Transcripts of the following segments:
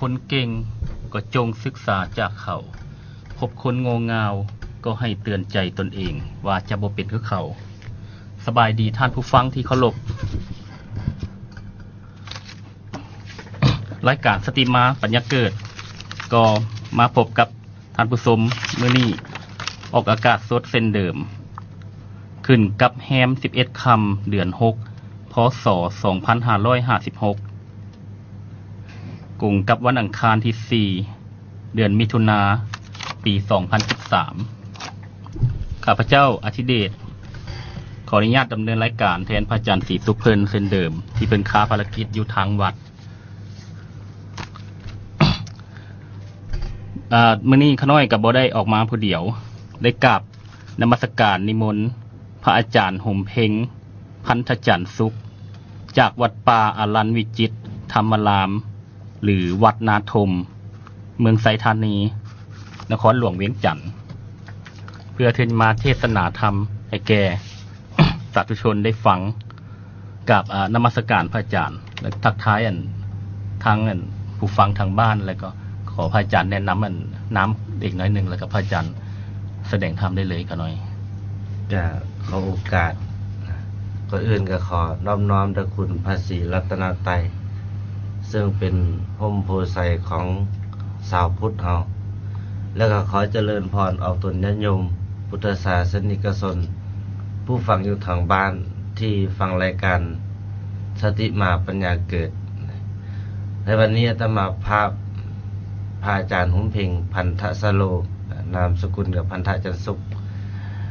ຄົນເກັ່ງກໍຈົ່ງສຶກສາຈາກເຂົາ, ພົບຄົນໂງ່ເຫງົ້າກໍໃຫ້ເຕືອນໃຈຕົນເອງວ່າຈະບໍ່ເປັນຄືເຂົາ. ສະບາຍດີທ່ານຜູ້ຟັງທີ່ເຄົາລົບ. ລາຍການສະຕິມາປັນຍາເກີດ ກໍມາພົບກັບທ່ານຜູ້ຊົມມື້ນີ້ ອອກອາກາດສົດເຊັ່ນເດີມ, ຂຶ້ນກັບແຮມສິບເອັດຄ່ຳ ເດືອນຫົກ ພ.ສ. ສອງພັນຫ້າຮ້ອຍຫ້າສິບຫົກ ກົງກັບວັນອັງຄານທີສີ່ ເດືອນມິຖຸນາ ປີສອງພັນສິບສາມ. ຂ້າພະເຈົ້າ ອະທິເດດ ຂໍອະນຸຍາດດຳເນີນລາຍການແທນພະອາຈານ ສີສຸເພິ່ນ ເຊັ່ນເດີມ ທີ່ເພິ່ນຄາພາລະກິດຢູ່ທາງວັດ. ອາ ມື້ນີ້ຂ້ານ້ອຍກໍບໍ່ໄດ້ອອກມາຜູ້ດຽວ, ໄດ້ກາບນະມັດສະການນິມົນພະອາຈານ ຫົມເພັງ ພັນທະຈັນສຸກ ຈາກວັດປ່າອາລັນວິຈິດທຳມະລາມ ຫຼື ວັດນາທົມ ເມືອງໄຊທານີ ນະຄອນຫຼວງວຽງຈັນ ເພື່ອທີ່ມາເທດສະໜາທຳໃຫ້ແກ່ສາທຸຊົນໄດ້ຟັງ. ກາບ ອາ ນະມັດສະການພະອາຈານ ແລະ ທັກທາຍ ອັນ ທາງ ອັນ ຜູ້ຟັງທາງບ້ານ ແລ້ວກໍຂໍພະອາຈານແນະນຳ ອັນ ນາມອີກໜ້ອຍໜຶ່ງ ແລ້ວກໍພະອາຈານສະແດງທຳໄດ້ເລີຍຂ້ານ້ອຍ. ຈະຂໍໂອກາດ ກ່ອນອື່ນກໍຂໍນອບນ້ອມພະຄຸນພະສີລັດຕະນະໄຕ ເຊິ່ງເປັນຮົ່ມໂພໄຊຂອງຊາວພຸດເຮົາ ແລ້ວກໍຂໍຈະເລີນພອນອອກຕົນຍາດໂຍມ ພຸດທະສາສະນິກະຊົນ ຜູ້ຟັງຢູ່ທາງບ້ານທີ່ຟັງລາຍການສະຕິມາປັນຍາເກີດ. ໃນວັນນີ້ອາດຕະມາພາບ ພະອາຈານ ຫົມເພັງ ພັນທະສະໂລ ນາມສະກຸນກັບພັນທະຈັນສຸກ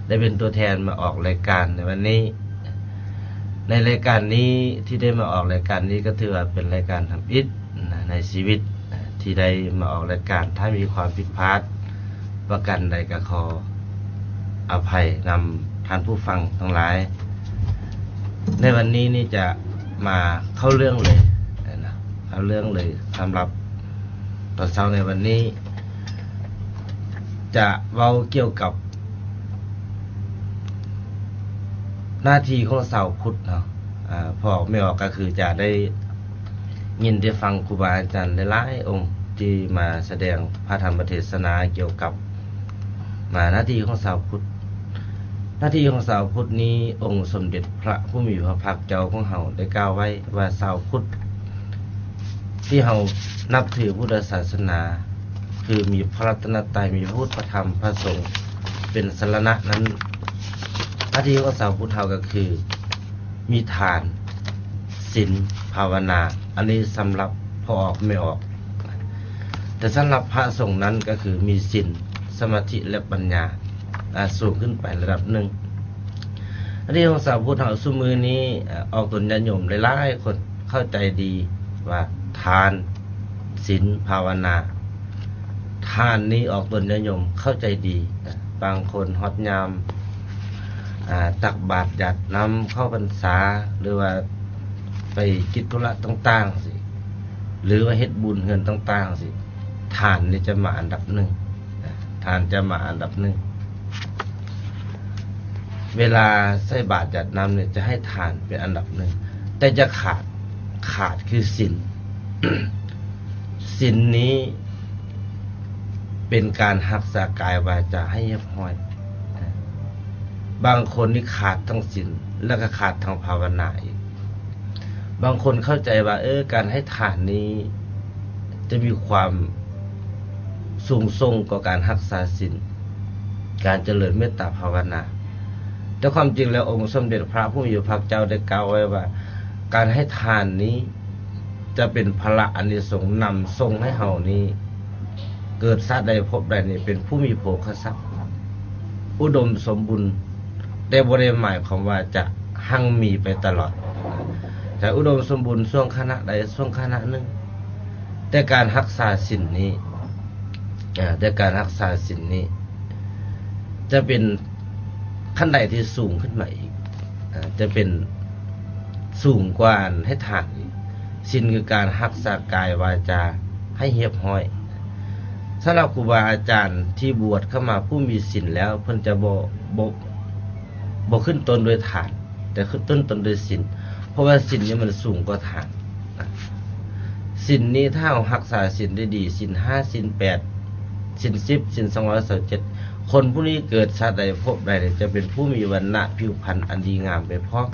ໄດ້ເປັນຕົວແທນມາອອກລາຍການໃນວັນນີ້. ໃນລາຍການນີ້ ທີ່ໄດ້ມາອອກລາຍການນີ້ ກໍຖືວ່າເປັນລາຍການທຳອິດນະ ໃນຊີວິດ ທີ່ໄດ້ມາອອກລາຍການ. ຖ້າມີຄວາມຜິດພາດປະການໃດ ກໍຂໍອະໄພນຳທ່ານຜູ້ຟັງທັງຫຼາຍ. ໃນວັນນີ້ນີ້ຈະມາເຂົ້າເລື່ອງເລີຍນະ ເຂົ້າເລື່ອງເລີຍ. ສຳລັບຕອນເຊົ້າໃນວັນນີ້ ຈະເວົ້າກ່ຽວກັບໜ້າທີ່ຂອງຊາວພຸດເນາະ. ອາ ພໍ່ອອກແມ່ອອກກໍຄືຈະໄດ້ຍິນໄດ້ຟັງຄູບາອາຈານຫຼາຍໆອົງທີ່ມາສະແດງພະທຳມະເທສະນາກ່ຽວກັບ ອາ ໜ້າທີ່ຂອງຊາວພຸດ. ໜ້າທີ່ຂອງຊາວພຸດນີ້ ອົງສົມເດັດພະຜູ້ມີພະພາກເຈົ້າຂອງເຮົາໄດ້ກ່າວໄວ້ວ່າ ຊາວພຸດ ທີ່ເຮົານັບຖືພຸດທະສາສະໜາ ຄືມີພະລັດຕະນະໄຕ, ມີພະພຸດ, ພະທຳ, ພະສົງເປັນສະລະນະນັ້ນ, ໜ້າທີ່ຂອງຊາວພຸດເຮົາກໍຄືມີທານ, ສິນ, ພາວະນາ. ອັນນີ້ສຳລັບພໍ່ອອກແມ່ອອກ. ແຕ່ສຳລັບພະສົງນັ້ນກໍຄືມີສິນ, ສະມາທິ ແລະ ປັນຍາ ອາ ສູງຂຶ້ນໄປລະດັບໜຶ່ງ. ອັນນີ້ຂອງຊາວພຸດເຮົາຊຸມື້ນີ້ ອາ ອອກຕົນຍາດໂຍມຫຼາຍໆຄົນເຂົ້າໃຈດີວ່າ ທານ, ສິນ, ພາວະນາ. ທານນີ້ອອກຕົນຍາດໂຍມເຂົ້າໃຈດີ. ບາງຄົນຮອດຍາມ ອາ ຕັກບາດຢາດນ້ຳເຂົ້າພັນສາ ຫຼືວ່າໄປກິດທຸລະຕ່າງໆຊີ້ ຫຼືວ່າເຮັດບຸນເຮືອນຕ່າງໆຊີ້ ທານນີ້ຈະມາອັນດັບໜຶ່ງ, ທານຈະມາອັນດັບໜຶ່ງ. ເວລາໃສ່ບາດຢາດນ້ຳນີ້ຈະໃຫ້ທານເປັນອັນດັບໜຶ່ງ, ແຕ່ຈະຂາດ, ຂາດຄືສິນ. ສິນນີ້ເປັນການຮັກສາກາຍວາຈາໃຫ້ຮຽບຮ້ອຍ. ບາງຄົນນີ້ຂາດທັງສິນ ແລ້ວກໍຂາດທັງພາວະນາອີກ. ບາງຄົນເຂົ້າໃຈວ່າ ເອີ ການໃຫ້ທານນີ້ຈະມີຄວາມສູງສົ່ງກວ່າການຮັກສາສິນ, ການຈະເລີນເມດຕາພາວະນາ. ແຕ່ຄວາມຈິງແລ້ວ ອົງສົມເດັດພະຜູ້ມີພະພາກເຈົ້າໄດ້ກ່າວໄວ້ວ່າ ການໃຫ້ທານນີ້ຈະເປັນພະລະອານິສົງນຳສົ່ງໃຫ້ເຮົານີ້ ເກີດຊາດໃດພົບໃດນີ້ເປັນຜູ້ມີໂພຄະຊັບ, ອຸດົມສົມບູນ, ແຕ່ບໍ່ໄດ້ໝາຍຄວາມວ່າຈະຮັ່ງມີໄປຕະຫຼອດ. ຈະອຸດົມສົມບູນຊ່ວງຂະນະໃດຊ່ວງຂະນະໜຶ່ງ, ແຕ່ການຮັກສາສິນນີ້, ອາ, ແຕ່ການຮັກສາສິນນີ້ຈະເປັນຂັ້ນໃດທີ່ສູງຂຶ້ນມາອີກ, ອາ, ຈະເປັນສູງກວ່າອັນໃຫ້ທານອີກ. ສິນຄືການຮັກສາກາຍວາຈາໃຫ້ຮຽບຮ້ອຍ. ສຳລັບຄູບາອາຈານທີ່ບວດເຂົ້າມາຜູ້ມີສິນແລ້ວ ເພິ່ນຈະບໍ່, ບໍ່, ບໍ່ຂຶ້ນຕົ້ນດ້ວຍທານ, ແຕ່ຂຶ້ນຕົ້ນ, ຕົ້ນດ້ວຍສິນ, ເພາະວ່າສິນນີ້ມັນສູງກວ່າທານ. ສິນນີ້ ຖ້າເຮົາຮັກສາສິນໄດ້ດີ ສິນຫ້າ ສິນແປດ ສິນສິບ ສິນສອງຮ້ອຍຊາວເຈັດ ຄົນຜູ້ນີ້ເກີດຊາດໃດພົບໃດ ຈະເປັນຜູ້ມີວັນນະຜິວພັນອັນດີງາມໄປພ້ອມ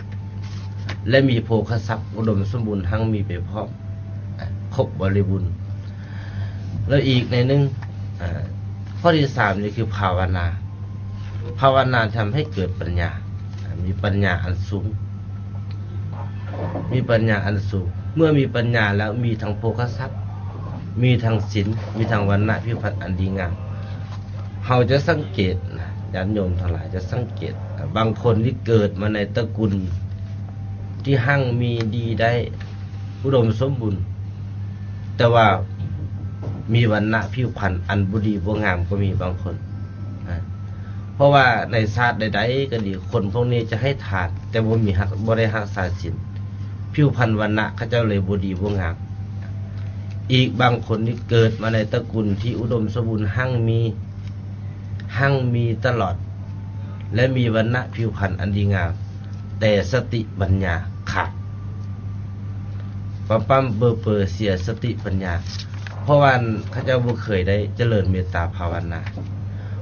ແລະ ມີໂພຄະຊັບອຸດົມສົມບູນຮັ່ງມີໄປພ້ອມ ອາ ຄົບບໍລິບູນ. ແລ້ວອີກໃນໜຶ່ງ ອາ ຂໍ້ທີສາມນີ້ຄືພາວະນາ. ພາວະນາທຳໃຫ້ເກີດປັນຍາ ອາ ມີປັນຍາອັນສູງ ມີປັນຍາອັນສູງ. ເມື່ອມີປັນຍາແລ້ວ ມີທັງໂພຄະຊັບ ມີທັງສິນ ມີທັງວັນນະຜິວພັນອັນດີງາມ. ເຮົາຈະສັງເກດນະ ຍາດໂຍມທັງຫຼາຍຈະສັງເກດ ບາງຄົນນີ້ເກີດມາໃນຕະກຸນທີ່ຮັ່ງມີດີໄດ້ ອຸດົມສົມບູນ ແຕ່ວ່າມີວັນນະຜິວພັນອັນບໍ່ດີບໍ່ງາມກໍມີບາງຄົນ ອາ ເພາະວ່າໃນຊາດໃດໆກໍດີ ຄົນພວກນີ້ຈະໃຫ້ທານ ແຕ່ບໍ່ມີຮັກ ບໍ່ໄດ້ຮັກສາສິນ ຜິວພັນວັນນະເຂົາເຈົ້າເລີຍບໍ່ດີບໍ່ງາມ. ອີກບາງຄົນນີ້ເກີດມາໃນຕະກຸນທີ່ອຸດົມສົມບູນ ຮັ່ງມີ ຮັ່ງມີຕະຫຼອດ ແລະ ມີວັນນະຜິວພັນອັນດີງາມ ແຕ່ສະຕິປັນຍາຂາດ ປ້ຳໆເບີໆ ເສຍສະຕິປັນຍາ ເພາະວ່າເຂົາເຈົ້າບໍ່ເຄີຍໄດ້ຈະເລີນເມດຕາພາວະນາ.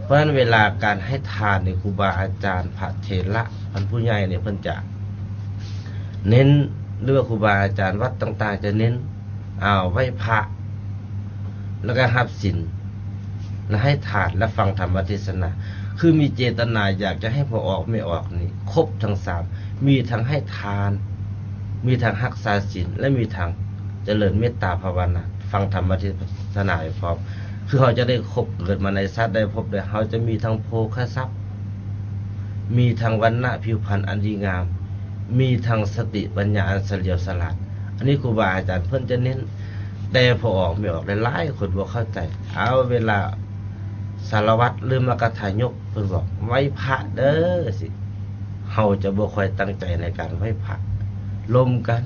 ເພາະນັ້ນເວລາການໃຫ້ທານນີ້ ຄູບາອາຈານ ພະເຖລະ ທ່ານຜູ້ໃຫຍ່ນີ້ ເພິ່ນຈະເນັ້ນ ຫຼືວ່າຄູບາອາຈານວັດຕ່າງໆຈະເນັ້ນ ອາ ໄຫວ້ພະ ແລ້ວກໍຮັບສິນ ແລະ ໃຫ້ທານ ແລະ ຟັງທຳມະເທດສະໜາ ຄືມີເຈດຕະນາຢາກຈະໃຫ້ພໍ່ອອກແມ່ອອກນີ້ຄົບທັງສາມ ມີທັງໃຫ້ທານ ມີທັງຮັກສາສິນ ແລະ ມີທັງຈະເລີນເມດຕາພາວະນາ ຟັງທຳມະເທດສະໜາໄປພ້ອມ. ຄືເຮົາຈະໄດ້ຄົບ ເກີດມາໃນຊາດໃດພົບໃດ ເຮົາຈະມີທັງໂພຄະຊັບ ມີທັງວັນນະຜິວພັນອັນດີງາມ ມີທັງສະຕິປັນຍາອັນສະຫຼຽວສະຫຼາດ. ອັນນີ້ຄູບາອາຈານເພິ່ນຈະເນັ້ນ ແຕ່ພໍ່ອອກແມ່ອອກຫຼາຍໆຄົນບໍ່ເຂົ້າໃຈ. ເອົາ ເວລາສາລະວັດ ຫຼື ມັກກະທາຍົກ ເພິ່ນບອກ ໄຫວ້ພະເດີ ຊິ ເຮົາຈະບໍ່ຄ່ອຍຕັ້ງໃຈໃນການໄຫວ້ພະ ລົມກັນ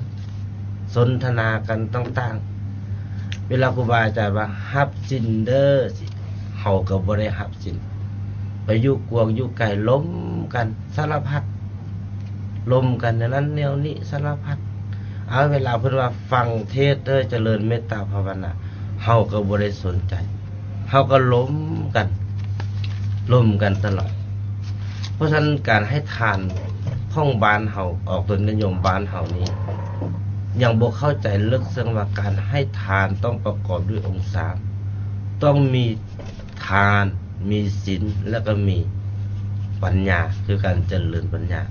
ສົນທະນາກັນຕ່າງໆ. ເວລາຄູບາອາຈານວ່າ ຮັບສິນເດີ ຊິ ເຮົາກໍບໍ່ໄດ້ຮັບສິນ ໄປຢູ່ກວາງຢູ່ໄກ ລົມກັນສາລະພັດ ລົມກັນແນວນັ້ນແນວນີ້ສາລະພັດ. ເອົາ ເວລາເພິ່ນວ່າ ຟັງເທດເດີ ຈະເລີນເມດຕາພາວະນາ ເຮົາກໍບໍ່ໄດ້ສົນໃຈ ເຮົາກໍລົມກັນ ລົມກັນຕະຫຼອດ. ເພາະສະນັ້ນ ການໃຫ້ທານຂອງບ້ານເຮົາ ອອກຕົນຍາດໂຍມບ້ານເຮົານີ້ ຍັງບໍ່ເຂົ້າໃຈເລິກເຊິ່ງວ່າ ການໃຫ້ທານຕ້ອງປະກອບດ້ວຍອົງສາມ ຕ້ອງມີທານ ມີສິນ ແລ້ວກໍມີປັນຍາ ຄືການຈະເລີນປັນຍາ.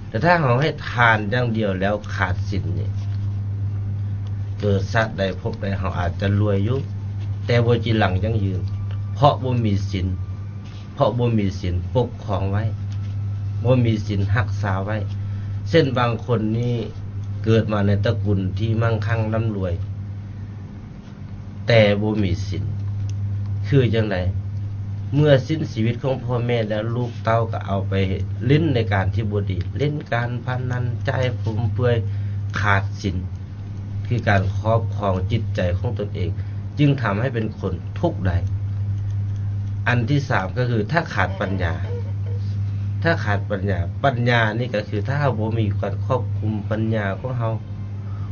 ແຕ່ຖ້າເຮົາໃຫ້ທານຢ່າງດຽວແລ້ວຂາດສິນນີ້ ເກີດຊາດໃດພົບໃດ ເຮົາອາດຈະລວຍຢູ່ ແຕ່ບໍ່ຈີລັງຢັ້ງຢືນ ເພາະບໍ່ມີສິນ ເພາະບໍ່ມີສິນປົກຄອງໄວ້ ບໍ່ມີສິນຮັກສາໄວ້. ເຊັ່ນ ບາງຄົນນີ້ເກີດມາໃນຕະກຸນທີ່ມັ່ງຄັ່ງລ່ຳລວຍ ແຕ່ບໍ່ມີສິນ ຄືຈັ່ງໃດ? ເມື່ອສິ້ນຊີວິດຂອງພໍ່ແມ່ແລ້ວ ລູກເຕົ້າກໍເອົາໄປຫຼິ້ນໃນການທີ່ບໍ່ດີ ຫຼິ້ນການພະນັນ ຈ່າຍຟຸມເຟືອຍ ຂາດສິນ ຄືການຄອບຄອງຈິດໃຈຂອງຕົນເອງ ຈຶ່ງທຳໃຫ້ເປັນຄົນທຸກໄດ້. ອັນທີສາມກໍຄື ຖ້າຂາດປັນຍາ ຖ້າຂາດປັນຍາ ປັນຍານີ້ກໍຄື ຖ້າເຮົາບໍ່ມີການຄວບຄຸມປັນຍາຂອງເຮົາ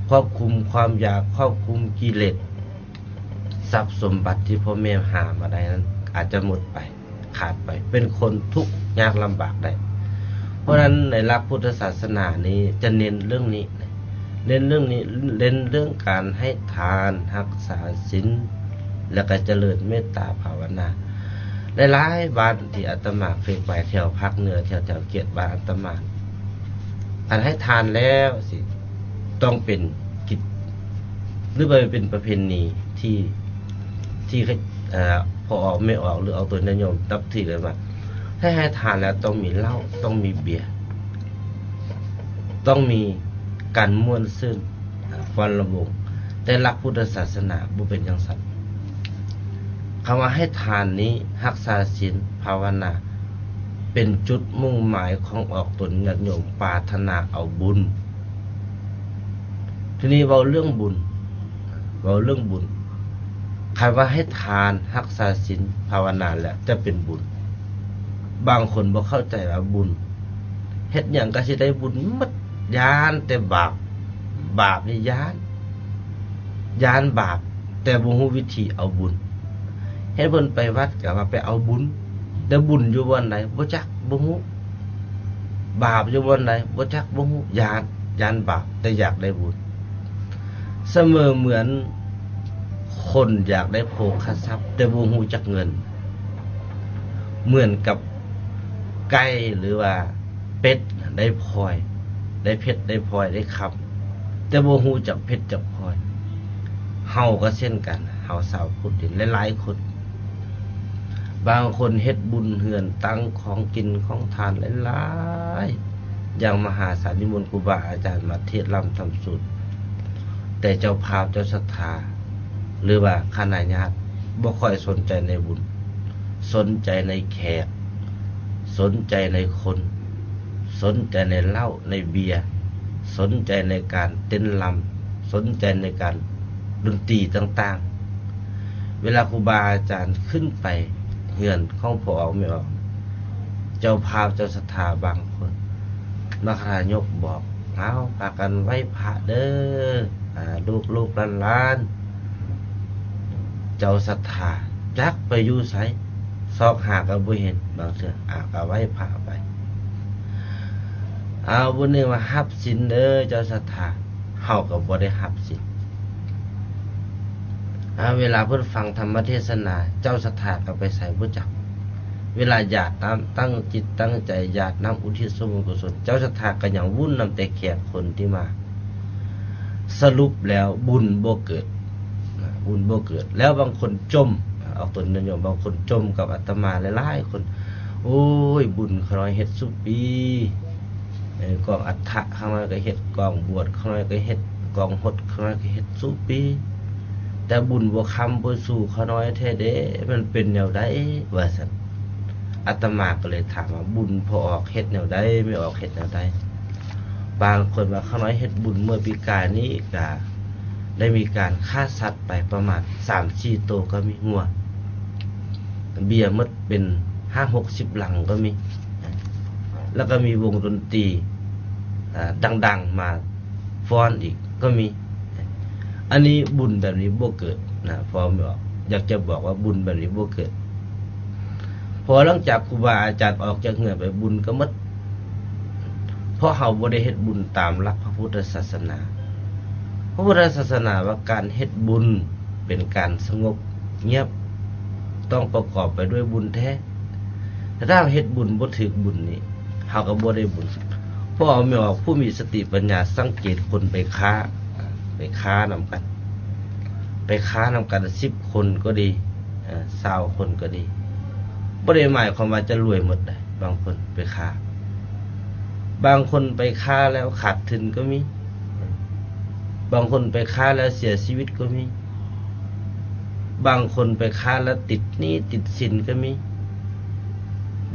ຄວບຄຸມຄວາມຢາກ ຄວບຄຸມກິເລດ ຊັບສົມບັດທີ່ພໍ່ແມ່ຫາມາໄດ້ນັ້ນ ອາດຈະໝົດໄປ ຂາດໄປ ເປັນຄົນທຸກຍາກລຳບາກໄດ້. ເພາະນັ້ນ ໃນຫຼັກພຸດທະສາສະໜານີ້ຈະເນັ້ນເລື່ອງນີ້ ເນັ້ນເລື່ອງນີ້ ເນັ້ນເລື່ອງການໃຫ້ທານ ຮັກສາສິນ ແລ້ວກໍຈະເລີນເມດຕາພາວະນາ. ຫຼາຍໆບ້ານທີ່ອາດຕະມາເຄີຍໄປ ແຖວພາກເໜືອ ແຖວ ແຖວເຂດບ້ານອາດຕະມາ ຄັນໃຫ້ທານແລ້ວຊິ ຕ້ອງເປັນກິດ ຫຼືວ່າເປັນປະເພນີທີ່ ທີ່ ເອີ ພໍ່ອອກແມ່ອອກ ຫຼືອອກຕົນຍາດໂຍມນັບຖືກັນວ່າ ໃຫ້ ໃຫ້ທານແລ້ວຕ້ອງມີເຫຼົ້າ ຕ້ອງມີເບຍ ຕ້ອງມີການມ່ວນຊື່ນ ຟ້ອນລຳວົງ. ແຕ່ຫຼັກພຸດທະສາສະໜາບໍ່ເປັນຈັ່ງຊັ້ນ. ຄຳວ່າໃຫ້ທານນີ້ ຮັກສາສິນ ພາວະນາ ເປັນຈຸດມຸ່ງໝາຍຂອງອອກຕົນຍາດໂຍມ ປາດຖະໜາເອົາບຸນ. ທີນີ້ເວົ້າເລື່ອງບຸນ ເວົ້າເລື່ອງບຸນ ຄັນວ່າໃຫ້ທານ ຮັກສາສິນ ພາວະນາແລ້ວຈະເປັນບຸນ. ບາງຄົນບໍ່ເຂົ້າໃຈວ່າບຸນ ເຮັດຫຍັງກໍຊິໄດ້ບຸນໝົດ ຢ້ານແຕ່ບາບ ບາບນີ້ຢ້ານ ຢ້ານບາບ ແຕ່ບໍ່ຮູ້ວິທີເອົາບຸນ. ເຫັນເພິ່ນໄປວັດກໍວ່າໄປເອົາບຸນ, ແຕ່ບຸນຢູ່ບ່ອນໃດບໍ່ຈັກ ບໍ່ຮູ້, ບາບຢູ່ບ່ອນໃດບໍ່ຈັກ ບໍ່ຮູ້, ຢ້ານ, ຢ້ານບາບ ແຕ່ຢາກໄດ້ບຸນ. ສະເໝີເໝືອນຄົນຢາກໄດ້ໂພຄະຊັບ ແຕ່ບໍ່ຮູ້ຈັກເງິນ. ເໝືອນກັບໄກ່ ຫຼືວ່າເປັດໄດ້ພອຍ, ໄດ້ເພັດ ໄດ້ພອຍ ໄດ້ຄຳ, ແຕ່ບໍ່ຮູ້ຈັກເພັດຈັກພອຍ. ເຮົາກໍເຊັ່ນກັນ, ເຮົາຊາວພຸດນີ້ຫຼາຍໆຄົນ, ບາງຄົນເຮັດບຸນເຮືອນຕັ້ງ ຂອງກິນຂອງທານຫຼາຍໆ ຢ່າງມະຫາສານ ນິມົນຄູບາອາຈານມາເທດລ່ຳທຳສູດ, ແຕ່ເຈົ້າພາບເຈົ້າສັດທາ ຫຼືວ່າຄະນະຍາດບໍ່ຄ່ອຍສົນໃຈໃນບຸນ, ສົນໃຈໃນແຂກ, ສົນໃຈໃນຄົນ, ສົນໃຈໃນເຫຼົ້າໃນເບຍ, ສົນໃຈໃນການເຕັ້ນລຳ, ສົນໃຈໃນການດົນຕີຕ່າງໆ. ເວລາຄູບາອາຈານຂຶ້ນໄປເຮືອນຂອງພໍ່ອອກແມ່ອອກ, ເຈົ້າພາບເຈົ້າສັດທາບາງຄົນ ມັກຫາຍົກບອກ, ເອົາ ພາກັນໄຫວ້ພະເດີ ອາ ລູກໆຫຼານໆ. ເຈົ້າສັດທາຈັກໄປຢູ່ໃສ, ຊອກຫາກໍບໍ່ເຫັນ. ບາງເທື່ອ ອາ ກໍໄຫວ້ພະໄປ. ເອົາ ມື້ນີ້ວ່າຮັບສິນເດີເຈົ້າສັດທາ, ເຮົາກໍບໍ່ໄດ້ຮັບສິນ. ອາ ເວລາເພິ່ນຟັງທຳມະເທດສະໜາ, ເຈົ້າສັດທາກໍໄປໃສບໍ່ຈັກ. ເວລາຢາດນ້ຳ, ຕັ້ງຈິດຕັ້ງໃຈຢາດນ້ຳ ອຸທິດສ່ວນບຸນກຸສົນ, ເຈົ້າສັດທາກໍຍັງວຸ້ນນຳແຕ່ແຂກຄົນທີ່ມາ. ສະຫຼຸບແລ້ວບຸນບໍ່ເກີດ, ບຸນບໍ່ເກີດ. ແລ້ວບາງຄົນຈົ່ມ, ອອກຕົນຍາດໂຍມ, ບາງຄົນຈົ່ມກັບອາດຕະມາຫຼາຍໆຄົນ, ໂອ້ຍ ບຸນຂ້ານ້ອຍເຮັດສູ່ປີ, ເອີ ກອງອັດຖະຂ້ານ້ອຍກໍເຮັດ, ກອງບວດຂ້ານ້ອຍກໍເຮັດ, ກອງຫົດຂ້ານ້ອຍກໍເຮັດສູ່ປີ, ແຕ່ບຸນບໍ່ຄ້ຳບໍ່ຊູຂ້ານ້ອຍແທ້ເດ້, ມັນເປັນແນວໃດ? ວ່າຊັ້ນ. ອາດຕະມາກໍເລີຍຖາມວ່າ ບຸນພໍ່ອອກເຮັດແນວໃດ? ແມ່ອອກເຮັດແນວໃດ? ບາງຄົນວ່າ ຂ້ານ້ອຍເຮັດບຸນເມື່ອປີກາຍນີ້ ກະໄດ້ມີການຂ້າສັດໄປປະມານສາມສີ່ໂຕກໍມີ, ງົວເບຍໝົດເປັນຫ້າຫົກສິບຫຼັງກໍມີ, ແລ້ວກໍມີວົງດົນຕີ ອາ ດັງໆມາຟ້ອນອີກກໍມີ. ອັນນີ້ບຸນແບບນີ້ບໍ່ເກີດນະ, ພໍ່ແມ່ອອກຢາກຈະບອກວ່າບຸນແບບນີ້ບໍ່ເກີດ. ເພາະວ່າຫຼັງຈາກຄູບາອາຈານອອກຈາກເຮືອນໄປ, ບຸນກໍໝົດ. ເພາະເຮົາບໍ່ໄດ້ເຮັດບຸນຕາມຫຼັກພະພຸດທະສາສະໜາ. ພະພຸດທະສາສະໜາວ່າການເຮັດບຸນເປັນການສະຫງົບງຽບ, ຕ້ອງປະກອບໄປດ້ວຍບຸນແທ້. ແຕ່ຖ້າເຮົາເຮັດບຸນບໍ່ຖືກບຸນນີ້, ເຮົາກໍບໍ່ໄດ້ບຸນ. ພໍ່ແມ່ອອກຜູ້ມີສະຕິປັນຍາສັງເກດຄົນໄປຄ້າ, ໄປຄ້ານຳກັນ, ໄປຄ້ານຳກັນສິບຄົນກໍດີ, ເອີ ຊາວຄົນກໍດີ, ບໍ່ໄດ້ໝາຍຄວາມວ່າຈະລວຍໝົດໃດ. ບາງຄົນໄປຄ້າ, ບາງຄົນໄປຄ້າແລ້ວຂາດທຶນກໍມີ, ບາງຄົນໄປຄ້າແລ້ວເສຍຊີວິດກໍມີ, ບາງຄົນໄປຄ້າແລ້ວຕິດໜີ້ຕິດສິນກໍມີ,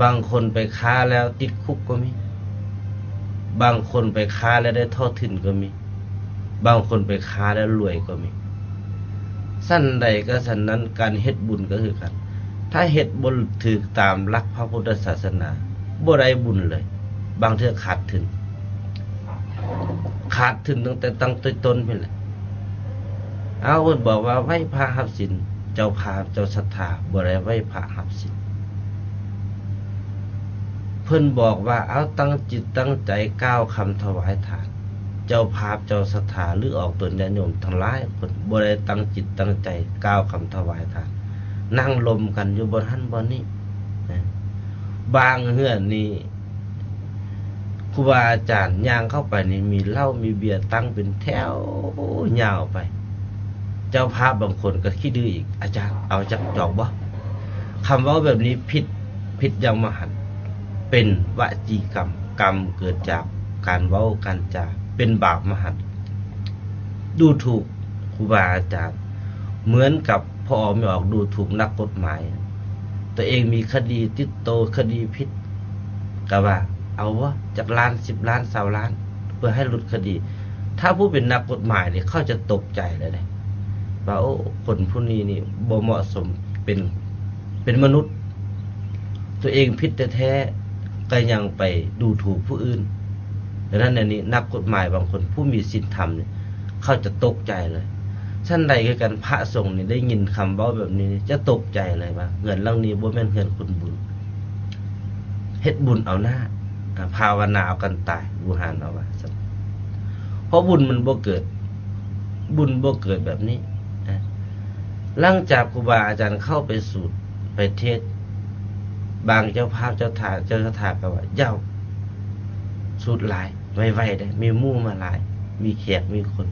ບາງຄົນໄປຄ້າແລ້ວຕິດຄຸກກໍມີ, ບາງຄົນໄປຄ້າແລ້ວໄດ້ທໍ່ທຶນກໍມີ. ບາງຄົນໄປຄ້າແລ້ວລວຍກໍມີ. ສັນໃດກໍສັນນັ້ນ, ການເຮັດບຸນກໍຄືກັນ, ຖ້າເຮັດບໍ່ຖືກຕາມຫຼັກພະພຸດທະສາສະໜາ, ບໍ່ໄດ້ບຸນເລີຍ, ບາງເທື່ອຂາດທຶນ, ຂາດທຶນຕັ້ງແຕ່ຕັ້ງແຕ່ຕົ້ນພຸ້ນແຫຼະ. ເອົາ ເພິ່ນບອກວ່າໄຫວ້ພະຮັບສິນ, ເຈົ້າພາບເຈົ້າສັດທາບໍ່ໄດ້ໄຫວ້ພະຮັບສິນ. ເພິ່ນບອກວ່າ ເອົາ ຕັ້ງຈິດຕັ້ງໃຈກ່າວຄຳຖວາຍທານ. ເຈົ້າພາບເຈົ້າສັດທາ ຫຼື ອອກຕົນຍາດໂຍມທັງຫຼາຍຄົນ ບໍ່ໄດ້ຕັ້ງຈິດຕັ້ງໃຈກ່າວຄຳຖວາຍທານ, ນັ່ງລົມກັນຢູ່ບ່ອນຫັ້ນບ່ອນນີ້. ບາງເຮືອນນີ້ ຄູບາອາຈານຍ່າງເຂົ້າໄປນີ້ ມີເຫຼົ້າມີເບຍຕັ້ງເປັນແຖວຍາວໄປ. ເຈົ້າພາບບາງຄົນກໍຂີ້ດື້ອີກ, ອາຈານ ເອົາຈັກຈອກບໍ່? ຄຳເວົ້າແບບນີ້ຜິດ, ຜິດຢ່າງມະຫັນ, ເປັນວະຈີກຳ, ກຳເກີດຈາກການເວົ້າການຈາ, ເປັນບາບມະຫັນ. ດູຖູກຄູບາອາຈານ ເໝືອນກັບພໍ່ອອກແມ່ອອກດູຖູກນັກກົດໝາຍ. ຕົວເອງມີຄະດີຕິດໂຕ, ຄະດີຜິດ, ກະວ່າ ເອົາວະ ຈັກລ້ານ, ສິບລ້ານ, ຊາວລ້ານ ເພື່ອໃຫ້ຫຼຸດຄະດີ. ຖ້າຜູ້ເປັນນັກກົດໝາຍນີ້ ເຂົາຈະຕົກໃຈແລ້ວເດ້ ວ່າ ໂອ້ ຄົນຜູ້ນີ້ນີ້ບໍ່ເໝາະສົມເປັນ, ເປັນມະນຸດ. ຕົວເອງຜິດແທ້ໆ ກໍຍັງໄປດູຖູກຜູ້ອື່ນ. ດັ່ງນັ້ນ ອັນນີ້ ນັກກົດໝາຍບາງຄົນ ຜູ້ມີສິນທຳນີ້ ເຂົາຈະຕົກໃຈເລີຍ. ຊັ້ນໃດຄືກັນ ພະສົງນີ້ໄດ້ຍິນຄຳເວົ້າແບບນີ້ ຈະຕົກໃຈເລີຍວ່າ ເຮືອນຫຼັງນີ້ບໍ່ແມ່ນເຮືອນຄົນບຸນ ເຮັດບຸນເອົາໜ້າ ອາ ພາວະນາເອົາກັນຕາຍ ບູຮານເຮົາວ່າຊັ້ນ. ເພາະບຸນມັນບໍ່ເກີດ ບຸນບໍ່ເກີດແບບນີ້ ອາ ຫຼັງຈາກຄູບາອາຈານເຂົ້າໄປສູດ ໄປເທດ ບາງເຈົ້າພາບເຈົ້າທ່າ ເຈົ້າສັດທາກໍວ່າ ຢ່າສູດຫຼາຍ ໄວໆເດ້ ມີໝູ່ມາຫຼາຍ ມີແຂກມີຄົນ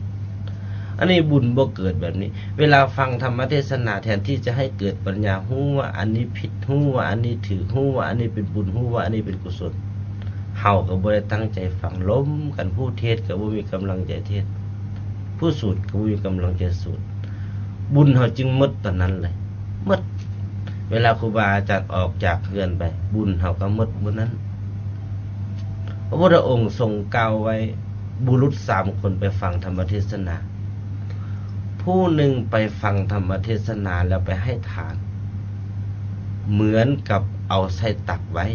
ອັນນີ້ບຸນບໍ່ເກີດແບບນີ້. ເວລາຟັງທຳມະເທດສະໜາ ແທນທີ່ຈະໃຫ້ເກີດປັນຍາ ຮູ້ວ່າອັນນີ້ຜິດ ຮູ້ວ່າອັນນີ້ຖືກ ຮູ້ວ່າອັນນີ້ເປັນບຸນ ຮູ້ວ່າອັນນີ້ເປັນກຸສົນ ເຮົາກໍບໍ່ໄດ້ຕັ້ງໃຈຟັງ ລົມກັນ ຜູ້ເທດກໍບໍ່ມີກຳລັງໃຈເທດ ຜູ້ສູດກໍບໍ່ມີກຳລັງໃຈສູດ ບຸນເຮົາຈຶ່ງໝົດຕອນນັ້ນເລີຍ ໝົດ. ເວລາຄູບາອາຈານອອກຈາກເຮືອນໄປ ບຸນເຮົາກໍໝົດມື້ນັ້ນ. ພະພຸດທະອົງຊົງກ່າວໄວ້ ບຸລຸດສາມຄົນໄປຟັງທຳມະເທດສະໜາ ຜູ້ໜຶ່ງໄປຟັງທຳມະເທດສະໜາແລ້ວໄປໃຫ້ທານ ເໝືອນກັບເອົາໃສ່ຕັກໄວ້.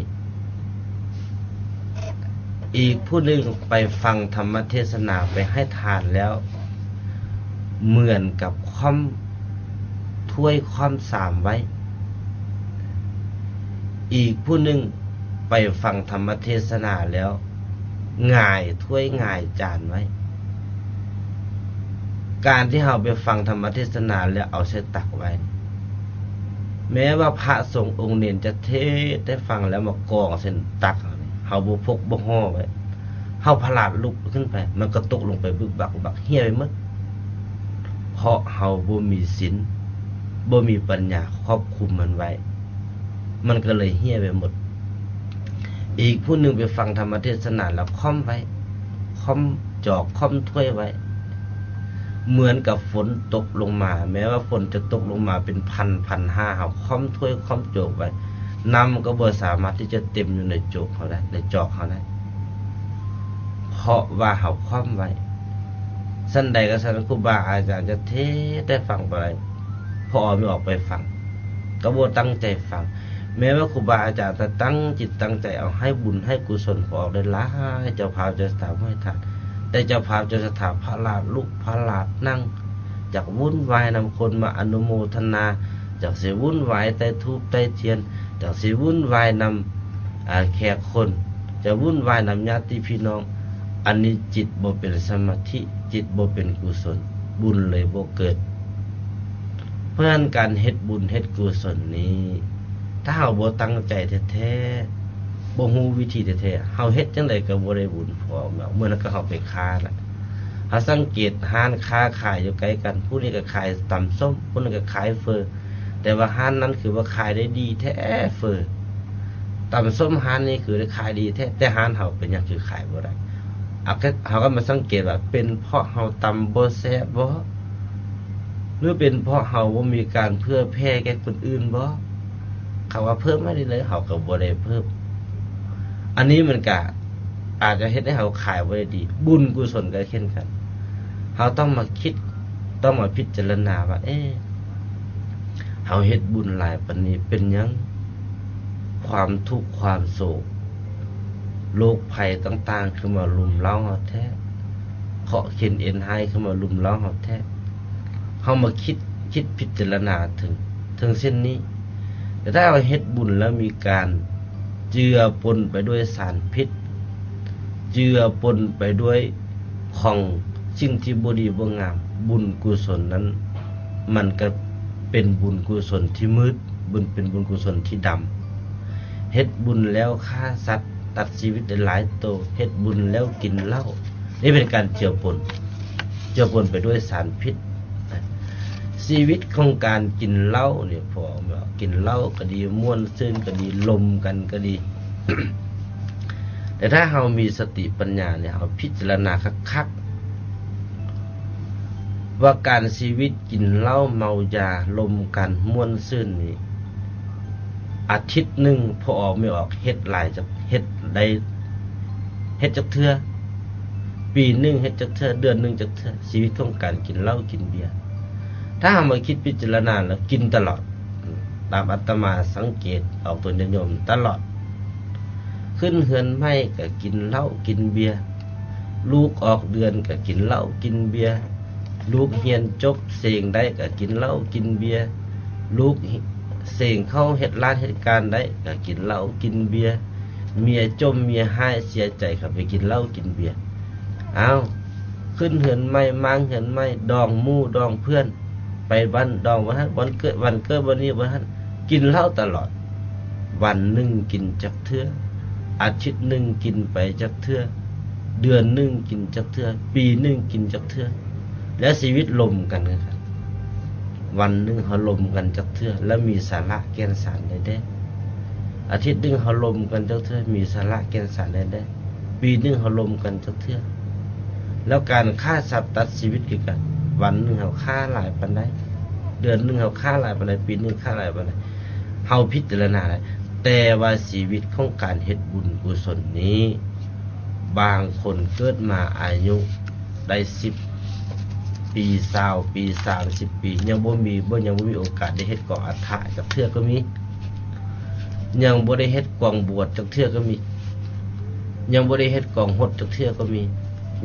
ອີກຜູ້ໜຶ່ງໄປຟັງທຳມະເທດສະໜາ ໄປໃຫ້ທານແລ້ວ ເໝືອນກັບຄ້ອມຖ້ວຍຄ້ອມຊາມໄວ້. ອີກຜູ້ໜຶ່ງໄປຟັງທຳມະເທດສະໜາແລ້ວ ຫງາຍຖ້ວຍຫງາຍຈານໄວ້. ການທີ່ເຮົາໄປຟັງທຳມະເທດສະໜາແລ້ວເອົາໃສ່ຕັກໄວ້ ແມ້ວ່າພະສົງອົງເນນຈະເທດໃຫ້ຟັງແລ້ວມາກອງໃສ່ຕັກເຮົານີ້ ເຮົາບໍ່ພົກບໍ່ຫໍ່ໄວ້ ເຮົາພະຫຼາດລຸກຂຶ້ນໄປ ມັນກໍຕົກລົງໄປບຶກບັກບຶກບັກ ເຫ່ຍໄປໝົດ ເພາະເຮົາບໍ່ມີສິນ ບໍ່ມີປັນຍາຄວບຄຸມມັນໄວ້ ມັນກໍເລີຍເຫ່ຍໄປໝົດ. ອີກຜູ້ໜຶ່ງໄປຟັງທຳມະເທດສະໜາແລ້ວຄ້ອມໄວ້ ຄ້ອມຈອກຄ້ອມຖ້ວຍໄວ້ ເໝືອນກັບຝົນຕົກລົງມາ ແມ້ວ່າຝົນຈະຕົກລົງມາເປັນພັນ ພັນຫ້າ ເຮົາຄ້ອມຖ້ວຍຄ້ອມໂຈກໄວ້ ນ້ຳກໍບໍ່ສາມາດທີ່ຈະເຕັມຢູ່ໃນໂຈກເຮົາໄດ້ ໃນຈອກເຮົາໄດ້ ເພາະວ່າເຮົາຄ້ອມໄວ້. ຊັ້ນໃດກໍຊັ້ນ ຄູບາອາຈານຈະເທດໃຫ້ຟັງປານໃດ ພໍ່ອອກແມ່ອອກໄປຟັງ ກໍບໍ່ຕັ້ງໃຈຟັງ. ແມ້ວ່າຄູບາອາຈານຈະຕັ້ງຈິດຕັ້ງໃຈເອົາໃຫ້ບຸນໃຫ້ກຸສົນ ພໍ່ອອກໄດ້ຫຼາຍ ເຈົ້າພາບເຈົ້າສັດທາບໍ່ໃຫ້ທານ ແຕ່ເຈົ້າພາບເຈົ້າສັດທາພະຫຼາດລຸກ ພະຫຼາດນັ່ງ ຢາກວຸ້ນວາຍນຳຄົນມາອະນຸໂມທະນາ ຢາກຊິວຸ້ນວາຍໃຕ້ທູບໃຕ້ທຽນ ຢາກຊິວຸ້ນວາຍນຳ ອາ ແຂກຄົນ ຈະວຸ້ນວາຍນຳຍາດຕິພີ່ນ້ອງ ອັນນີ້ຈິດບໍ່ເປັນສະມາທິ ຈິດບໍ່ເປັນກຸສົນ ບຸນເລີຍບໍ່ເກີດ. ເພາະສະນັ້ນ ການເຮັດບຸນເຮັດກຸສົນນີ້ ຖ້າເຮົາບໍ່ຕັ້ງໃຈແທ້ໆ ບໍ່ຮູ້ວິທີແທ້ໆ ເຮົາເຮັດຈັ່ງໃດກໍບໍ່ໄດ້ບຸນ. ພໍເມື່ອນັ້ນກໍເຮົາໄປຄ້າລະ ເຮົາສັງເກດຮ້ານຄ້າຂາຍຢູ່ໃກ້ກັນ ຜູ້ນີ້ກໍຂາຍຕຳສົ້ມ ຜູ້ນັ້ນກໍຂາຍເຝີ ແຕ່ວ່າຮ້ານນັ້ນຄືວ່າຂາຍໄດ້ດີແທ້ເຝີ ຕຳສົ້ມຮ້ານນີ້ຄືໄດ້ຂາຍດີແທ້ ແຕ່ຮ້ານເຮົາເປັນຫຍັງຄືຂາຍບໍ່ໄດ້? ເຮົາກໍມາສັງເກດວ່າ ເປັນເພາະເຮົາຕຳບໍ່ແຊບບໍ ຫຼືເປັນເພາະເຮົາບໍ່ມີການເຜື່ອແຜ່ແກ່ຄົນອື່ນບໍ? ຄຳວ່າເພີ່ມມານີ້ເລີຍ ເຮົາກໍບໍ່ໄດ້ເພີ່ມ. ອັນນີ້ມັນກະອາດຈະເຮັດໃຫ້ເຮົາຂາຍບໍ່ໄດ້ດີ. ບຸນກຸສົນກໍເຊັ່ນກັນ ເຮົາຕ້ອງມາຄິດ ຕ້ອງມາພິຈາລະນາວ່າ ເອ ເຮົາເຮັດບຸນຫຼາຍປານນີ້ເປັນຫຍັງ ຄວາມທຸກຄວາມໂສກ ໂລກໄພຕ່າງໆ ຄືມາລຸມເລົ້າເຮົາແທ້ ເຄາະເຂັນເອັນຮ້າຍຄືມາລຸມເລົ້າເຮົາແທ້. ເຮົາມາຄິດ ຄິດພິຈາລະນາເຖິງ ເຖິງເຊັ່ນນີ້. ແຕ່ຖ້າເຮົາເຮັດບຸນແລ້ວມີການເຈືອປົນໄປດ້ວຍສານພິດ ເຈືອປົນໄປດ້ວຍຂອງສິ່ງທີ່ບໍ່ດີບໍ່ງາມ ບຸນກຸສົນນັ້ນ ມັນກໍເປັນບຸນກຸສົນທີ່ມືດ ບຸນ ເປັນບຸນກຸສົນທີ່ດຳ. ເຮັດບຸນແລ້ວຂ້າສັດ ຕັດຊີວິດໄດ້ຫຼາຍໂຕ ເຮັດບຸນແລ້ວກິນເຫຼົ້າ ນີ້ເປັນການເຈືອປົນ ເຈືອປົນໄປດ້ວຍສານພິດ. ຊີວິດຂອງການກິນເຫຼົ້ານີ້ ພໍແມ່ນວ່າກິນເຫຼົ້າກໍດີ ມ່ວນຊື່ນກໍດີ ລົມກັນກໍດີ ແຕ່ຖ້າເຮົາມີສະຕິປັນຍານີ້ ເຮົາພິຈາລະນາຄັກໆ ວ່າການຊີວິດກິນເຫຼົ້າເມົາຢາ ລົມກັນ ມ່ວນຊື່ນນີ້ ອາທິດໜຶ່ງ ພໍ່ອອກແມ່ອອກເຮັດຫຼາຍຈັກ ເຮັດໄດ້ ເຮັດຈັກເທື່ອ? ປີໜຶ່ງເຮັດຈັກເທື່ອ? ເດືອນໜຶ່ງຈັກເທື່ອ? ຊີວິດຂອງການກິນເຫຼົ້າກິນເບຍ ຖ້າເຮົາມາຄິດພິຈາລະນາແລ້ວກິນຕະຫຼອດ. ຕາມອາດຕະມາສັງເກດອອກຕົນຍາດໂຍມຕະຫຼອດ ຂຶ້ນເຮືອນໃໝ່ກໍກິນເຫຼົ້າກິນເບຍ ລູກອອກເດືອນກໍກິນເຫຼົ້າກິນເບຍ ລູກຮຽນຈົບເສັງໄດ້ກໍກິນເຫຼົ້າກິນເບຍ, ລູກເສັງເຂົ້າເຮັດລານເຮັດການໄດ້ກໍກິນເຫຼົ້າກິນເບຍ, ເມຍຈົ່ມເມຍຮ້າຍເສຍໃຈກໍໄປກິນເຫຼົ້າກິນເບຍ. ອ້າວ ຂຶ້ນເຮືອນໃໝ່ ມ້າງເຮືອນໃໝ່ ດອງໝູ່ດອງເພື່ອນ ໄປບ້ານດອງບ້ານຫັ້ນ ວັນເກີດ ວັນເກີດວັນນີ້ວັນຫັ້ນ ກິນເຫຼົ້າຕະຫຼອດ. ວັນໜຶ່ງກິນຈັກເທື່ອ? ອາທິດໜຶ່ງກິນໄປຈັກເທື່ອ? ເດືອນໜຶ່ງກິນຈັກເທື່ອ? ປີໜຶ່ງກິນຈັກເທື່ອ? ແລະ ຊີວິດລົມກັນຄືກັນ. ວັນໜຶ່ງເຮົາລົມກັນຈັກເທື່ອ ແລ້ວມີສາລະແກ່ນສານໃດແດ່? ອາທິດໜຶ່ງເຮົາລົມກັນຈັກເທື່ອ ມີສາລະແກ່ນສານໃດແດ່? ປີໜຶ່ງເຮົາລົມກັນຈັກເທື່ອ? ແລ້ວການຂ້າສັດຕັດຊີວິດຄືກັນ, ວັນໜຶ່ງເຮົາຂ້າຫຼາຍປານໃດ? ເດືອນໜຶ່ງເຮົາຂ້າຫຼາຍປານໃດ? ປີໜຶ່ງຂ້າຫຼາຍປານໃດ? ເຮົາພິຈາລະນາໄດ້. ແຕ່ວ່າຊີວິດຂອງການເຮັດບຸນກຸສົນນີ້ ບາງຄົນເກີດມາອາຍຸໄດ້ສິບປີ ຊາວປີ ສາມສິບປີ ຍັງບໍ່ມີ ບໍ່ ຍັງບໍ່ມີໂອກາດໄດ້ເຮັດກອງອັດຖະຈັກເທື່ອກໍມີ, ຍັງບໍ່ໄດ້ເຮັດກອງບວດຈັກເທື່ອກໍມີ, ຍັງບໍ່ໄດ້ເຮັດກອງຫົດຈັກເທື່ອກໍມີ,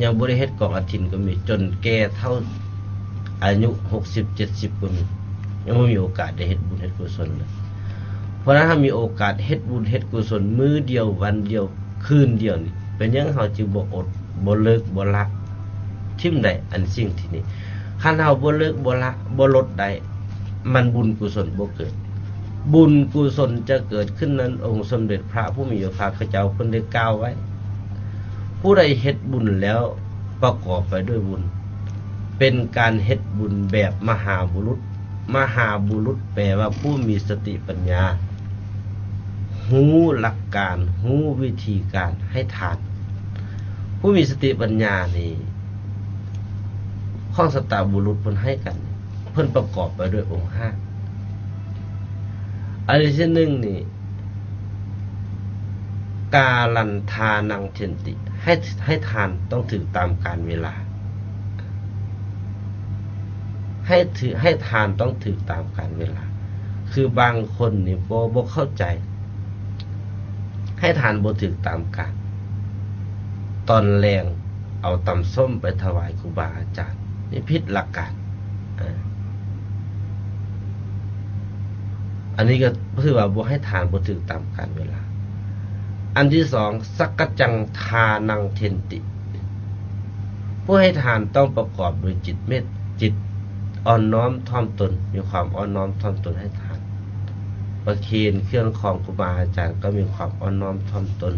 ຍັງບໍ່ໄດ້ເຮັດກອງອະຖິນກໍມີ, ຈົນແກ່ເຖົ້າອາຍຸຫົກສິບ ເຈັດສິບກໍມີ, ຍັງບໍ່ມີໂອກາດໄດ້ເຮັດບຸນເຮັດກຸສົນເລີຍ. ເພາະນັ້ນ ເຮົາມີໂອກາດເຮັດບຸນເຮັດກຸສົນມື້ດຽວ ວັນດຽວ ຄືນດຽວນີ້ ເປັນຫຍັງເຮົາຈຶ່ງບໍ່ອົດ ບໍ່ເລີກ ບໍ່ລະຖິ້ມໄດ້ອັນສິ່ງທີ່ນີ້? ຄັນເຮົາບໍ່ເລີກ ບໍ່ລະ ບໍ່ລົດໄດ້ ມັນບຸນກຸສົນບໍ່ເກີດ. ບຸນກຸສົນຈະເກີດຂຶ້ນນັ້ນ ອົງສົມເດັດພະຜູ້ມີພະພາກເຈົ້າເພິ່ນໄດ້ກ່າວໄວ້ ຜູ້ໃດເຮັດບຸນແລ້ວປະກອບໄປດ້ວຍບຸນ ເປັນການເຮັດບຸນແບບມະຫາບຸລຸດ. ມະຫາບຸລຸດແປວ່າຜູ້ມີສະຕິປັນຍາ, ຮູ້ຫຼັກການ, ຮູ້ວິທີການໃຫ້ທານ. ຜູ້ມີສະຕິປັນຍານີ້ ຂອງສັດຕະບຸລຸດເພິ່ນໃຫ້ກັນ, ເພິ່ນປະກອບໄປດ້ວຍອົງຫ້າ. ອັນທີໜຶ່ງນີ້ ກາລັນທານັງເທັນຕິ ໃຫ້ ໃຫ້ທານຕ້ອງຖືກຕາມການເວລາ. ໃຫ້ຖື ໃຫ້ທານຕ້ອງຖືກຕາມການເວລາ. ຄືບາງຄົນນີ້ບໍ່ ບໍ່ເຂົ້າໃຈ, ໃຫ້ທານບໍ່ຖືກຕາມການ. ຕອນແລງເອົາຕຳສົ້ມໄປຖວາຍຄູບາອາຈານ, ນີ້ຜິດຫຼັກການ. ອາ ອັນນີ້ກໍຖືວ່າບໍ່ໃຫ້ທານບໍ່ຖືກຕາມການເວລາ. ອັນທີສອງ ສັກກະຈັງທານັງເທັນຕິ ຜູ້ໃຫ້ທານຕ້ອງປະກອບໂດຍຈິດເມດ ຈິດອ່ອນນ້ອມຖ່ອມຕົນ, ມີຄວາມອ່ອນນ້ອມຖ່ອມຕົນໃຫ້ທານ. ປະເຄນເຄື່ອງຂອງຄູບາອາຈານກໍມີຄວາມອ່ອນນ້ອມຖ່ອມຕົນ.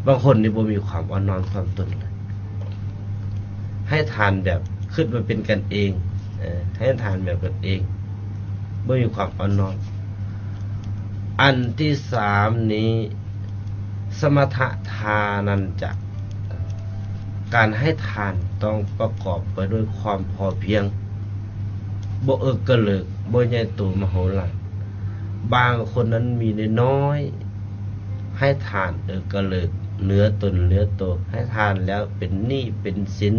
ບາງຄົນນີ້ບໍ່ມີຄວາມອ່ອນນ້ອມຖ່ອມຕົນເລີຍ, ໃຫ້ທານແບບຄິດວ່າເປັນກັນເອງ, ເອີ ໃຫ້ທານແບບກັນເອງ, ບໍ່ມີຄວາມອ່ອນນ້ອມ. ອັນທີສາມນີ້ ສະມະທະທານັນຈະ ການໃຫ້ທານຕ້ອງປະກອບໄປດ້ວຍຄວາມພໍພຽງ, ບໍ່ເອິກກະເລີກ, ບໍ່ໃຫຍ່ໂຕມະໂຫລານ. ບາງຄົນນັ້ນມີນ້ອຍໆ ໃຫ້ທານເອິກກະເລີກເໜືອຕົນເໜືອໂຕ, ໃຫ້ທານແລ້ວເປັນໜີ້ເປັນສິນ.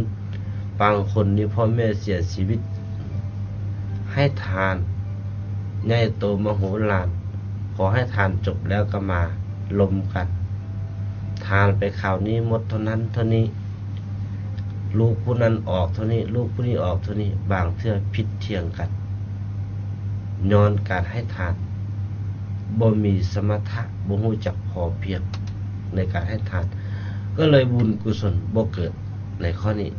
ບາງຄົນນີ້ພໍ່ແມ່ເສຍຊີວິດ, ໃຫ້ທານໃຫຍ່ໂຕມະໂຫລານ, ພໍໃຫ້ທານຈົບແລ້ວກໍມາລົມກັນ, ທານໄປຄາວນີ້ໝົດເທົ່ານັ້ນເທົ່ານີ້, ລູກຜູ້ນັ້ນອອກເທົ່ານີ້, ລູກຜູ້ນີ້ອອກເທົ່ານີ້, ບາງເທື່ອຜິດຖຽງກັນ ຍ້ອນການໃຫ້ທານບໍ່ມີສະມະຖະ, ບໍ່ຮູ້ຈັກພໍພຽງໃນການໃຫ້ທານ, ກໍເລີຍບຸນກຸສົນບໍ່ເກີດໃນຂໍ້ນີ້.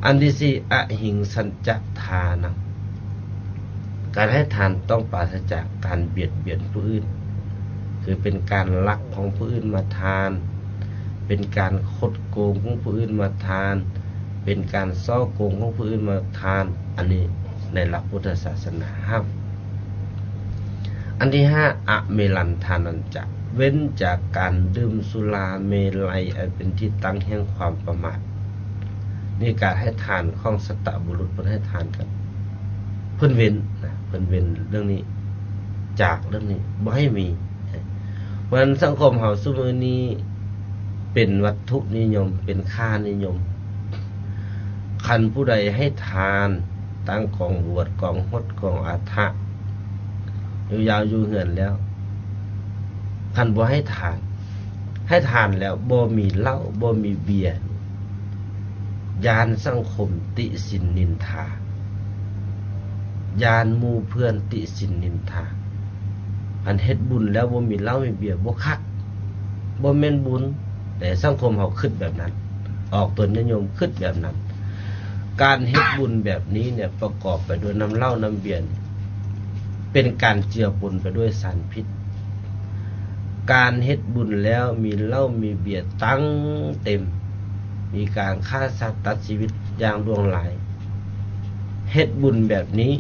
ອັນທີສີ່ ອະຫິງສັນຈະທານັງ ການໃຫ້ທານຕ້ອງປາສະຈາກການບຽດບຽນຜູ້ອື່ນ, ຄືເປັນການລັກຂອງຜູ້ອື່ນມາທານ, ເປັນການຄົດໂກງຂອງຜູ້ອື່ນມາທານ, ເປັນການສໍ້ໂກງຂອງຜູ້ອື່ນມາທານ, ອັນນີ້ໃນຫຼັກພຸດທະສາສະໜາຫ້າມ. ອັນທີຫ້າ ອະເມລັນທານັນຈະ ເວັ້ນຈາກການດື່ມສຸລາເມໄລ ອັນເປັນທີ່ຕັ້ງແຫ່ງຄວາມປະໝາດ. ນີ້ການໃຫ້ທານຂອງສັດຕະບຸລຸດເພິ່ນໃຫ້ທານກັນ, ເພິ່ນເວັ້ນນະ, ເພິ່ນເວັ້ນເລື່ອງນີ້, ຈາກເລື່ອງນີ້ບໍ່ໃຫ້ມີ. ເພາະສະນັ້ນສັງຄົມເຮົາຊຸມື້ນີ້ເປັນວັດຖຸນິຍົມ, ເປັນຄ່ານິຍົມ. ຄັນຜູ້ໃດໃຫ້ທານ ຕັ້ງກອງບວດ, ກອງຫົດ, ກອງອັດຖະ ຢູ່ຍາວຢູ່ເຮືອນແລ້ວ, ຄັນບໍ່ໃຫ້ທານ, ໃຫ້ທານແລ້ວບໍ່ມີເຫຼົ້າ, ບໍ່ມີເບຍ, ຢ້ານສັງຄົມຕິສິນນິນທາ, ຢ້ານໝູ່ເພື່ອນຕິສິນນິນທາ. ອັນເຮັດບຸນແລ້ວບໍ່ມີເຫຼົ້າມີເບຍບໍ່ຄັກ, ບໍ່ແມ່ນບຸນ. ແຕ່ສັງຄົມເຮົາຄິດແບບນັ້ນ, ອອກຕົນຍາດໂຍມຄິດແບບນັ້ນ. ການເຮັດບຸນແບບນີ້ເນຍ ປະກອບໄປດ້ວຍນ້ຳເຫຼົ້ານ້ຳເບຍ ເປັນການເຈືອປົນໄປດ້ວຍສານພິດ. ການເຮັດບຸນແລ້ວມີເຫຼົ້າມີເບຍຕັ້ງເຕັມ, ມີການຂ້າສັດຕັດຊີວິດຢ່າງຫຼວງຫຼາຍ. ເຮັດບຸນແບບນີ້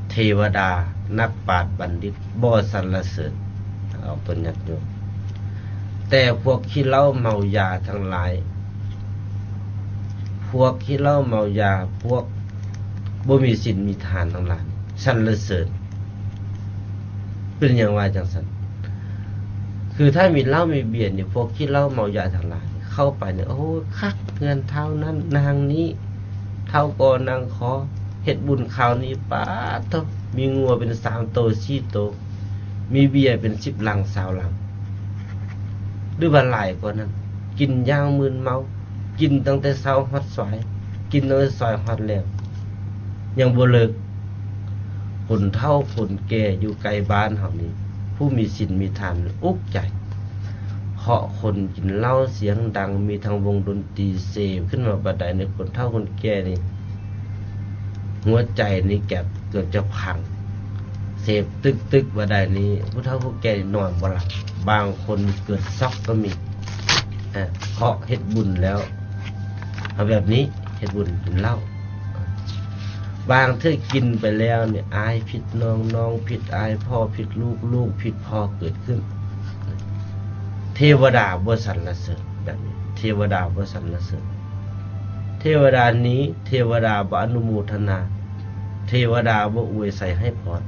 ເທວະດາ ນັກປາດບັນດິດບໍ່ສັນລະເສີນ, ອອກຕົນຍາດໂຍມ. ແຕ່ພວກຂີ້ເຫຼົ້າເມົາຢາທັງຫຼາຍ, ພວກຂີ້ເຫຼົ້າເມົາຢາ, ພວກບໍ່ມີສິນມີທານທັງຫຼາຍ ສັນລະເສີນ. ເປັນຫຍັງວ່າຈັ່ງຊັ້ນ? ຄືຖ້າມີເຫຼົ້າມີເບຍນີ້ ພວກຂີ້ເຫຼົ້າເມົາຢາທັງຫຼາຍເຂົ້າໄປນີ້ ໂອ້ ຄັກ, ເຮືອນທ້າວນັ້ນນາງນີ້, ທ້າວກໍນາງຂໍ, ເຮັດບຸນຄາວນີ້ ປາດໂທ້ ມີງົວເປັນສາມໂຕສີ່ໂຕ, ມີເບຍເປັນສິບລັງຊາວລັງ ຫຼືວ່າຫຼາຍກວ່ານັ້ນ, ກິນຢ່າງມຶນເມົາ, ກິນຕັ້ງແຕ່ເຊົ້າຮອດສາຍ, ກິນຕັ້ງແຕ່ສາຍຮອດແລງ ຍັງບໍ່ເລີກ. ຄົນເຖົ້າຄົນແກ່ຢູ່ໃກ້ບ້ານເຮົານີ້ ຜູ້ມີສິນມີທານອຸກໃຈ, ເພາະຄົນກິນເຫຼົ້າສຽງດັງ, ມີທັງວົງດົນຕີເສບຂຶ້ນມາບາດໃດນີ້, ຄົນເຖົ້າຄົນແກ່ນີ້ ຫົວໃຈນີ້ແກບເກືອບຈະພັງ, ເສບຕຶກໆ ບາດໃດນີ້ ຜູ້ເຖົ້າຜູ້ແກ່ນີ້ນອນບໍ່ຫຼັບ, ບາງຄົນເກີດຊັອກກໍມີ. ເພາະເຮັດບຸນແລ້ວ ເອົາແບບນີ້ ເຮັດບຸນກິນເຫຼົ້າ, ບາງເທື່ອກິນໄປແລ້ວນີ້ ອ້າຍຜິດນ້ອງ, ນ້ອງຜິດອ້າຍ, ພໍ່ຜິດລູກ, ລູກຜິດພໍ່ເກີດຂຶ້ນ. ເທວະດາບໍ່ສັນລະເສີນແບບນີ້, ເທວະດາບໍ່ສັນລະເສີນ. ເທວະດາໜີ, ເທວະດາບໍ່ອະນຸໂມທະນາ, ເທວະດາບໍ່ອວຍໄຊໃຫ້ພອນ.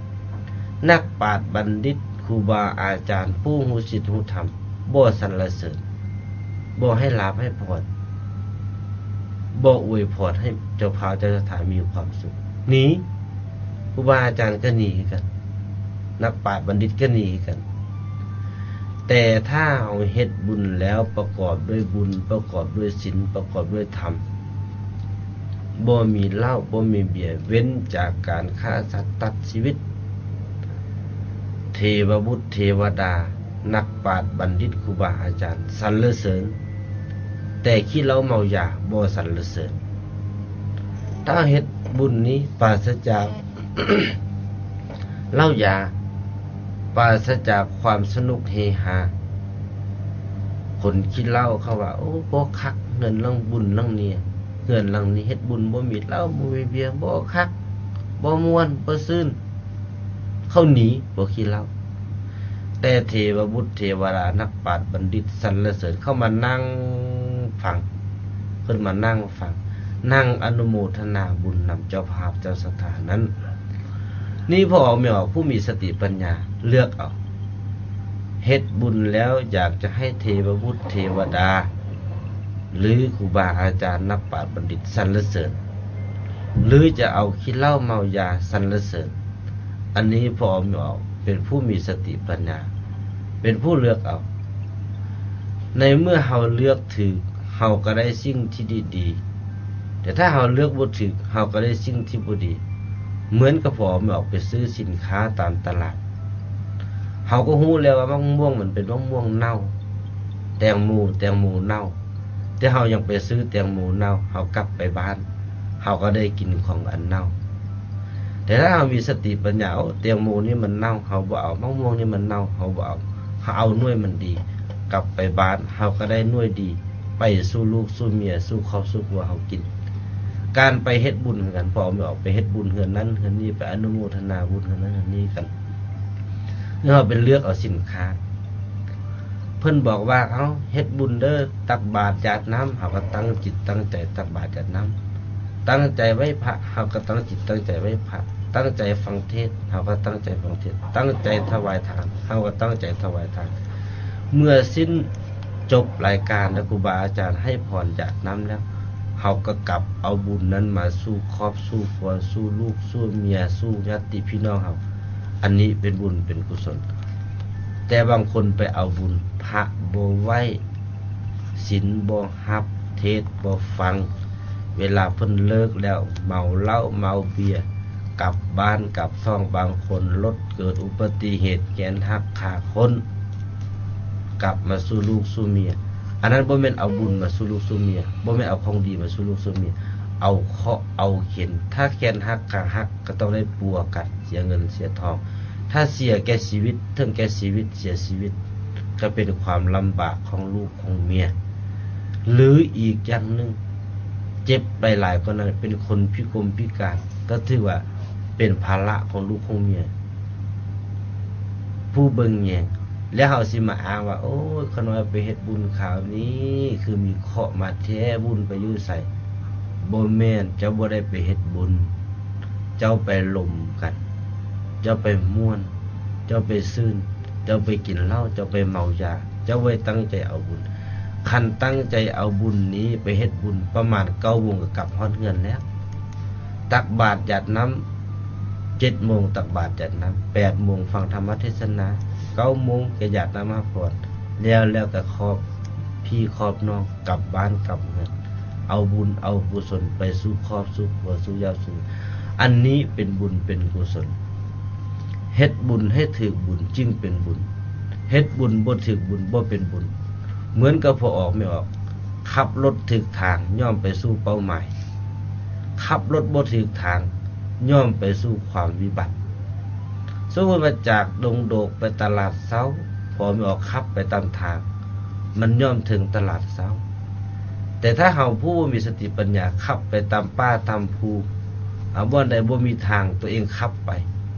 ນັກປາດບັນດິດ, ຄູບາອາຈານ, ຜູ້ຮູ້ສິນຮູ້ທຳ ບໍ່ສັນລະເສີນ, ບໍ່ໃຫ້ລາບໃຫ້ພອນ, ບໍ່ອວຍພອນໃຫ້ເຈົ້າພາວເຈົ້າສັດທາມີຄວາມສຸກ. ໜີ, ຄູບາອາຈານກໍໜີຄືກັນ, ນັກປາດບັນດິດກໍໜີຄືກັນ. ແຕ່ຖ້າເຮົາເຮັດບຸນແລ້ວປະກອບດ້ວຍບຸນ, ປະກອບດ້ວຍສິນ, ປະກອບດ້ວຍທຳ, ບໍ່ມີເຫຼົ້າ, ບໍ່ມີເບຍ, ເວັ້ນຈາກການຂ້າສັດຕັດຊີວິດ, ເທວະບຸດເທວະດາ, ນັກປາດບັນດິດ, ຄູບາອາຈານສັນລະເສີນ, ແຕ່ຂີ້ເຫຼົ້າເມົາຢາບໍ່ສັນລະເສີນ. ຖ້າເຮັດບຸນນີ້ປາສະຈາກ ເຫຼົ້າຢາ, ປາສະຈາກຄວາມສະໜຸກເຮຮາ. ຄົນຂີ້ເຫຼົ້າເຂົາວ່າ ໂອ້ ບໍ່ຄັກ, ເຮືອນຫຼັງບຸນຫຼັງນີ້, ເຮືອນຫຼັງນີ້ເຮັດບຸນບໍ່ມີເຫຼົ້າ, ບໍ່ມີເບຍ, ບໍ່ຄັກ, ບໍ່ມ່ວນ, ບໍ່ຊື່ນ. ເຂົາໜີ, ບໍ່ຂີ້ເຫຼົ້າ. ແຕ່ເທວະບຸດເທວະດາ, ນັກປາດບັນດິດສັນລະເສີນ, ເຂົາມານັ່ງຟັງ, ເພິ່ນມານັ່ງ ຟັງ, ນັ່ງອະນຸໂມທະນາບຸນນຳເຈົ້າພາບເຈົ້າສັດທານັ້ນ. ນີ້ພໍ່ອອກແມ່ອອກ ຜູ້ມີສະຕິປັນຍາເລືອກເອົາ. ເຮັດບຸນແລ້ວຢາກຈະໃຫ້ເທວະບຸດເທວະດາ ຫຼື ຄູບາອາຈານ ນັກປາດບັນດິດສັນລະເສີນ ຫຼື ຈະເອົາຂີ້ເຫຼົ້າເມົາຢາສັນລະເສີນ. ອັນນີ້ພໍ່ອອກແມ່ອອກເປັນຜູ້ມີສະຕິປັນຍາ ເປັນຜູ້ເລືອກເອົາ. ໃນເມື່ອເຮົາເລືອກຖືກ, ເຮົາກໍໄດ້ສິ່ງທີ່ດີໆ, ແຕ່ຖ້າເຮົາເລືອກບໍ່ຖືກ, ເຮົາກໍໄດ້ສິ່ງທີ່ບໍ່ດີ. ເໝືອນກັບພໍ່ແມ່ອອກໄປຊື້ສິນຄ້າຕາມຕະຫຼາດ, ເຮົາກໍຮູ້ແລ້ວວ່າໝາກມ່ວງມັນເປັນໝາກມ່ວງເນົ່າ, ແຕງໂມ, ແຕງໂມເນົ່າ, ແຕ່ເຮົາຍັງໄປຊື້ແຕງໂມເນົ່າ, ເຮົາກັບໄປບ້ານ, ເຮົາກໍໄດ້ກິນຂອງອັນເນົ່າ. ແຕ່ຖ້າເຮົາມີສະຕິປັນຍາ, ໂອ້ ແຕງໂມນີ້ມັນເນົ່າ, ເຮົາບໍ່ເອົາ, ໝາກມ່ວງນີ້ມັນເນົ່າ, ເຮົາບໍ່ເອົາ, ເຮົາເອົາໜ່ວຍມັນດີ, ກັບໄປບ້ານ, ເຮົາກໍໄດ້ໜ່ວຍດີ, ໄປສູ່ລູກສູ່ເມຍ, ສູ່ຄອບສູ່ຄົວເຮົາກິນ. ການໄປເຮັດບຸນຄືກັນ, ພໍ່ແມ່ອອກໄປເຮັດບຸນເຮືອນນັ້ນເຮືອນນີ້, ໄປອະນຸໂມທະນາບຸນເຮືອນນັ້ນເຮືອນນີ້ກັນ, ເຮົາໄປເລືອກເອົາສິນຄ້າ. ເພິ່ນບອກວ່າ ເອົາ ເຮັດບຸນເດີ ຕັກບາດຢາດນ້ຳ, ເຮົາກໍຕັ້ງຈິດຕັ້ງໃຈຕັກບາດຢາດນ້ຳ, ຕັ້ງໃຈໄຫວ້ພະ, ເຮົາກໍຕັ້ງຈິດຕັ້ງໃຈໄຫວ້ພະ, ຕັ້ງໃຈຟັງເທດ, ເຮົາກໍຕັ້ງໃຈຟັງເທດ, ຕັ້ງໃຈຖວາຍທານ, ເຮົາກໍຕັ້ງໃຈຖວາຍທານ. ເມື່ອສິ້ນຈົບລາຍການແລ້ວ, ຄູບາອາຈານໃຫ້ພອນຢາດນ້ຳແລ້ວ, ເຮົາກໍກັບເອົາບຸນນັ້ນມາສູ່ຄອບສູ່ຄົວ, ສູ່ລູກສູ່ເມຍ, ສູ່ຍາດຕິພີ່ນ້ອງເຮົາ. ອັນນີ້ເປັນບຸນເປັນກຸສົນ. ແຕ່ບາງຄົນໄປເອົາບຸນ, ພະບໍ່ໄຫວ້, ສິນບໍ່ຮັບ, ເທ ເທດບໍ່ຟັງ. ເວລາເພິ່ນເລີກແລ້ວ ເມົາເຫຼົ້າເມົາເບຍ ກັບບ້ານກັບຊ່ອງ, ບາງຄົນລົດເກີດອຸບັດຕິເຫດ ແຂນຫັກຂາໂຄ່ນ ກັບມາສູ່ລູກສູ່ເມຍ. ອັນນັ້ນບໍ່ແມ່ນເອົາບຸນມາສູ່ລູກສູ່ເມຍ, ບໍ່ແມ່ນເອົາຂອງດີມາສູ່ລູກສູ່ເມຍ, ເອົາເຄາະເອົາເຂັນ. ຖ້າແຂນຫັກຂາຫັກ ກໍຕ້ອງໄດ້ປົວກັນ, ເສຍເງິນເສຍທອງ. ຖ້າເສຍແກ່ຊີວິດ, ເຖິງແກ່ຊີວິດ, ເສຍຊີວິດ, ກໍເປັນຄວາມລຳບາກຂອງລູກຂອງເມຍ. ຫຼືອີກຢ່າງໜຶ່ງ, ເຈັບໄປຫຼາຍກວ່ານັ້ນ, ເປັນຄົນພິກົມພິການ, ກໍຖືວ່າເປັນພາລະຂອງລູກຂອງເມຍ ຜູ້ເບິ່ງແຍງ. ແລ້ວເຮົາຊິມາອ້າງວ່າ ໂອ້ຍ ຂ້ານ້ອຍໄປເຮັດບຸນຄາວນີ້ ຄືມີເຄາະມາແທ້, ບຸນໄປຢູ່ໃສ? ບໍ່ແມ່ນ, ເຈົ້າບໍ່ໄດ້ໄປເຮັດບຸນ, ເຈົ້າໄປລົມກັນ, ເຈົ້າໄປມ່ວນ, ເຈົ້າໄປຊື່ນ, ເຈົ້າໄປກິນເຫຼົ້າ, ເຈົ້າໄປເມົາຢາ, ເຈົ້າບໍ່ໄດ້ຕັ້ງໃຈເອົາບຸນ. ຄັນຕັ້ງໃຈເອົາບຸນນີ້ ໄປເຮັດບຸນປະມານເກົ້າໂມງກໍກັບຮອດເຮືອນແລ້ວ. ຕັກບາດຢາດນ້ຳ ເຈັດໂມງຕັກບາດຢາດນ້ຳ, ແປດໂມງຟັງທຳມະເທດສະໜາ, ເກົ້າໂມງກໍຢາດນ້ຳຮັບພອນ, ແລ້ວ ແລ້ວກໍຄອບພີ່ຄອບນ້ອງ ກັບບ້ານກັບເຮືອນ, ເອົາບຸນເອົາກຸສົນໄປສູ່ຄອບສູ່ຄົວສູ່ຍາດສູ່. ອັນນີ້ເປັນບຸນເປັນກຸສົນ. ເຮັດບຸນໃຫ້ຖືກບຸນຈຶ່ງເປັນບຸນ, ເຮັດບຸນບໍ່ຖືກບຸນບໍ່ເປັນບຸນ. ເໝືອນກັບພໍ່ອອກແມ່ອອກ, ຂັບລົດຖືກທາງຍ່ອມໄປສູ່ເປົ້າໝາຍ, ຂັບລົດບໍ່ຖືກທາງຍ່ອມໄປສູ່ຄວາມວິບັດ. ສົມມຸດວ່າຈາກດົງໂດກໄປຕະຫຼາດເຊົ້າ, ພໍ່ແມ່ອອກຂັບໄປຕາມທາງ, ມັນຍ່ອມເຖິງຕະຫຼາດເຊົ້າ. ແຕ່ຖ້າເຮົາຜູ້ບໍ່ມີສະຕິປັນຍາ ຂັບໄປຕາມປ່າຕາມພູ, ອາ ບ່ອນໃດບໍ່ມີທາງ ຕົວເອງຂັບໄປ,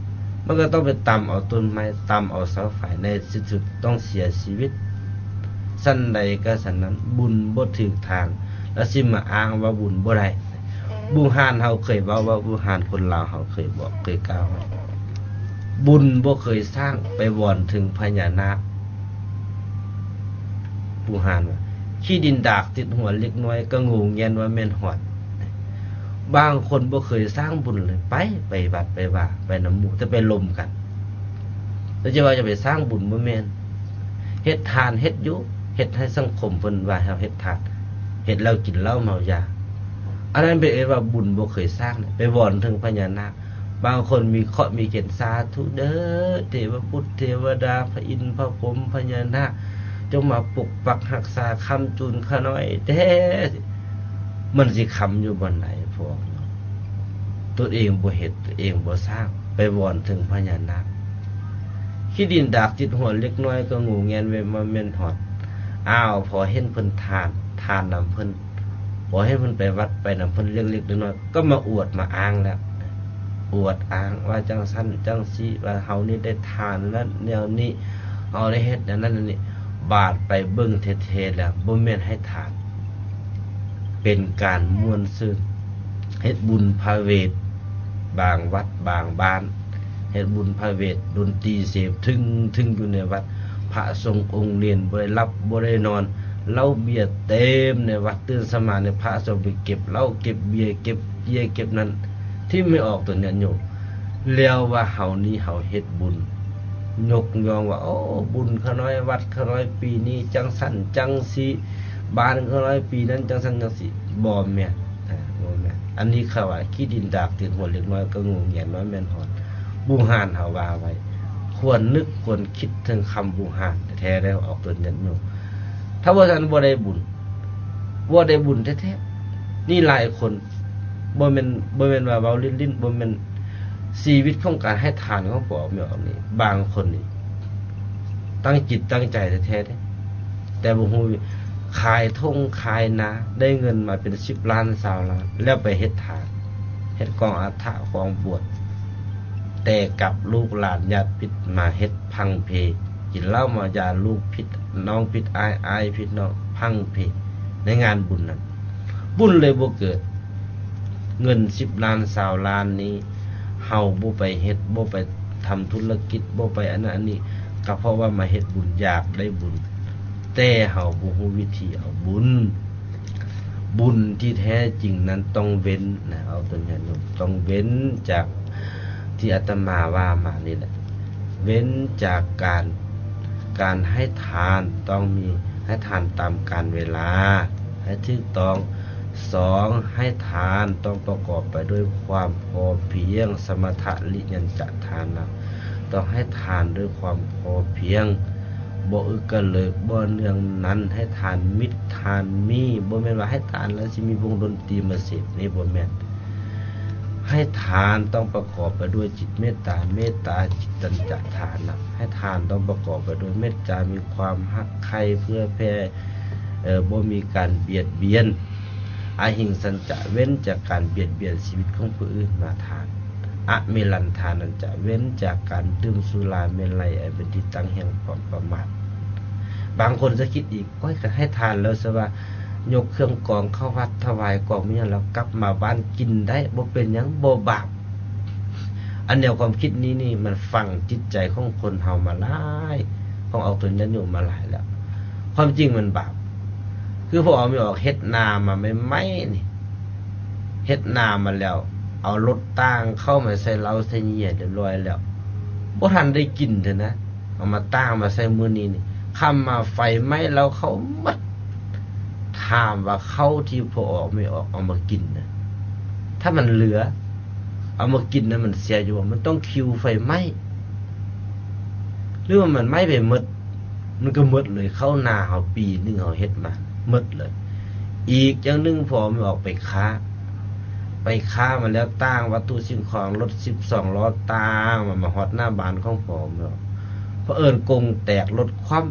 ມັນກໍຕ້ອງໄປຕຳເອົາຕົ້ນໄມ້, ຕຳເອົາເສົາໄຟ, ໃນທີ່ສຸດຕ້ອງເສຍຊີວິດ. ສັນໃດກໍສັນນັ້ນ, ບຸນບໍ່ຖືກທາງ ແລ້ວຊິມາອ້າງວ່າບຸນບໍ່ໄດ້. ບູຮານເຮົາເຄີຍເວົ້າວ່າ, ບູຮານຄົນລາວເຮົາເຄີຍບອກ, ເຄີຍກ່າວວ່າ ບຸນບໍ່ເຄີຍສ້າງໄປວອນເຖິງພະຍານາກ. ບູຮານວ່າ ຂີ້ດິນດາກຕິດຫົວເລັກນ້ອຍ ກໍໂງ່ແງ່ນວ່າແມ່ນຫອນ. ບາງຄົນບໍ່ເຄີຍສ້າງບຸນເລີຍ, ໄປ ໄປວັດໄປວາ ໄປນຳໝູ່, ແຕ່ໄປລົມກັນ. ແລ້ວຈະວ່າຈະໄປສ້າງບຸນ ບໍ່ແມ່ນ. ເຮັດທານເຮັດຢູ່, ເຮັດໃຫ້ສັງຄົມເພິ່ນວ່າເຮົາເຮັດທານ, ເຮັດແລ້ວກິນເຫຼົ້າເມົາຢາ. ອັນນັ້ນເພິ່ນເອີ້ນວ່າບຸນບໍ່ເຄີຍສ້າງ, ໄປວອນເຖິງພະຍານາກ. ບາງຄົນມີເຄາະມີເຂັນ, ສາທຸເດີ ເທວະບຸດເທວະດາ ພະອິນພະພົມພະຍານາກ ຈົ່ງມາປົກປັກຮັກສາ, ຄ້ຳຈູນຂ້ານ້ອຍແດ່. ມັນຊິຄ້ຳຢູ່ບ່ອນໃດ? ພວກເຮົາ ຕົນເອງບໍ່ເຮັດ, ຕົນເອງບໍ່ສ້າງ, ໄປວອນເຖິງພະຍານາກ. ຂີ້ດິນດາກຕິດຫົວເລັກນ້ອຍ ກໍໂງ່ແງ່ນວ່າແມ່ນຫອນ. ອ້າວ ພໍເຫັນເພິ່ນທານ, ທານນຳເພິ່ນ, ພໍເຫັນເພິ່ນໄປວັດໄປນຳເພິ່ນເລັກໆນ້ອຍໆ ກໍມາອວດມາອ້າງແລ້ວ, ອວດອ້າງວ່າຈັ່ງຊັ້ນຈັ່ງຊີ້, ວ່າເຮົານີ້ໄດ້ທານນັ້ນແນວນີ້, ເຮົາໄດ້ເຮັດແນວນັ້ນແນວນີ້. ບາດໄປເບິ່ງແທ້ໆແລ້ວ ບໍ່ແມ່ນໃຫ້ທານ, ເປັນການມ່ວນຊື່ນ, ເຮັດບຸນພາເວດບາງວັດບາງບ້ານ, ເຮັດບຸນພາເວດ ດົນຕີເສບ ທຶງໆ ຢູ່ໃນວັດ, ພະສົງອົງເນນບໍ່ໄດ້ຫຼັບບໍ່ໄດ້ນອນ, ເຫຼົ້າເບຍເຕັມໃນວັດ. ຕື່ນສະມານີ້ ພະສົງໄປເກັບເຫຼົ້າເກັບເບຍ ເກັບເບຍເກັບນັ້ນ ຖິ້ມໃຫ້ອອກຕົນຍາດໂຍມ. ແລ້ວວ່າເຮົານີ້ເຮົາເຮັດບຸນ, ຍົກຍ້ອງວ່າ ໂອ້ ບຸນຂ້ານ້ອຍ ວັດຂ້ານ້ອຍປີນີ້ຈັ່ງຊັ້ນຈັ່ງຊີ້, ບ້ານຂ້ານ້ອຍປີນັ້ນຈັ່ງຊັ້ນຈັ່ງຊີ້. ບໍ່ແມ່ນ, ເອີ ບໍ່ແມ່ນ. ອັນນີ້ເຂົາວ່າ ຂີ້ດິນດາກຕິດຫົວເລັກນ້ອຍ ກໍໂງ່ແງ່ນວ່າແມ່ນຫອນ. ບູຮານເຮົາວ່າໄວ້, ຄວນນຶກຄວນຄິດເຖິງຄຳບູຮານແທ້ໆ ໄດ້ອອກຕົນຍາດໂຍມ. ຖ້າບໍ່ຊັ້ນບໍ່ໄດ້ບຸນ, ບໍ່ໄດ້ບຸນແທ້ໆ. ນີ້ຫຼາຍຄົນ ບໍ່ແມ່ນ, ບໍ່ແມ່ນວ່າເວົ້າຫຼິ້ນໆ, ບໍ່ແມ່ນ. ຊີວິດຂອງການໃຫ້ທານຂອງພໍ່ອອກແມ່ອອກນີ້, ບາງຄົນນີ້ຕັ້ງຈິດຕັ້ງໃຈແທ້ໆເດ້, ແຕ່ບໍ່ຮູ້ ຂາຍທົ່ງຂາຍນາ ໄດ້ເງິນມາເປັນສິບລ້ານຊາວລ້ານ ແລ້ວໄປເຮັດທານ, ເຮັດກອງອັດຖະກອງບວດ, ແຕ່ກັບລູກຫຼານຍາດພິດມາເຮັດພັ່ງເພ, ກິນເຫຼົ້າເມົາຢາ, ລູກຜິດນ້ອງຜິດອ້າຍ, ອ້າຍຜິດນ້ອງ, ພັ່ງເພໃນງານບຸນນັ້ນ. ບຸນເລີຍບໍ່ເກີດ. ເງິນສິບລ້ານຊາວລ້ານນີ້ ເຮົາບໍ່ໄປເຮັດ, ບໍ່ໄປທຳທຸລະກິດ, ບໍ່ໄປອັນນັ້ນອັນນີ້, ກໍເພາະວ່າມາເຮັດບຸນ, ຢາກໄດ້ບຸນ, ແຕ່ເຮົາບໍ່ຮູ້ວິທີເອົາບຸນ. ບຸນທີ່ແທ້ຈິງນັ້ນຕ້ອງເວັ້ນນະ, ເອົາຕົວຢ່າງ ຕ້ອງເວັ້ນຈາກທີ່ອາດຕະມາວ່າມານີ້ແຫຼະ, ເວັ້ນຈາກການ, ການໃຫ້ທານ, ຕ້ອງມີໃຫ້ທານຕາມການເວລາ. ໃຫ້ຖືກຕ້ອງ. ສອງ, ໃຫ້ທານຕ້ອງປະກອບໄປດ້ວຍຄວາມພໍພຽງ, ສະມະທະລິຍັນຈະທານະ, ຕ້ອງໃຫ້ທານດ້ວຍຄວາມພໍພຽງ, ບໍ່ອຶກກະເລິກ, ບໍ່ເນື່ອງນັນ, ໃຫ້ທານມິດທານມີ, ບໍ່ແມ່ນວ່າໃຫ້ທານແລ້ວຊິມີວົງດົນຕີມາເສບ, ນີ້ບໍ່ແມ່ນ. ໃຫ້ທານຕ້ອງປະກອບໄປດ້ວຍຈິດເມດຕາ, ເມດຕາຈິດຕັນຈະທານະ, ໃຫ້ທານຕ້ອງປະກອບໄປດ້ວຍເມດຕາ, ມີຄວາມຮັກໃຄ່ເພື່ອແຜ່, ເອີ ບໍ່ມີການບຽດບຽນ. ອະຫິງສັນຈະ, ເວັ້ນຈາກການບຽດບຽນຊີວິດຂອງຜູ້ອື່ນມາທານ. ອະເມລັນທານັນຈະ, ເວັ້ນຈາກການດື່ມສຸລາເມໄລ ອັນເປັນທີ່ຕັ້ງແຫ່ງຄວາມປະໝາດ. ບາງຄົນຈະຄິດອີກ, ໂອ້ຍ ກະໃຫ້ທານແລ້ວຊະວ່າ, ຍົກເຄື່ອງກອງເຂົ້າວັດ, ຖວາຍກອງມີຫຍັງແລ້ວ ກັບມາບ້ານກິນໄດ້, ບໍ່ເປັນຫຍັງ, ບໍ່ບາບ. ອັນແນວຄວາມຄິດນີ້ນີ້ ມັນຝັງຈິດໃຈຂອງຄົນເຮົາມາຫຼາຍ, ຂອງອອກຕົນຍາດໂຍມມາຫຼາຍແລ້ວ. ຄວາມຈິງມັນບາບ. ຄືພວກເຮົາມີອອກເຮັດນາມາໃໝ່ໆນີ້, ເຮັດນາມາແລ້ວ ເອົາລົດຕ່າງເຂົ້າມາໃສ່ເຫຼົ້າໃສ່ເຫຍື່ອຮຽບຮ້ອຍແລ້ວ, ບໍ່ທັນໄດ້ກິນເທື່ອນະ, ເອົາມາຕ່າງມາໃສ່ມື້ນີ້ນີ້, ຄ່ຳມາໄຟໄໝ້ເຫຼົ້າເຂົ້າໝົດ. ຖາມວ່າເຂົ້າທີ່ພໍ່ອອກແມ່ອອກເອົາມາກິນນະ, ຖ້າມັນເຫຼືອ ເອົາມາກິນນະ ມັນເສຍຢູ່ບໍ່? ມັນຕ້ອງຄິວໄຟໄໝ້ ຫຼືວ່າມັນໄໝ້ໄປໝົດ? ມັນກໍໝົດເລີຍ. ເຂົ້ານາເຮົາປີໜຶ່ງເຮົາເຮັດມາໝົດເລີຍ. ອີກຢ່າງໜຶ່ງ ພໍ່ອອກແມ່ອອກໄປຄ້າ, ໄປຄ້າມາແລ້ວຕ່າງວັດຖຸສິ່ງຂອງ, ລົດສິບສອງລໍ້ຕ່າງມາ, ມາຮອດໜ້າບ້ານຂອງພໍ່ອອກແມ່ອອກ, ພະເອີນກົງແຕກລົດຄວ່ຳ.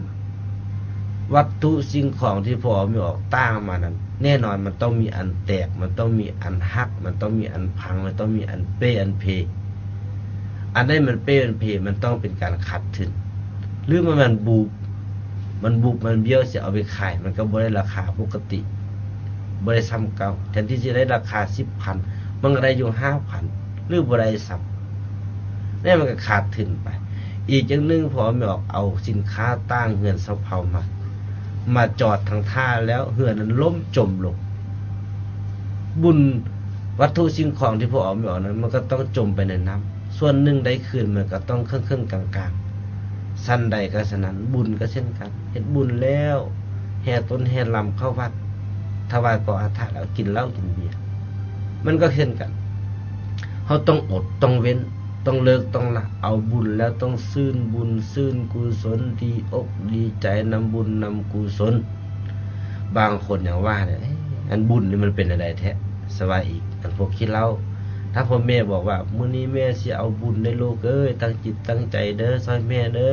ວັດຖຸສິ່ງຂອງທີ່ພໍ່ອອກແມ່ອອກຕ່າງມານັ້ນ ແນ່ນອນມັນຕ້ອງມີອັນແຕກ, ມັນຕ້ອງມີອັນຫັກ, ມັນຕ້ອງມີອັນພັງ, ມັນຕ້ອງມີອັນເປ້ອັນເພ. ອັນໃດມັນເປ້ອັນເພ ມັນຕ້ອງເປັນການຂາດທຶນ. ຫຼືວ່າມັນບຸບ, ມັນບຸບ ມັນບ້ຽວ ຊິເອົາໄປຂາຍ ມັນກໍບໍ່ໄດ້ລາຄາປົກກະຕິ, ບໍ່ໄດ້ຊໍ່າເກົ່າ. ແທນທີ່ຊິໄດ້ລາຄາສິບພັນ ມັນກໍໄດ້ຢູ່ຫ້າພັນ ຫຼືບໍ່ໄດ້ຊ້ຳ, ແລ້ວມັນກໍຂາດທຶນໄປ. ອີກຢ່າງໜຶ່ງ ພໍ່ອອກແມ່ອອກເອົາສິນຄ້າຕ່າງເຮືອນຊາວເຜົ່າມາ, ມາຈອດທາງທ່າແລ້ວເຮືອນນັ້ນລົ້ມຈົມລົງ. ບຸນວັດຖຸສິ່ງຂອງທີ່ພໍ່ອອກແມ່ອອກນັ້ນ ມັນກໍຕ້ອງຈົມໄປໃນນ້ຳ, ສ່ວນໜຶ່ງໄດ້ຄືນ ມັນກໍຕ້ອງເຄິ່ງໆກາງໆ. ສັນໃດກໍສະນັ້ນ, ບຸນກໍເຊັ່ນກັນ, ເຮັດບຸນແລ້ວ ແຫ່ຕົ້ນແຫ່ລຳເຂົ້າວັດ, ຖວາຍກອງອັດຖະແລ້ວ ກິນເຫຼົ້າກິນເບຍ, ມັນກໍເຊັ່ນກັນ. ເຮົາຕ້ອງອົດ ຕ້ອງເວັ້ນ ຕ້ອງເລີກ ຕ້ອງລະ. ເອົາບຸນແລ້ວຕ້ອງຊື່ນບຸນ ຊື່ນກຸສົນ, ດີອົກດີໃຈນຳບຸນນຳກຸສົນ. ບາງຄົນຍັງວ່າເດ້, ເອີ ອັນບຸນນີ້ມັນເປັນແນວໃດແທ້? ສະວ່າອີກ ອັນພວກຂີ້ເຫຼົ້າ. ຖ້າພໍ່ແມ່ບອກວ່າ ມື້ນີ້ແມ່ຊິເອົາບຸນເດີລູກເອີຍ, ຕັ້ງຈິດຕັ້ງໃຈເດີ, ຊ່ອຍແມ່ເດີ,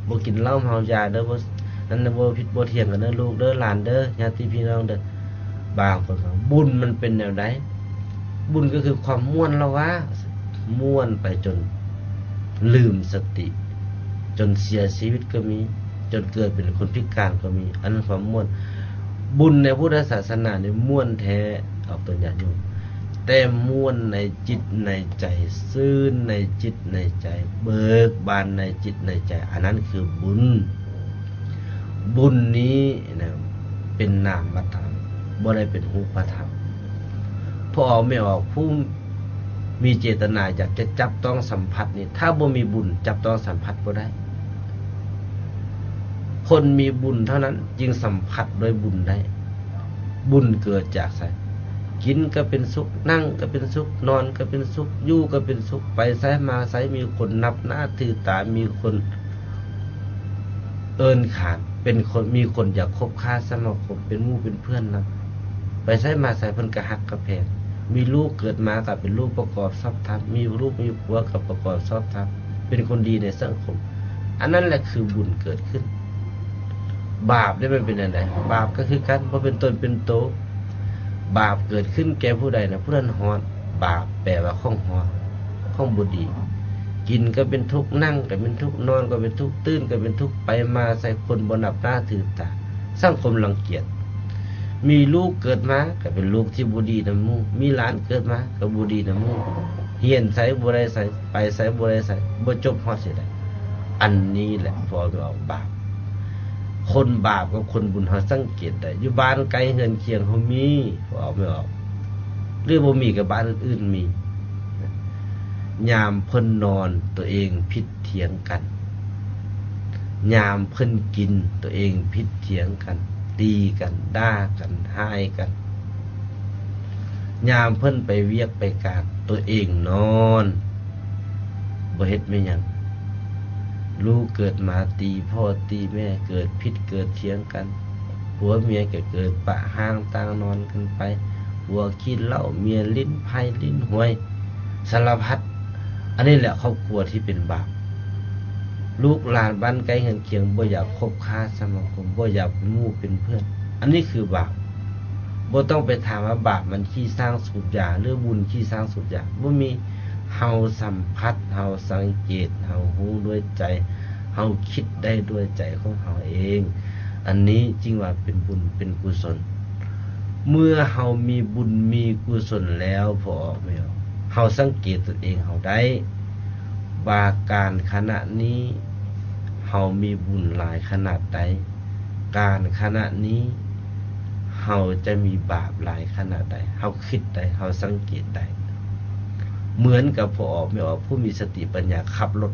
ບໍ່ກິນເຫຼົ້າເມົາຢາເດີ, ບໍ່ ອັນນັ້ນ ບໍ່ຜິດບໍ່ຖຽງກັນເດີລູກເດີ, ຫຼານເດີ, ຍາດຕິພີ່ນ້ອງເດີ. ບາງຄົນວ່າ ບຸນມັນເປັນແນວໃດ? ບຸນກໍຄືຄວາມມ່ວນລະຫວາ, ມ່ວນໄປຈົນລືມສະຕິ, ຈົນເສຍຊີວິດກໍມີ, ຈົນເກີດເປັນຄົນພິການກໍມີ, ອັນນັ້ນຄວາມມ່ວນ. ບຸນໃນພຸດທະສາສະໜານີ້ມ່ວນແທ້, ອອກຕົນຍາດໂຍມ, ແຕ່ມ່ວນໃນຈິດໃນໃຈ, ຊື່ນໃນຈິດໃນໃຈ, ເບີກບານໃນຈິດໃນໃຈ, ອັນນັ້ນຄືບຸນ. ບຸນນີ້ນະ ເປັນນາມະທຳ, ບໍ່ໄດ້ເປັນຮູບປະທຳ. ພໍ່ອອກແມ່ອອກ ຜູ້ມີເຈດຕະນາຢາກຈະຈັບຕ້ອງສຳຜັດນີ້, ຖ້າບໍ່ມີບຸນ ຈັບຕ້ອງສຳຜັດບໍ່ໄດ້. ຄົນມີບຸນເທົ່ານັ້ນຈຶ່ງສຳຜັດດ້ວຍບຸນໄດ້. ບຸນເກີດຈາກໃສ? ກິນກໍເປັນສຸກ, ນັ່ງກໍເປັນສຸກ, ນອນກໍເປັນສຸກ, ຢູ່ກໍເປັນສຸກ, ໄປໃສມາໃສມີຄົນນັບໜ້າຖືຕາ, ມີຄົນ ເອີ້ນຂານ, ເປັນຄົນ ມີຄົນຢາກຄົບຄ້າສະມາຄົມ, ເປັນໝູ່ເປັນເພື່ອນນຳ, ໄປໃສມາໃສເພິ່ນກໍຮັກກໍແພງ, ມີລູກເກີດມາກໍເປັນລູກປະກອບຊອບທຳ, ມີລູກມີຜົວກໍປະກອບຊອບທຳ, ເປັນຄົນດີໃນສັງຄົມ. ອັນນັ້ນແຫຼະຄືບຸນເກີດຂຶ້ນ. ບາບນີ້ມັນເປັນແນວໃດ? ບາບກໍຄືກັນ, ບໍ່ເປັນຕົນເປັນໂຕ. ບາບເກີດຂຶ້ນແກ່ຜູ້ໃດນະ, ຜູ້ນັ້ນຮອດ. ບາບແປວ່າຂອງຮອດ, ຂອງບໍ່ດີ. ກິນກໍເປັນທຸກ, ນັ່ງກໍເປັນທຸກ, ນອນກໍເປັນທຸກ, ຕື່ນກໍເປັນທຸກ, ໄປມາໃສຄົນບໍ່ນັບໜ້າຖືຕາ, ສັງຄົມລັງກຽດ. ມີລູກເກີດມາກໍເປັນລູກທີ່ບໍ່ດີນຳໝູ່, ມີຫຼານເກີດມາກໍບໍ່ດີນຳໝູ່, ຮຽນໃສບໍ່ໄດ້ໃສ, ໄປໃສບໍ່ໄດ້ໃສ, ບໍ່ຈົບຮອດເສຍໃດ. ອັນນີ້ແຫຼະ ພໍ່ອອກແມ່ອອກບາບ. ຄົນບາບກັບຄົນບຸນເຮົາສັງເກດໄດ້, ຢູ່ບ້ານໃກ້ເຮືອນຄຽງເຮົາມີ, ພໍ່ອອກແມ່ອອກ, ຫຼືບໍ່ມີກໍບ້ານອື່ນໆມີ. ຍາມເພິ່ນນອນ ຕົວເອງຜິດຖຽງກັນ, ຍາມເພິ່ນກິນ ຕົວເອງຜິດຖຽງກັນ, ຕີກັນ, ດ່າກັນ, ຮ້າຍກັນ. ຍາມເພິ່ນໄປວຽກໄປການ, ຕົວເອງນອນ ບໍ່ເຮັດແມ່ນຫຍັງ. ລູກເກີດມາຕີພໍ່ຕີແມ່, ເກີດຜິດເກີດຖຽງກັນ, ຜົວເມຍກໍເກີດປະຮ້າງຕ່າງນອນກັນໄປ, ຜົວກິນເຫຼົ້າ, ເມຍຫຼິ້ນໄພຫຼິ້ນຫວຍ, ສາລະພັດ. ອັນນີ້ແຫຼະຄອບຄົວທີ່ເປັນບາບ. ລູກຫຼານບ້ານໃກ້ເຮືອນຄຽງບໍ່ຢາກຄົບຄ້າສະມາຄົມ, ບໍ່ຢາກເປັນໝູ່ເປັນເພື່ອນ. ອັນນີ້ຄືບາບ. ບໍ່ຕ້ອງໄປຖາມວ່າບາບມັນຂີ້ຊ້າງສູບຢາ ຫຼື ບຸນຂີ້ຊ້າງສູບຢາ. ບໍ່ມີ. ເຮົາສຳຜັດ, ເຮົາສັງເກດ, ເຮົາຮູ້ດ້ວຍໃຈ, ເຮົາຄິດໄດ້ດ້ວຍໃຈຂອງເຮົາເອງ. ອັນນີ້ຈຶ່ງວ່າເປັນບຸນເປັນກຸສົນ. ເມື່ອເຮົາມີບຸນມີກຸສົນແລ້ວ ພໍ່ອອກແມ່ອອກ, ເຮົາສັງເກດຕົນເອງເຮົາໄດ້ວ່າ ການຂະນະນີ້ເຮົາມີບຸນຫຼາຍຂະໜາດໃດ, ການຂະນະນີ້ເຮົາຈະມີບາບຫຼາຍຂະໜາດໃດ, ເຮົາຄິດໄດ້, ເຮົາສັງເກດໄດ້. ເໝືອນກັບພໍ່ອອກແມ່ອອກຜູ້ມີສະຕິປັນຍາຂັບລົດ,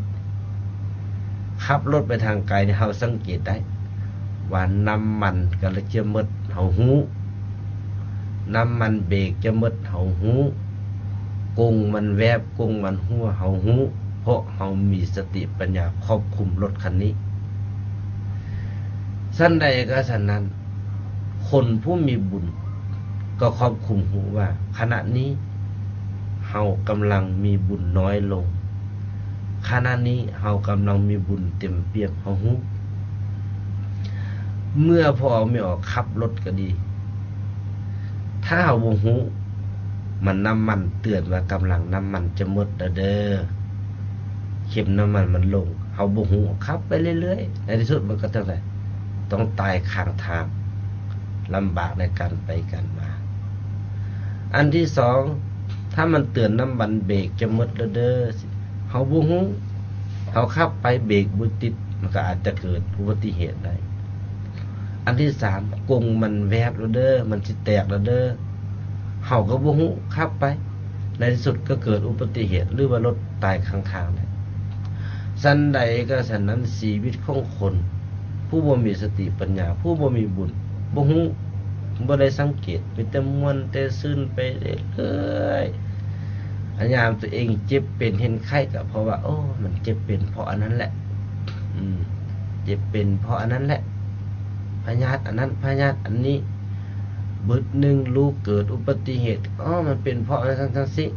ຂັບລົດໄປທາງໄກນີ້ ເຮົາສັງເກດໄດ້ວ່ານ້ຳມັນກຳລັງຈະໝົດ ເຮົາຮູ້, ນ້ຳມັນເບຣກຈະໝົດ ເຮົາຮູ້, ກົງມັນແວບ ກົງມັນຮົ່ວ ເຮົາຮູ້, ເພາະເຮົາມີສະຕິປັນຍາຄວບຄຸມລົດຄັນນີ້. ສັນໃດກໍສັນນັ້ນ, ຄົນຜູ້ມີບຸນກໍຄວບຄຸມຮູ້ວ່າ ຂະນະນີ້ເຮົາກຳລັງມີບຸນນ້ອຍລົງ, ຂະນະນີ້ເຮົາກຳລັງມີບຸນເຕັມປ່ຽມ, ເຮົາຮູ້. ເມື່ອພໍ່ອອກແມ່ອອກຂັບລົດກໍດີ, ຖ້າເຮົາບໍ່ຮູ້, ມັນນ້ຳມັນເຕືອນວ່າກຳລັງນ້ຳມັນຈະໝົດແລ້ວເດີ, ເຂັມນ້ຳມັນມັນລົງ. ເຮົາບໍ່ຮູ້, ຂັບໄປເລື້ອຍໆ, ໃນທີ່ສຸດມັນກໍຕ້ອງໄດ້ ຕ້ອງຕາຍຂ້າງທາງ, ລຳບາກໃນການໄປການມາ. ອັນທີສອງ, ຖ້າມັນເຕືອນນ້ຳມັນເບຣກຈະໝົດແລ້ວເດີ, ເຮົາບໍ່ຮູ້, ເຮົາຂັບໄປເບຣກບໍ່ຕິດ, ມັນກໍອາດຈະເກີດອຸບັດຕິເຫດໄດ້. ອັນທີສາມ, ກົງມັນແວບແລ້ວເດີ, ມັນຊິແຕກແລ້ວເດີ, ເຮົາກໍບໍ່ຮູ້, ຂັບໄປ, ໃນທີ່ສຸດກໍເກີດອຸບັດຕິເຫດ ຫຼືວ່າລົດຕາຍຂ້າງທາງໄດ້. ສັນໃດກໍສັນນັ້ນ, ຊີວິດຂອງຄົນຜູ້ບໍ່ມີສະຕິປັນຍາ, ຜູ້ບໍ່ມີບຸນ, ບໍ່ຮູ້, ບໍ່ໄດ້ສັງເກດ, ມີແຕ່ມ່ວນແຕ່ຊື່ນໄປເລື້ອຍໆ. ອາ ຍາມຕົວເອງເຈັບເປັນເຫັນໄຂ້ ກໍເພາະວ່າ ໂອ້ ມັນເຈັບເປັນເພາະອັນນັ້ນແຫຼະ, ອືມ ເຈັບເປັນເພາະອັນນັ້ນແຫຼະ, ພະຍາດອັນນັ້ນ ພະຍາດອັນນີ້. ບຶດໜຶ່ງລູກເກີດອຸບັດຕິເຫດ, ອໍ ມັນເປັນເພາະອັນນັ້ນ ຈັ່ງຊັ້ນຈັ່ງຊີ້,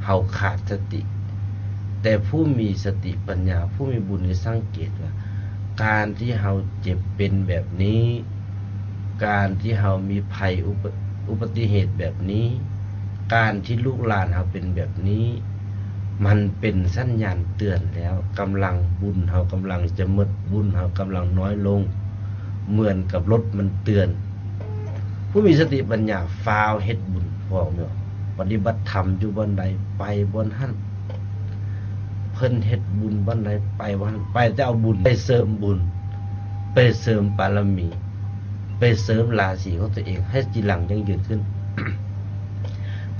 ເຮົາຂາດສະຕິ. ແຕ່ຜູ້ມີສະຕິປັນຍາ, ຜູ້ມີບຸນນີ້ສັງເກດວ່າ ການທີ່ເຮົາເຈັບເປັນແບບນີ້, ການທີ່ເຮົາມີໄພອຸປະ ອຸບັດຕິເຫດແບບນີ້, ການທີ່ລູກຫຼານເຮົາເປັນແບບນີ້, ມັນເປັນສັນຍານເຕືອນແລ້ວ, ກຳລັງບຸນເຮົາກຳລັງຈະໝົດ, ບຸນເຮົາກຳລັງນ້ອຍລົງ, ເໝືອນກັບລົດມັນເຕືອນ. ຜູ້ມີສະຕິປັນຍາຟ້າວເຮັດບຸນ, ພວກເນາະ, ປະຕິບັດທຳຢູ່ບ່ອນໃດ ໄປບ່ອນຫັ້ນ, ເພິ່ນເຮັດບຸນບ່ອນໃດ ໄປບ່ອນນັ້ນ, ໄປແຕ່ເອົາບຸນ, ໄປເສີມບຸນ, ໄປເສີມບາລະມີ, ໄປເສີມລາສີຂອງຕົວເອງໃຫ້ຈີລັງຢັ້ງຢືນຂຶ້ນ.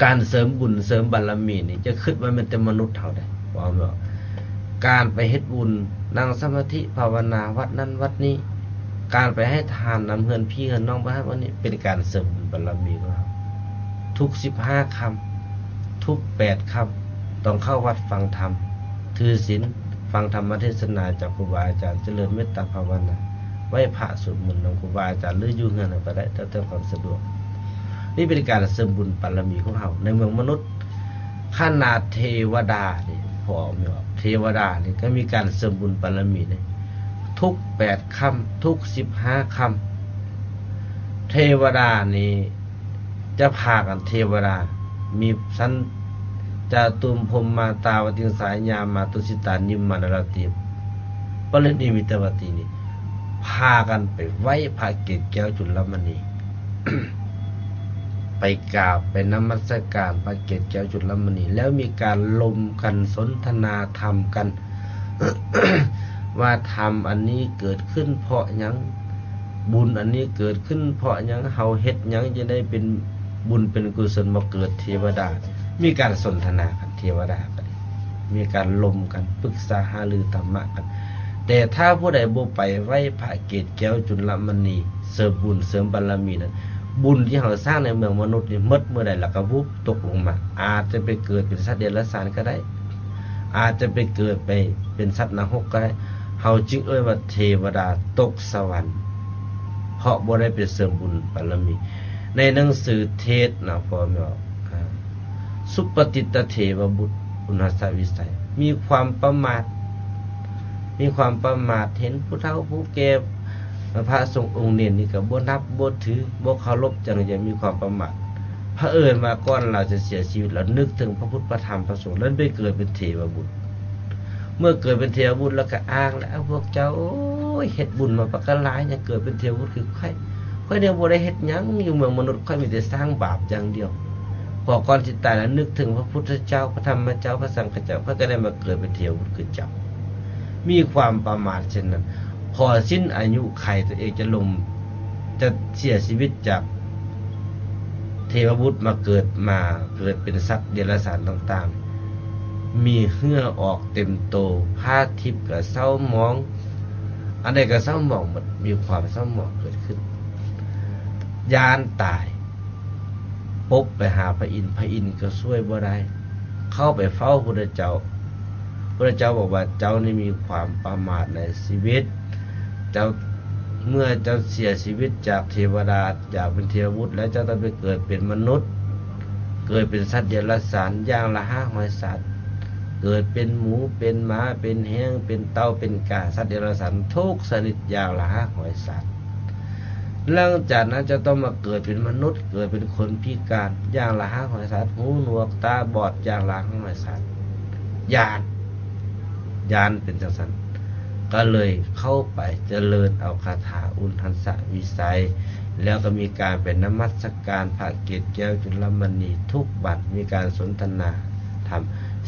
ການເສີມບຸນເສີມບາລະມີນີ້ ຢ່າຄິດວ່າແມ່ນແຕ່ມະນຸດເຮົາເດ້, ເວົ້າແມ່ນວ່າ ການໄປເຮັດບຸນ, ນັ່ງສະມາທິພາວະນາວັດນັ້ນວັດນີ້, ການໄປໃຫ້ທານນຳເຮືອນພີ່ເຮືອນນ້ອງບ້ານວັດນີ້ ເປັນການເສີມບຸນບາລະມີຂອງເຮົາ. ທຸກສິບຫ້າຄ່ຳ, ທຸກແປດຄ່ຳ ຕ້ອງເຂົ້າວັດຟັງທຳ, ຖືສິນ, ຟັງທຳມະເທດສະໜາຈາກຄູບາອາຈານ, ຈະເລີນເມດຕາພາວະນາ, ໄຫວ້ພະສວດມົນນຳຄູບາອາຈານ ຫຼື ຢູ່ເຮືອນເຮົາກໍໄດ້, ແລ້ວແຕ່ຄວາມສະດວກ. ນີ້ເປັນການເສີມບຸນບາລະມີຂອງເຮົາໃນເມືອງມະນຸດ. ຂະໜາດເທວະດານີ້ ພໍ່ອອກແມ່ອອກ, ເທວະດານີ້ກໍມີການເສີມບຸນບາລະມີເດ້. ທຸກແປດຄ່ຳ, ທຸກສິບຫ້າຄ່ຳ, ເທວະດານີ້ ຈະພາກັນເທວະດາ ມີຊັ້ນຈາຕຸມພົມມາ ຕາວະຕິງສາ ຍາມາ ຕຸສິຕາ ນິມມານະລາຕີ ປະລິນິມມິຕະວະຕີນີ້ ພາກັນໄປໄຫວ້ພະເກດແກ້ວຈຸລະມະນີ, ໄປກາບໄປນະມັດສະການພະເກດແກ້ວຈຸລະມະນີ ແລ້ວມີການລົມກັນສົນທະນາທຳກັນ ວ່າທຳອັນນີ້ເກີດຂຶ້ນເພາະຫຍັງ, ບຸນອັນນີ້ເກີດຂຶ້ນເພາະຫຍັງ, ເຮົາເຮັດຫຍັງຈຶ່ງໄດ້ເປັນບຸນເປັນກຸສົນມາເກີດເທວະດາ. ມີການສົນທະນາກັນ, ເທວະດາກໍໄດ້ມີການລົມກັນ, ປຶກສາຫາລືທຳມະກັນ. ແຕ່ຖ້າຜູ້ໃດບໍ່ໄປໄຫວ້ພະເກດແກ້ວຈຸລະມະນີ ເສີມບຸນເສີມບາລະມີນັ້ນ, ບຸນທີ່ເຮົາສ້າງໃນເມືອງມະນຸດນີ້ ໝົດເມື່ອໃດແລ້ວກໍວຸບຕົກລົງມາ, ອາດຈະໄປເກີດເປັນສັດເດຍລະສານກໍໄດ້, ອາດຈະໄປເກີດໄປເປັນສັດນະຮົກກໍໄດ້. ເຮົາຈຶ່ງເອີ້ນວ່າເທວະດາຕົກສະຫວັນ ເພາະບໍ່ໄດ້ໄປເສີມບຸນບາລະມີ. ໃນໜັງສືເທດນະ ພໍ່ແມ່ອອກ ອ່າ ສຸປະຕິດຕະເທວະບຸດ ອຸນຫະສະວິໄສ ມີຄວາມປະໝາດ, ມີຄວາມປະໝາດ ເຫັນຜູ້ເຖົ້າຜູ້ແກ່ ພະສົງອົງເນນນີ້ກໍບໍ່ນັບບໍ່ຖື ບໍ່ເຄົາລົບຫຍັງ, ຍັງມີຄວາມປະໝາດ. ພະເອີນວ່າກ່ອນລາວຈະເສຍຊີວິດ ລາວນຶກເຖິງພະພຸດ ພະທຳ ພະສົງ ແລ້ວໄປເກີດເປັນເທວະບຸດ. ເມື່ອເກີດເປັນເທວະບຸດແລ້ວກໍອ້າງແລ້ວ ພວກເຈົ້າ ໂອ້ຍ ເຮັດບຸນມາປາກະຫຼາຍ ຍັງເກີດເປັນເທວະບຸດຄືຂ້ອຍ. ຂ້ອຍນີ້ບໍ່ໄດ້ເຮັດຫຍັງຢູ່ເມືອງມະນຸດ, ຂ້ອຍມີແຕ່ສ້າງບາບຢ່າງດຽວ. ພໍກ່ອນຊິຕາຍແລ້ວນຶກເຖິງພະພຸດທະເຈົ້າ, ພະທຳມະເຈົ້າ, ພະສັງຄະເຈົ້າ, ຂ້ອຍກໍໄດ້ມາເກີດເປັນເທວະບຸດຄືເຈົ້າ. ມີຄວາມປະໝາດເຊັ່ນນັ້ນ, ພໍສິ້ນອາຍຸໄຂຕົວເອງຈະລົງ, ຈະເສຍຊີວິດຈາກເທວະບຸດມາເກີດ, ມາເກີດເປັນສັດເດຍລະສານຕ່າງໆ, ມີເຫື່ອອອກເຕັມໂຕ, ພະທິບກໍເສົ້າໝອງ, ອັນໃດກໍເສົ້າໝອງໝົດ, ມີຄວາມເສົ້າໝອງເກີດຂຶ້ນ. ຢ້ານຕາຍ, ປົບໄປຫາພະອິນ, ພະອິນກໍຊ່ວຍບໍ່ໄດ້, ເຂົ້າໄປເຝົ້າພຸດທະເຈົ້າ, ພຸດທະເຈົ້າບອກວ່າ ເຈົ້ານີ້ມີຄວາມປະໝາດໃນຊີວິດ, ເຈົ້າ, ເມື່ອເຈົ້າເສຍຊີວິດຈາກເທວະດາ, ຈາກເປັນເທວະບຸດແລ້ວ, ເຈົ້າຕ້ອງໄປເກີດເປັນມະນຸດ, ເກີດເປັນສັດເດຍລະສານຢ່າງລະຫ້າຮ້ອຍສັດ, ເກີດເປັນໝູ, ເປັນໝາ, ເປັນແຮງ, ເປັນເຕົ່າ, ເປັນກາ, ສັດເດຍລະສານທຸກຊະນິດຢ່າງລະຫ້າຮ້ອຍສັດ. ຫຼັງຈາກນັ້ນເຈົ້າຕ້ອງມາເກີດເປັນມະນຸດ, ເກີດເປັນຄົນພິການຢ່າງລະຫ້າຮ້ອຍສັດ, ຫູໜວກຕາບອດຢ່າງລະຫ້າຮ້ອຍສັດ. ຢ້ານ, ຢ້ານເປັນຈັ່ງຊັ້ນ, ກໍເລີຍເຂົ້າໄປຈະເລີນເອົາຄາຖາອຸນຫັນສະວິໄສ, ແລ້ວກໍມີການໄປນະມັດສະການພະເກດແກ້ວຈຸລະມະນີທຸກວັນ, ມີການສົນທະນາທຳ.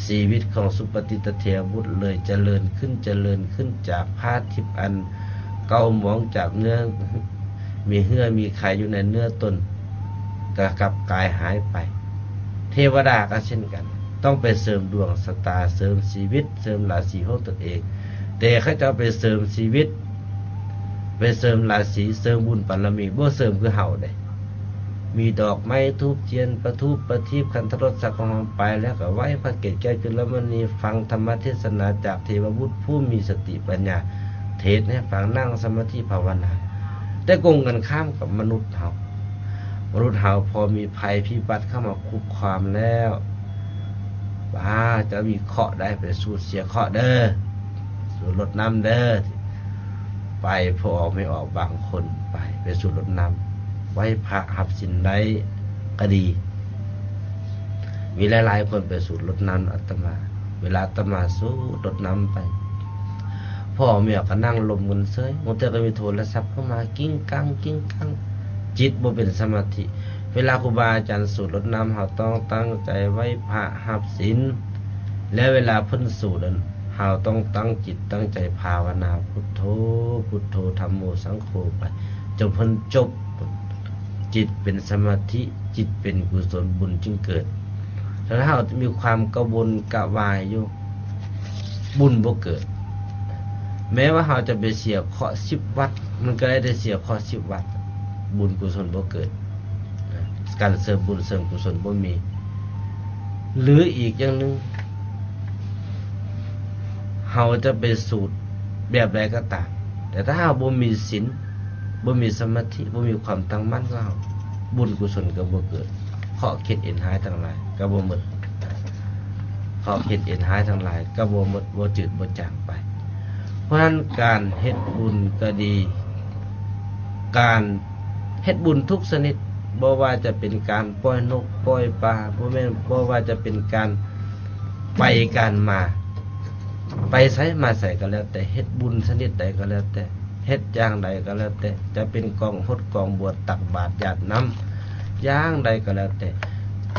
ຊີວິດຂອງສຸປະຕິດຕະເທວະບຸດເລີຍຈະເລີນຂຶ້ນ, ຈະເລີນຂຶ້ນຈາກພະທິບອັນເກົ່າໝອງ, ຈາກເນື້ອ ມີເຫື່ອມີໄຂຢູ່ໃນເນື້ອຕົນ ກໍກັບກາຍຫາຍໄປ. ເທວະດາກໍເຊັ່ນກັນ, ຕ້ອງໄປເສີມດວງຊະຕາ, ເສີມຊີວິດ, ເສີມລາສີຂອງຕົນເອງ. ແຕ່ເຂົາເຈົ້າໄປເສີມຊີວິດ, ໄປເສີມລາສີ, ເສີມບຸນບາລະມີ, ບໍ່ເສີມຄືເຮົາເດ້. ມີດອກໄມ້, ທູບທຽນ, ປະທູບປະທີບ, ຄັນທະລົດສັກຂອງເຮົາໄປແລ້ວ ກໍໄຫວ້ພະເກດແກ້ວຈຸລະມະນີ, ຟັງທຳມະເທດສະໜາຈາກເທວະບຸດຜູ້ມີສະຕິປັນຍາ ເທດໃຫ້ຟັງ, ນັ່ງສະມາທິພາວະນາ. ແຕ່ກົງກັນຂ້າມກັບມະນຸດເຮົາ, ມະນຸດເຮົາພໍມີໄພພິບັດເຂົ້າມາຄຸກຄາມແລ້ວ, ວ່າຈະມີເຄາະໄດ້ ໄປສູດເສຍເຄາະເດີ, ສູດລົດນ້ຳເດີ, ໄປພໍ່ອອກແມ່ອອກບາງຄົນໄປ, ໄປສູດລົດນ້ຳ, ໄຫວ້ພະຮັບສິນໄດ້ກໍດີ. ມີຫຼາຍໆຄົນໄປສູດລົດນ້ຳອາດຕະມາ, ເວລາອາດຕະມາສູດລົດນ້ຳໄປ, ພໍ່ແມ່ກໍນັ່ງລົມກັນເຊີຍ, ບາງເທື່ອກໍມີໂທລະສັບເຂົ້າມາກິ້ງກັງກິ້ງກັງ, ຈິດບໍ່ເປັນສະມາທິ. ເວລາຄູບາອາຈານສູດລົດນ້ຳ, ເຮົາຕ້ອງຕັ້ງໃຈໄຫວ້ພະຮັບສິນ, ແລະ ເວລາເພິ່ນສູດນັ້ນ, ເຮົາຕ້ອງຕັ້ງຈິດຕັ້ງໃຈພາວະນາ ພຸດໂທ ພຸດໂທ ທຳໂມ ສັງໂຄ ໄປ ຈົນເພິ່ນຈົບ. ຈິດເປັນສະມາທິ, ຈິດເປັນກຸສົນ, ບຸນຈຶ່ງເກີດ. ຖ້າເຮົາມີຄວາມກະວົນກະວາຍຢູ່, ບຸນບໍ່ເກີດ. ແມ້ວ່າເຮົາຈະໄປເສຍເຄາະສິບວັດ, ມັນກໍໄດ້ແຕ່ເສຍເຄາະສິບວັດ, ບຸນກຸສົນບໍ່ເກີດ. ການເສີມບຸນເສີມກຸສົນບໍ່ມີ. ຫຼືອີກຢ່າງໜຶ່ງ, ເຮົາຈະໄປສູດແບບໃດກໍຕາມ, ແຕ່ຖ້າເຮົາບໍ່ມີສິນ, ບໍ່ມີສະມາທິ, ບໍ່ມີຄວາມຕັ້ງໝັ້ນຂອງເຮົາ, ບຸນກຸສົນກໍບໍ່ເກີດ, ເຄາະເຂັດເອັນຮ້າຍທັງຫຼາຍກໍບໍ່ໝົດ, ເຄາະເຂັດເອັນຮ້າຍທັງຫຼາຍກໍບໍ່ໝົດ, ບໍ່ຈືດບໍ່ຈາງໄປ. ເພາະນັ້ນ ການເຮັດບຸນກໍດີ, ການເຮັດບຸນທຸກຊະນິດ, ບໍ່ວ່າຈະເປັນການປ່ອຍນົກປ່ອຍປາ, ບໍ່ແມ່ນ, ບໍ່ວ່າຈະເປັນການໄປການມາ, ໄປໃສມາໃສກໍແລ້ວແຕ່, ເຮັດບຸນຊະນິດໃດກໍແລ້ວແຕ່, ເຮັດຢ່າງໃດກໍແລ້ວແຕ່, ຈະເປັນກອງຫົດກອງບວດ, ຕັກບາດຢາດນ້ຳ, ຢ່າງໃດກໍແລ້ວແຕ່,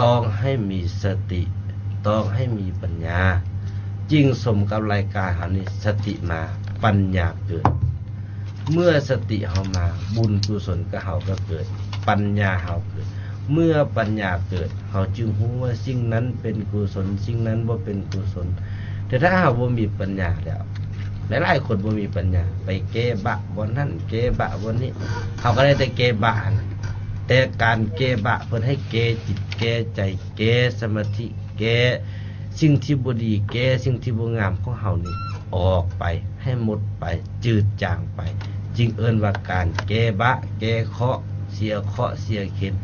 ຕ້ອງໃຫ້ມີສະຕິ, ຕ້ອງໃຫ້ມີປັນຍາ, ຈຶ່ງສົມກັບລາຍການເຮົານີ້, ສະຕິມາ, ປັນຍາເກີດ. ເມື່ອສະຕິເຮົາມາ, ບຸນກຸສົນກັບເຮົາກໍເກີດ, ປັນຍາເຮົາເກີດ. ເມື່ອປັນຍາເກີດ, ເຮົາຈຶ່ງຮູ້ວ່າສິ່ງນັ້ນເປັນກຸສົນ, ສິ່ງນັ້ນບໍ່ເປັນກຸສົນ. ແຕ່ຖ້າເຮົາບໍ່ມີປັນຍາແລ້ວ, ຫຼາຍໆຄົນບໍ່ມີປັນຍາ ໄປແກ້ບະບ່ອນນັ້ນ ແກ້ບະບ່ອນນີ້ ເຮົາກໍໄດ້ແຕ່ແກ້ບະຫັ້ນນະ ແຕ່ການແກ້ບະ ເພິ່ນໃຫ້ແກ້ຈິດແກ້ໃຈ ແກ້ສະມາທິ ແກ້ສິ່ງທີ່ບໍ່ດີ ແກ້ສິ່ງທີ່ບໍ່ງາມຂອງເຮົານີ້ອອກໄປ ໃຫ້ໝົດໄປ ຈືດຈາງໄປ ຈຶ່ງເອີ້ນວ່າການແກ້ບະ ແກ້ເຄາະ ເສຍເຄາະເສຍເຂັນ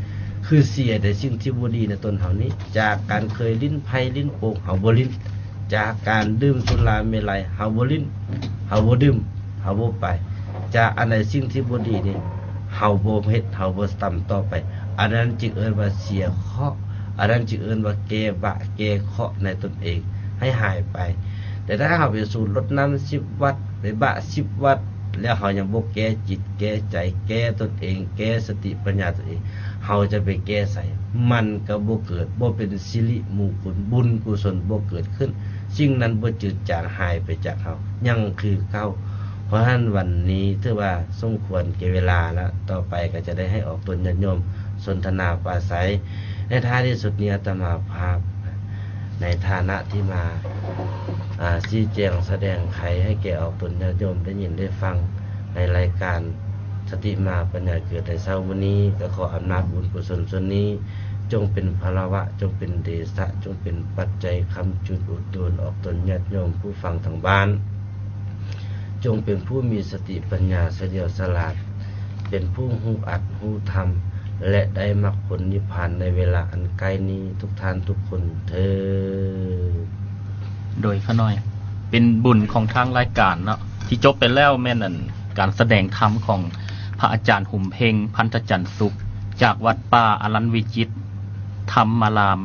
ຄືເສຍແຕ່ສິ່ງທີ່ບໍ່ດີໃນຕົນເຮົານີ້ ຈາກການເຄີຍຫຼິ້ນໄພ້ຫຼິ້ນໂປ່ງ ເຮົາບໍ່ຫຼິ້ນ ຈາກການດື່ມສຸລາເມໄລ ເຮົາບໍ່ຫຼິ້ນ ເຮົາບໍ່ດື່ມ ເຮົາບໍ່ໄປ ຈາກອັນໃດສິ່ງທີ່ບໍ່ດີນີ້ ເຮົາບໍ່ເຮັດ ເຮົາບໍ່ທຳຕໍ່ໄປ ອັນນັ້ນຈຶ່ງເອີ້ນວ່າເສຍເຄາະ ອັນນັ້ນຈຶ່ງເອີ້ນວ່າແກ້ບະແກ້ເຄາະໃນຕົນເອງໃຫ້ຫາຍໄປ. ແຕ່ຖ້າເຮົາໄປສູດລົດນ້ຳສິບວັດ ໄປບະສິບວັດ ແລ້ວເຮົາຍັງບໍ່ແກ້ຈິດແກ້ໃຈ ແກ້ຕົນເອງ ແກ້ສະຕິປັນຍາຕົນເອງ ເຮົາຈະໄປແກ້ໃສ ມັນກໍບໍ່ເກີດ ບໍ່ເປັນສິລິມຸງຄຸນ ບຸນກຸສົນບໍ່ເກີດຂຶ້ນ ສິ່ງນັ້ນບໍ່ຈືດຈາງຫາຍໄປຈາກເຮົາ ຍັງຄືເກົ່າ. ເພາະສະນັ້ນວັນນີ້ຖືວ່າສົມຄວນແກ່ເວລາແລ້ວ ຕໍ່ໄປກໍຈະໄດ້ໃຫ້ອອກຕົນຍາດໂຍມສົນທະນາປາໄສ. ໃນທ້າຍທີ່ສຸດນີ້ອາດຕະມາພາບ ໃນຖານະທີ່ມາ ອາ ຊີ້ແຈງສະແດງໄຂໃຫ້ແກ່ອອກຕົນຍາດໂຍມໄດ້ຍິນໄດ້ຟັງ ໃນລາຍການສະຕິມາປັນຍາເກີດໃນເຊົ້າມື້ນີ້ ກໍຂໍອຳນາດບຸນກຸສົນສ່ວນນີ້ ຈົ່ງເປັນພາລະວະ ຈົ່ງເປັນເດຊະ ຈົ່ງເປັນປັດໄຈຄ້ຳຈຸນອຸດໜູນອອກຕົນຍາດໂຍມຜູ້ຟັງທາງບ້ານ ຈົ່ງເປັນຜູ້ມີສະຕິປັນຍາສະຫຼຽວສະຫຼາດ ເປັນຜູ້ຮູ້ອັດຮູ້ທຳ ແລະ ໄດ້ມັກຜົນນິບພານໃນເວລາອັນໃກ້ນີ້ທຸກທ່ານທຸກຄົນເທີ້ນ. ໂດຍ ຂ້ານ້ອຍ ເປັນບຸນຂອງທາງລາຍການເນາະ ທີ່ຈົບໄປແລ້ວແມ່ນອັນ ການສະແດງທຳຂອງພະອາຈານຫຸມເພັງ ພັນທະຈັນສຸກ ຈາກວັດປ່າອະລັນວິຈິດທຳມາລາມ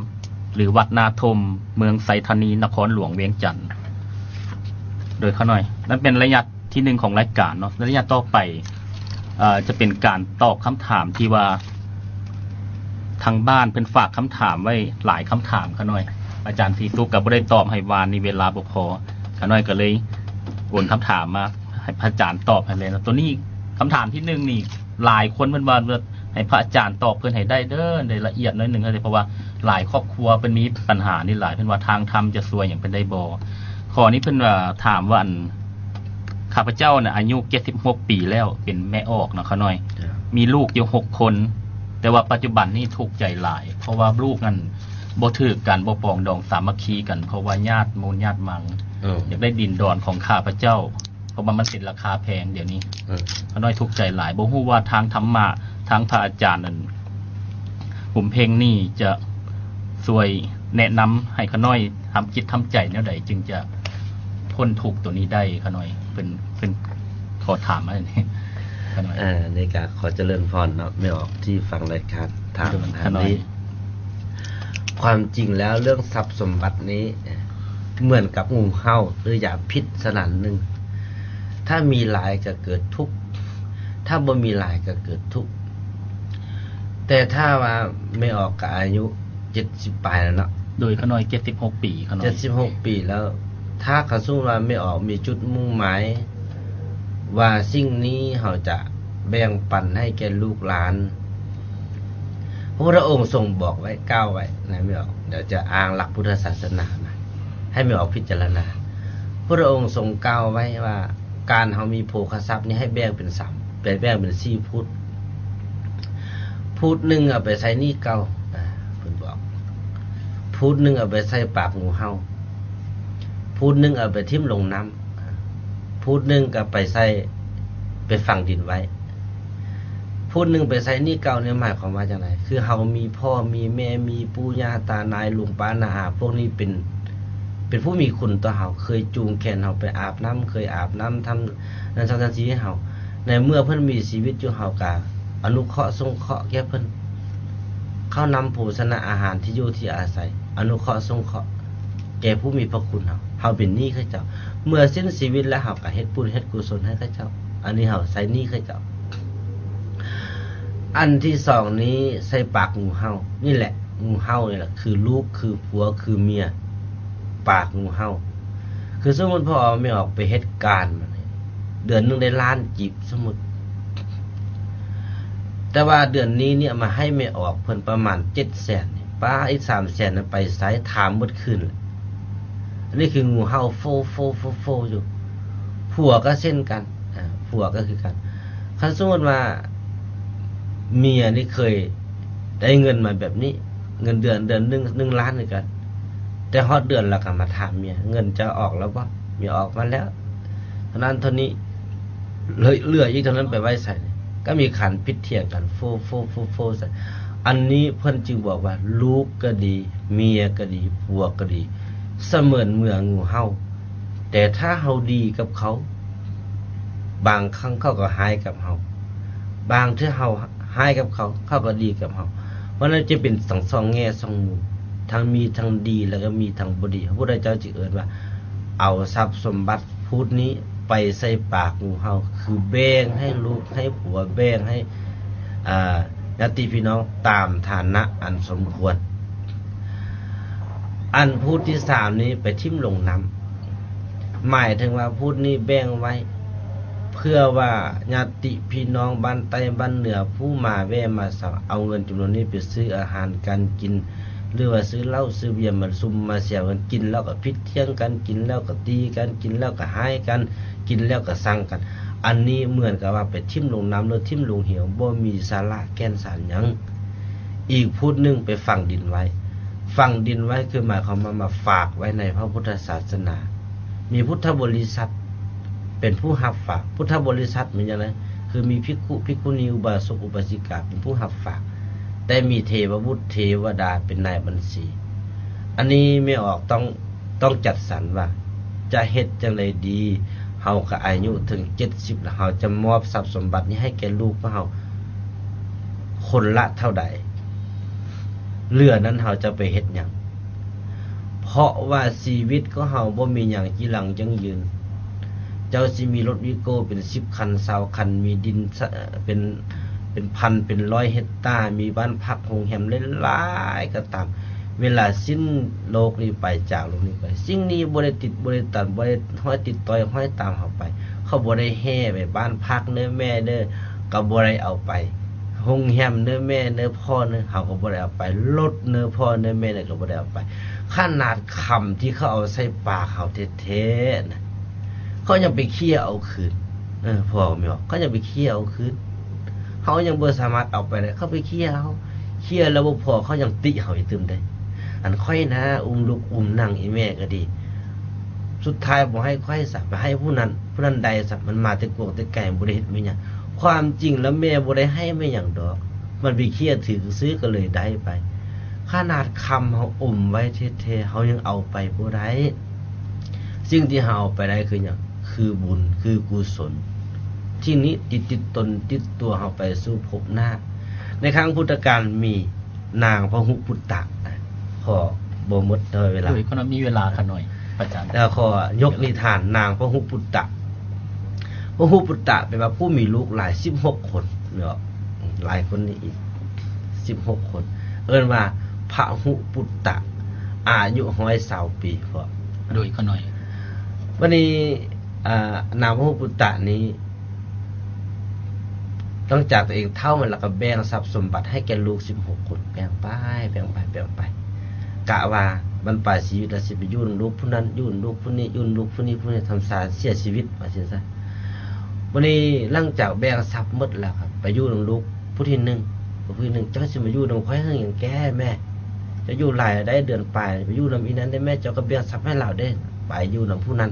ຫຼື ວັດນາທົມ ເມືອງໄຊທານີ ນະຄອນຫຼວງວຽງຈັນ. ໂດຍ ຂ້ານ້ອຍ ນັ້ນເປັນໄລຍະ ທີໜຶ່ງຂອງລາຍການເນາະ ແລະ ໄລຍະຕໍ່ໄປ ເອີ ຈະເປັນການຕອບຄຳຖາມທີ່ວ່າ ທາງບ້ານເພິ່ນຝາກຄຳຖາມໄວ້ຫຼາຍຄຳຖາມ ຂ້ານ້ອຍ ອາຈານສີສຸກກໍບໍ່ໄດ້ຕອບໃຫ້ວານນີ້ ເວລາບໍ່ພໍ ຂ້ານ້ອຍກໍເລີຍໂອນຄຳຖາມມາໃຫ້ພະອາຈານຕອບໃຫ້ເລີຍເນາະ. ໂຕນີ້ຄຳຖາມທີໜຶ່ງນີ້ ຫຼາຍຄົນເພິ່ນວ່າ ໃຫ້ພະອາຈານຕອບເພິ່ນໃຫ້ໄດ້ເດີ ໃຫ້ລະອຽດໜ້ອຍໜຶ່ງເດີ ເພາະວ່າຫຼາຍຄອບຄົວເພິ່ນມີບັນຫານີ້ຫຼາຍ ເພິ່ນວ່າທາງທຳຈະຊ່ວຍຫຍັງເພິ່ນໄດ້ບໍ່? ຂໍ້ນີ້ເພິ່ນວ່າ ຖາມວ່າ ອັນ ຂ້າພະເຈົ້ານະ ອາຍຸເຈັດສິບຫົກປີແລ້ວ ເປັນແມ່ອອກເນາະ ຂ້ານ້ອຍ ເຈົ້າ ມີລູກຢູ່ຫົກຄົນ ແຕ່ວ່າປັດຈຸບັນນີ້ທຸກໃຈຫຼາຍ ເພາະວ່າລູກນັ້ນບໍ່ຖືກກັນ ບໍ່ປອງດອງສາມັກຄີກັນ ເພາະວ່າຍາດມູນຍາດມັງ ເອີ ຢາກໄດ້ດິນດອນຂອງຂ້າພະເຈົ້າ ເພາະວ່າມັນເປັນລາຄາແພງດຽວນີ້ ເອີ ຂ້ານ້ອຍທຸກໃຈຫຼາຍ ບໍ່ຮູ້ວ່າທາງທຳມະ ທາງພະອາຈານນັ້ນ ຫຸມເພັງນີ້ຈະຊ່ວຍແນະນຳໃຫ້ຂ້ານ້ອຍທຳຈິດທຳໃຈແນວໃດ ຈຶ່ງຈະພົ້ນທຸກໂຕນີ້ໄດ້ ຂ້ານ້ອຍ ເພິ່ນ ເພິ່ນຂໍຖາມມານີ້ ຂ້ານ້ອຍ ເອີ ນີ້ກະຂໍຈະເລີນພອນເນາະ ແມ່ອອກທີ່ຟັງລາຍການ ຖາມ ໂດຍ ຂ້ານ້ອຍ ຄວາມຈິງແລ້ວເລື່ອງຊັບສົມບັດນີ້ ເໝືອນກັບງູເຫົ່າ ຫຼື ຢາພິດຊະໜານໜຶ່ງ ຖ້າມີຫຼາຍກໍເກີດທຸກ ຖ້າບໍ່ມີຫຼາຍກໍເກີດທຸກ ແຕ່ຖ້າວ່າແມ່ອອກກໍອາຍຸເຈັດສິບປາຍແລ້ວເນາະ ໂດຍ ຂ້ານ້ອຍເຈັດສິບຫົກປີ ຂ້ານ້ອຍ ເຈັດສິບຫົກປີແລ້ວ ຖ້າຄັນສົມມຸດວ່າແມ່ອອກມີຈຸດມຸ່ງໝາຍວ່າສິ່ງນີ້ເຮົາຈະແບ່ງປັນໃຫ້ແກ່ລູກຫຼານ ພະພຸດທະອົງຊົງບອກໄວ້ ກ່າວໄວ້ນະ ແມ່ອອກ ດຽວຈະອ້າງຫຼັກພຸດທະສາສະໜາມາໃຫ້ແມ່ອອກພິຈາລະນາ ພະພຸດທະອົງຊົງກ່າວໄວ້ວ່າ ການເຮົາມີໂພຄະຊັບນີ້ໃຫ້ແບ່ງເປັນສາມ ແບ່ງເປັນສີ່ພູດ ພູດໜຶ່ງເອົາໄປໃສ່ໜີ້ເກົ່າ ອາ ເພິ່ນບອກ ພູດໜຶ່ງເອົາໄປໃສ່ປາກງູເຫົ່າ ພູດໜຶ່ງເອົາໄປຖິ້ມລົງນ້ຳ ພູດໜຶ່ງກໍໄປໃສ່ ໄປຝັງດິນໄວ້ ພູດໜຶ່ງໄປໃສ່ໜີ້ເກົ່ານີ້ ໝາຍຄວາມວ່າຈັ່ງໃດ? ຄືເຮົາມີພໍ່ມີແມ່ ມີປູ່ຍ່າຕານາຍ ລຸງປ້ານ້າອາ ພວກນີ້ເປັນ ເປັນຜູ້ມີຄຸນຕໍ່ເຮົາ ເຄີຍຈູງແຂນເຮົາໄປອາບນ້ຳ ເຄີຍອາບນ້ຳ ທຳນັ້ນທຳນັ້ນຊີ້ໃຫ້ເຮົາ ໃນເມື່ອເພິ່ນມີຊີວິດຢູ່ ເຮົາກະອະນຸເຄາະສົງເຄາະແກ່ເພິ່ນ ເຂົ້ານ້ຳໂພຊະນະອາຫານ ທີ່ຢູ່ທີ່ອາໄສ ອະນຸເຄາະສົງເຄາະແກ່ຜູ້ມີພະຄຸນເຮົາ ເຮົາເປັນໜີ້ເຂົາເຈົ້າ ເມື່ອສິ້ນຊີວິດແລ້ວ ເຮົາກະເຮັດບຸນເຮັດກຸສົນໃຫ້ເຂົາເຈົ້າ ອັນນີ້ເຮົາໃຊ້ໜີ້ເຂົາເຈົ້າ. ອັນທີສອງນີ້ໃສ່ປາກງູເຫົ່າ ນີ້ແຫຼະ ງູເຫົ່ານີ້ແຫຼະ ຄືລູກ ຄືຜົວ ຄືເມຍ ປາກງູເຫົ່າ ຄືສົມມຸດພໍ່ອອກແມ່ອອກໄປເຮັດການ ເດືອນໜຶ່ງໄດ້ລ້ານກີບ ສົມມຸດ ແຕ່ວ່າເດືອນນີ້ເນຍ ມາໃຫ້ແມ່ອອກເພິ່ນປະມານເຈັດແສນ ປ້າ ອີກສາມແສນນັ້ນໄປໃສ? ຖາມໝົດຄືນ ອັນນີ້ຄືງູເຫົ່າໂຟໆໆໆຢູ່ ຜົວກໍເຊັ່ນກັນ ອາ ຜົວກໍຄືກັນ. ຄັນສົມມຸດວ່າເມຍນີ້ເຄີຍໄດ້ເງິນມາແບບນີ້ ເງິນເດືອນເດືອນໜຶ່ງ ໜຶ່ງລ້ານຄືກັນ ແຕ່ຮອດເດືອນແລ້ວກໍມາຖາມເມຍ ເງິນເຈົ້າອອກແລ້ວບໍ່? ເມຍ ອອກມາແລ້ວ ເທົ່ານັ້ນເທົ່ານີ້ ເຫຼືອ ເຫຼືອອີກເທົ່ານັ້ນໄປໄວ້ໃສ? ກໍມີການຜິດຖຽງກັນ ໂຟ ໂຟ ໂຟ ໂຟ ໃສ່. ອັນນີ້ເພິ່ນຈຶ່ງບອກວ່າ ລູກກໍດີ ເມຍກໍດີ ຜົວກໍດີ ສະເໝືອນເມືອງູເຫົ່າ. ແຕ່ຖ້າເຮົາດີກັບເຂົາ ບາງຄັ້ງເຂົາກໍຮ້າຍກັບເຮົາ, ບາງເທື່ອເຮົາຮ້າຍກັບເຂົາ ເຂົາກໍດີກັບເຮົາ. ເພາະນັ້ນຈະເປັນທັງສອງແງ່ສອງມຸມ ທັງມີທັງດີ ແລ້ວກໍມີທັງບໍ່ດີ. ພະພຸດທະເຈົ້າຈຶ່ງເອີ້ນວ່າ ເອົາຊັບສົມບັດພູດນີ້ໄປໃສ່ປາກງູເຫົ່າ ຄືແບ່ງໃຫ້ລູກໃຫ້ຜົວ ແບ່ງໃຫ້ ອ່າ ຍາດຕິພີ່ນ້ອງຕາມຖານະອັນສົມຄວນ. ອັນພູດທີສາມນີ້ໄປຖິ້ມລົງນ້ຳ ໝາຍເຖິງວ່າພູດນີ້ແບ່ງໄວ້ ເພື່ອວ່າຍາດຕິພີ່ນ້ອງບ້ານໃຕ້ບ້ານເໜືອ ຜູ້ມາແວ່ມາເຊົາ ເອົາເງິນຈຳນວນນີ້ໄປຊື້ອາຫານການກິນ ຫຼືວ່າຊື້ເຫຼົ້າຊື້ເບຍມາຊຸມມາແຊວກັນ ກິນແລ້ວກໍຜິດຖຽງກັນ ກິນແລ້ວກໍຕີກັນ ກິນແລ້ວກໍຮ້າຍກັນ ກິນແລ້ວກໍຊັງກັນ. ອັນນີ້ເໝືອນກັບວ່າໄປຖິ້ມລົງນ້ຳ ຫຼືຖິ້ມລົງເຫວ ບໍ່ມີສາລະແກ່ນສານຫຍັງ. ອີກພູດໜຶ່ງໄປຝັງດິນໄວ້ ຝັງດິນໄວ້ຄືໝາຍຄວາມວ່າມາຝາກໄວ້ໃນພະພຸດທະສາສະໜາ ມີພຸດທະບໍລິສັດເປັນຜູ້ຮັບຝາກ. ພຸດທະບໍລິສັດແມ່ນຫຍັງນະ? ຄືມີພິກຂຸ ພິກຂຸນີ ອຸບາສົກ ອຸບາສິກາເປັນຜູ້ຮັບຝາກ ແຕ່ມີເທວະບຸດເທວະດາເປັນນາຍບັນຊີ. ອັນນີ້ແມ່ອອກຕ້ອງ ຕ້ອງຈັດສັນວ່າຈະເຮັດຈັ່ງໃດດີ ເຮົາກໍອາຍຸເຖິງເຈັດສິບແລ້ວ ເຮົາຈະມອບຊັບສົມບັດນີ້ໃຫ້ແກ່ລູກຂອງເຮົາຄົນລະເທົ່າໃດ ເຫຼືອນັ້ນເຮົາຈະໄປເຮັດຫຍັງ? ເພາະວ່າຊີວິດຂອງເຮົາບໍ່ມີຫຍັງຈີລັງຢັ້ງຢືນ. ເຈົ້າຊິມີລົດວີໂກ້ເປັນສິບຄັນ ຊາວຄັນ ມີດິນສະ ເປັນ ເປັນພັນເປັນຮ້ອຍເຮັກຕາ ມີບ້ານພັກໂຮງແຮມຫຼາຍໆກໍຕາມ ເວລາສິ້ນໂລກນີ້ໄປ ຈາກໂລກນີ້ໄປ ສິ່ງນີ້ບໍ່ໄດ້ຕິດບໍ່ໄດ້ຕັນ ບໍ່ໄດ້ຫ້ອຍຕິດຕ້ອຍຫ້ອຍຕາມເຮົາໄປ. ເຂົາບໍ່ໄດ້ແຫ່ໄປບ້ານພັກເດີແມ່ເດີ ກໍບໍ່ໄດ້ເອົາໄປ. ໂຮງແຮມເດີແມ່ເດີ ພໍ່ເດີ ເຮົາກໍບໍ່ໄດ້ເອົາໄປ. ລົດເດີ ພໍ່ເດີແມ່ເດີ ກໍບໍ່ໄດ້ເອົາໄປ. ຂະໜາດຄຳທີ່ເຂົາເອົາໃສ່ປາກເຮົາແທ້ໆນະ ເຂົາຍັງໄປເຄຍເອົາຄືນ. ເອີ ພໍ່ແມ່ອອກ ເຂົາຍັງໄປເຄຍເອົາຄືນ. ເຮົາຍັງບໍ່ສາມາດເອົາໄປໄດ້ ເຂົາໄປເຄຍເຮົາ. ເຄຍແລ້ວບໍ່ພໍ ເຂົາຍັງຕິເຮົາອີກຕື່ມເດ້. ອັນຂ້ອຍນະ ອຸ້ມລູກອຸ້ມນັ່ງອີແມ່ກໍດີ ສຸດທ້າຍບໍ່ໃຫ້ຂ້ອຍຊະ ໄປໃຫ້ຜູ້ນັ້ນ ຜູ້ນັ້ນໄດ້ຊະ. ມັນມາແຕ່ກວາງແຕ່ໄກ ມັນບໍ່ໄດ້ເຮັດແມ່ຫຍັງ. ຄວາມຈິງແລ້ວແມ່ບໍ່ໄດ້ໃຫ້ແມ່ຫຍັງດອກ ມັນໄປເຄຍຖືກຊື່ກໍເລີຍໄດ້ໄປ. ຂະໜາດຄຳເຮົາອົມໄວ້ແທ້ໆ ເຮົາຍັງເອົາໄປບໍ່ໄດ້. ສິ່ງທີ່ເຮົາເອົາໄປໄດ້ຄືຫຍັງ? ຄືບຸນ ຄືກຸສົນ ທີ່ນິຕິດໆຕົນຕິດຕົວເຮົາໄປສູ່ພົບໜ້າ. ໃນຄັ້ງພຸດທະການມີນາງພະຫຸປຸດຕະ ຂໍບໍ່ໝົດເວລາ ໂດຍ ເພາະມີເວລາຂ້ານ້ອຍ ພະອາຈານ ແລ້ວຂໍຍົກນິທານນາງພະຫຸປຸດຕະ. ພະຫຸປຸດຕະແປວ່າຜູ້ມີລູກຫຼາຍ ສິບຫົກຄົນເນາະ ຫຼາຍຄົນນີ້ອີກ ສິບຫົກຄົນ ເອີ້ນວ່າພະຫຸປຸດຕະ ອາຍຸຮ້ອຍຊາວປີ. ໂດຍ ຂ້ານ້ອຍ ບັດນີ້ ອ່າ ນາງພະຫຸປຸດຕະນີ້ ຫຼັງຈາກຕົວເອງເຖົ້າມາແລ້ວ ກໍແບ່ງຊັບສົມບັດໃຫ້ແກ່ລູກສິບຫົກຄົນ ແບ່ງໄປ ແບ່ງໄປ ແບ່ງໄປ ກະວ່າບັ້ນປາຍຊີວິດລະຊິໄປຢູ່ນຳລູກຜູ້ນັ້ນ ຢູ່ນຳລູກຜູ້ນີ້ ຢູ່ນຳລູກຜູ້ນີ້ ຜູ້ນີ້ ທຳຊາເສຍຊີວິດ ວ່າຊັ້ນຊະ. ບັດນີ້ຫຼັງຈາກແບ່ງຊັບໝົດແລ້ວ ໄປຢູ່ນຳລູກຜູ້ທີໜຶ່ງ ຜູ້ທີໜຶ່ງ ເຈົ້າຊິມາຢູ່ນຳຂ້ອຍເຖິງຫຍັງແກ່ແມ່? ເຈົ້າຢູ່ຫຼາຍໄດ້ເດືອນປາຍ ໄປຢູ່ນຳອີນັ້ນໄດ້ແມ່ ເຈົ້າກໍແບ່ງຊັບໃຫ້ລາວເດ້. ໄປຢູ່ນຳຜູ້ນັ້ນ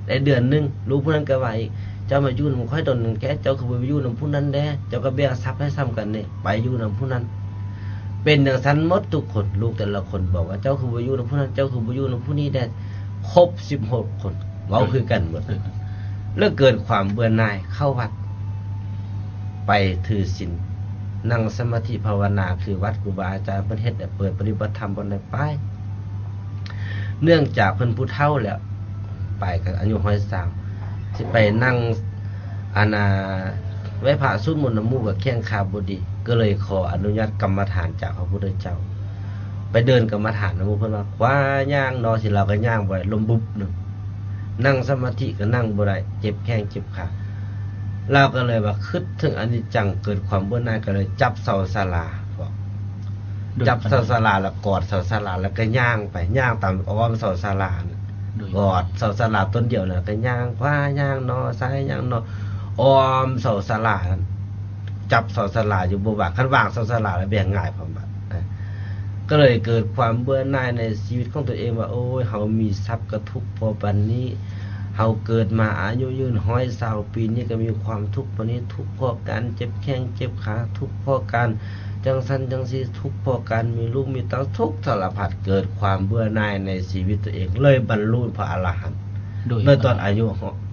ໄດ້ເດືອນໜຶ່ງ ລູກຜູ້ນັ້ນກໍວ່າອີກ ເຈົ້າມາຢູ່ນຳຂ້ອຍດົນແກ່ ເຈົ້າຄືບໍ່ໄປຢູ່ນຳຜູ້ນັ້ນແດ່ ເຈົ້າກໍແບ່ງຊັບໃຫ້ສ່ຳກັນເດ້. ໄປຢູ່ນຳຜູ້ນັ້ນ ເປັນຈັ່ງຊັ້ນໝົດທຸກຄົນ. ລູກແຕ່ລະຄົນບອກວ່າ ເຈົ້າຄືບໍ່ຢູ່ນຳຜູ້ນັ້ນ ເຈົ້າຄືບໍ່ຢູ່ນຳຜູ້ນີ້ແດ່. ຄົບສິບຫົກຄົນ ເວົ້າຄືກັນໝົດ ແລ້ວເກີດຄວາມເບື່ອໜ່າຍ ເຂົ້າວັດ ໄປຖືສິນ ນັ່ງສະມາທິພາວະນາ ຄືວັດຄູບາອາຈານເພິ່ນເຮັດ ແລະ ເປີດປະຕິບັດທຳບ່ອນໃດໄປ. ເນື່ອງຈາກເພິ່ນຜູ້ເຖົ້າແລ້ວ ໄປກໍອາຍຸຮ້ອຍຊາວ ຊິໄປນັ່ງ ອັນນ່າ ໄຫວ້ພະສູດມົນນຳໝູ່ກໍແຂ້ງຂາບໍ່ດີ ກໍເລີຍຂໍອະນຸຍາດກຳມະຖານຈາກພະພຸດທະເຈົ້າ ໄປເດີນກຳມະຖານນຳໝູ່ເພິ່ນວ່າ ຄວ້າຍ່າງເນາະ ຊິລາວກໍຍ່າງບໍ່ໄດ້ ລົ້ມບຸບໜຶ່ງ ນັ່ງສະມາທິກໍນັ່ງບໍ່ໄດ້ ເຈັບແຂ້ງເຈັບຂາ. ລາວກໍເລີຍວ່າຄຶດເຖິງອະນິດຈັງ ເກີດຄວາມເບື່ອໜ່າຍ ກໍເລີຍຈັບເສົາສາລາ ຈັບເສົາສາລາ ແລ້ວກອດເສົາສາລາ ແລ້ວກໍຍ່າງໄປ ຍ່າງຕາມອ້ອມເສົາສາລາ. ໂດຍ ກອດເສົາສາລາຕົ້ນດຽວນັ້ນ ກໍຍ່າງຂວາຍ່າງໜໍ້ ຊ້າຍຍ່າງໜໍ້ ອ້ອມເສົາສາລານັ້ນ ຈັບເສົາສາລາຢູ່ບໍ່ວ່າງ ຄັນວ່າງເສົາສາລາແລ້ວແບກງ່າຍພ້ອມບາດ ກໍເລີຍເກີດຄວາມເບື່ອໜ່າຍໃນຊີວິດຂອງຕົວເອງວ່າ ໂອ້ຍ ເຮົາມີຊັບກໍທຸກພໍປານນີ້ ເຮົາເກີດມາອາຍຸຍືນຮ້ອຍຊາວປີນີ້ກໍມີຄວາມທຸກປານນີ້ ທຸກເພາະການເຈັບແຂ້ງເຈັບຂາ ທຸກເພາະການ ຈັ່ງຊັ້ນຈັ່ງຊີ້ ທຸກເພາະການມີລູກມີເຕົ້າ ທຸກສາລະພັດ ເກີດຄວາມເບື່ອໜ່າຍໃນຊີວິດຕົວເອງ ເລີຍບັນລຸພະອະລະຫັນ ໂດຍ ໃນຕອນອາຍຸ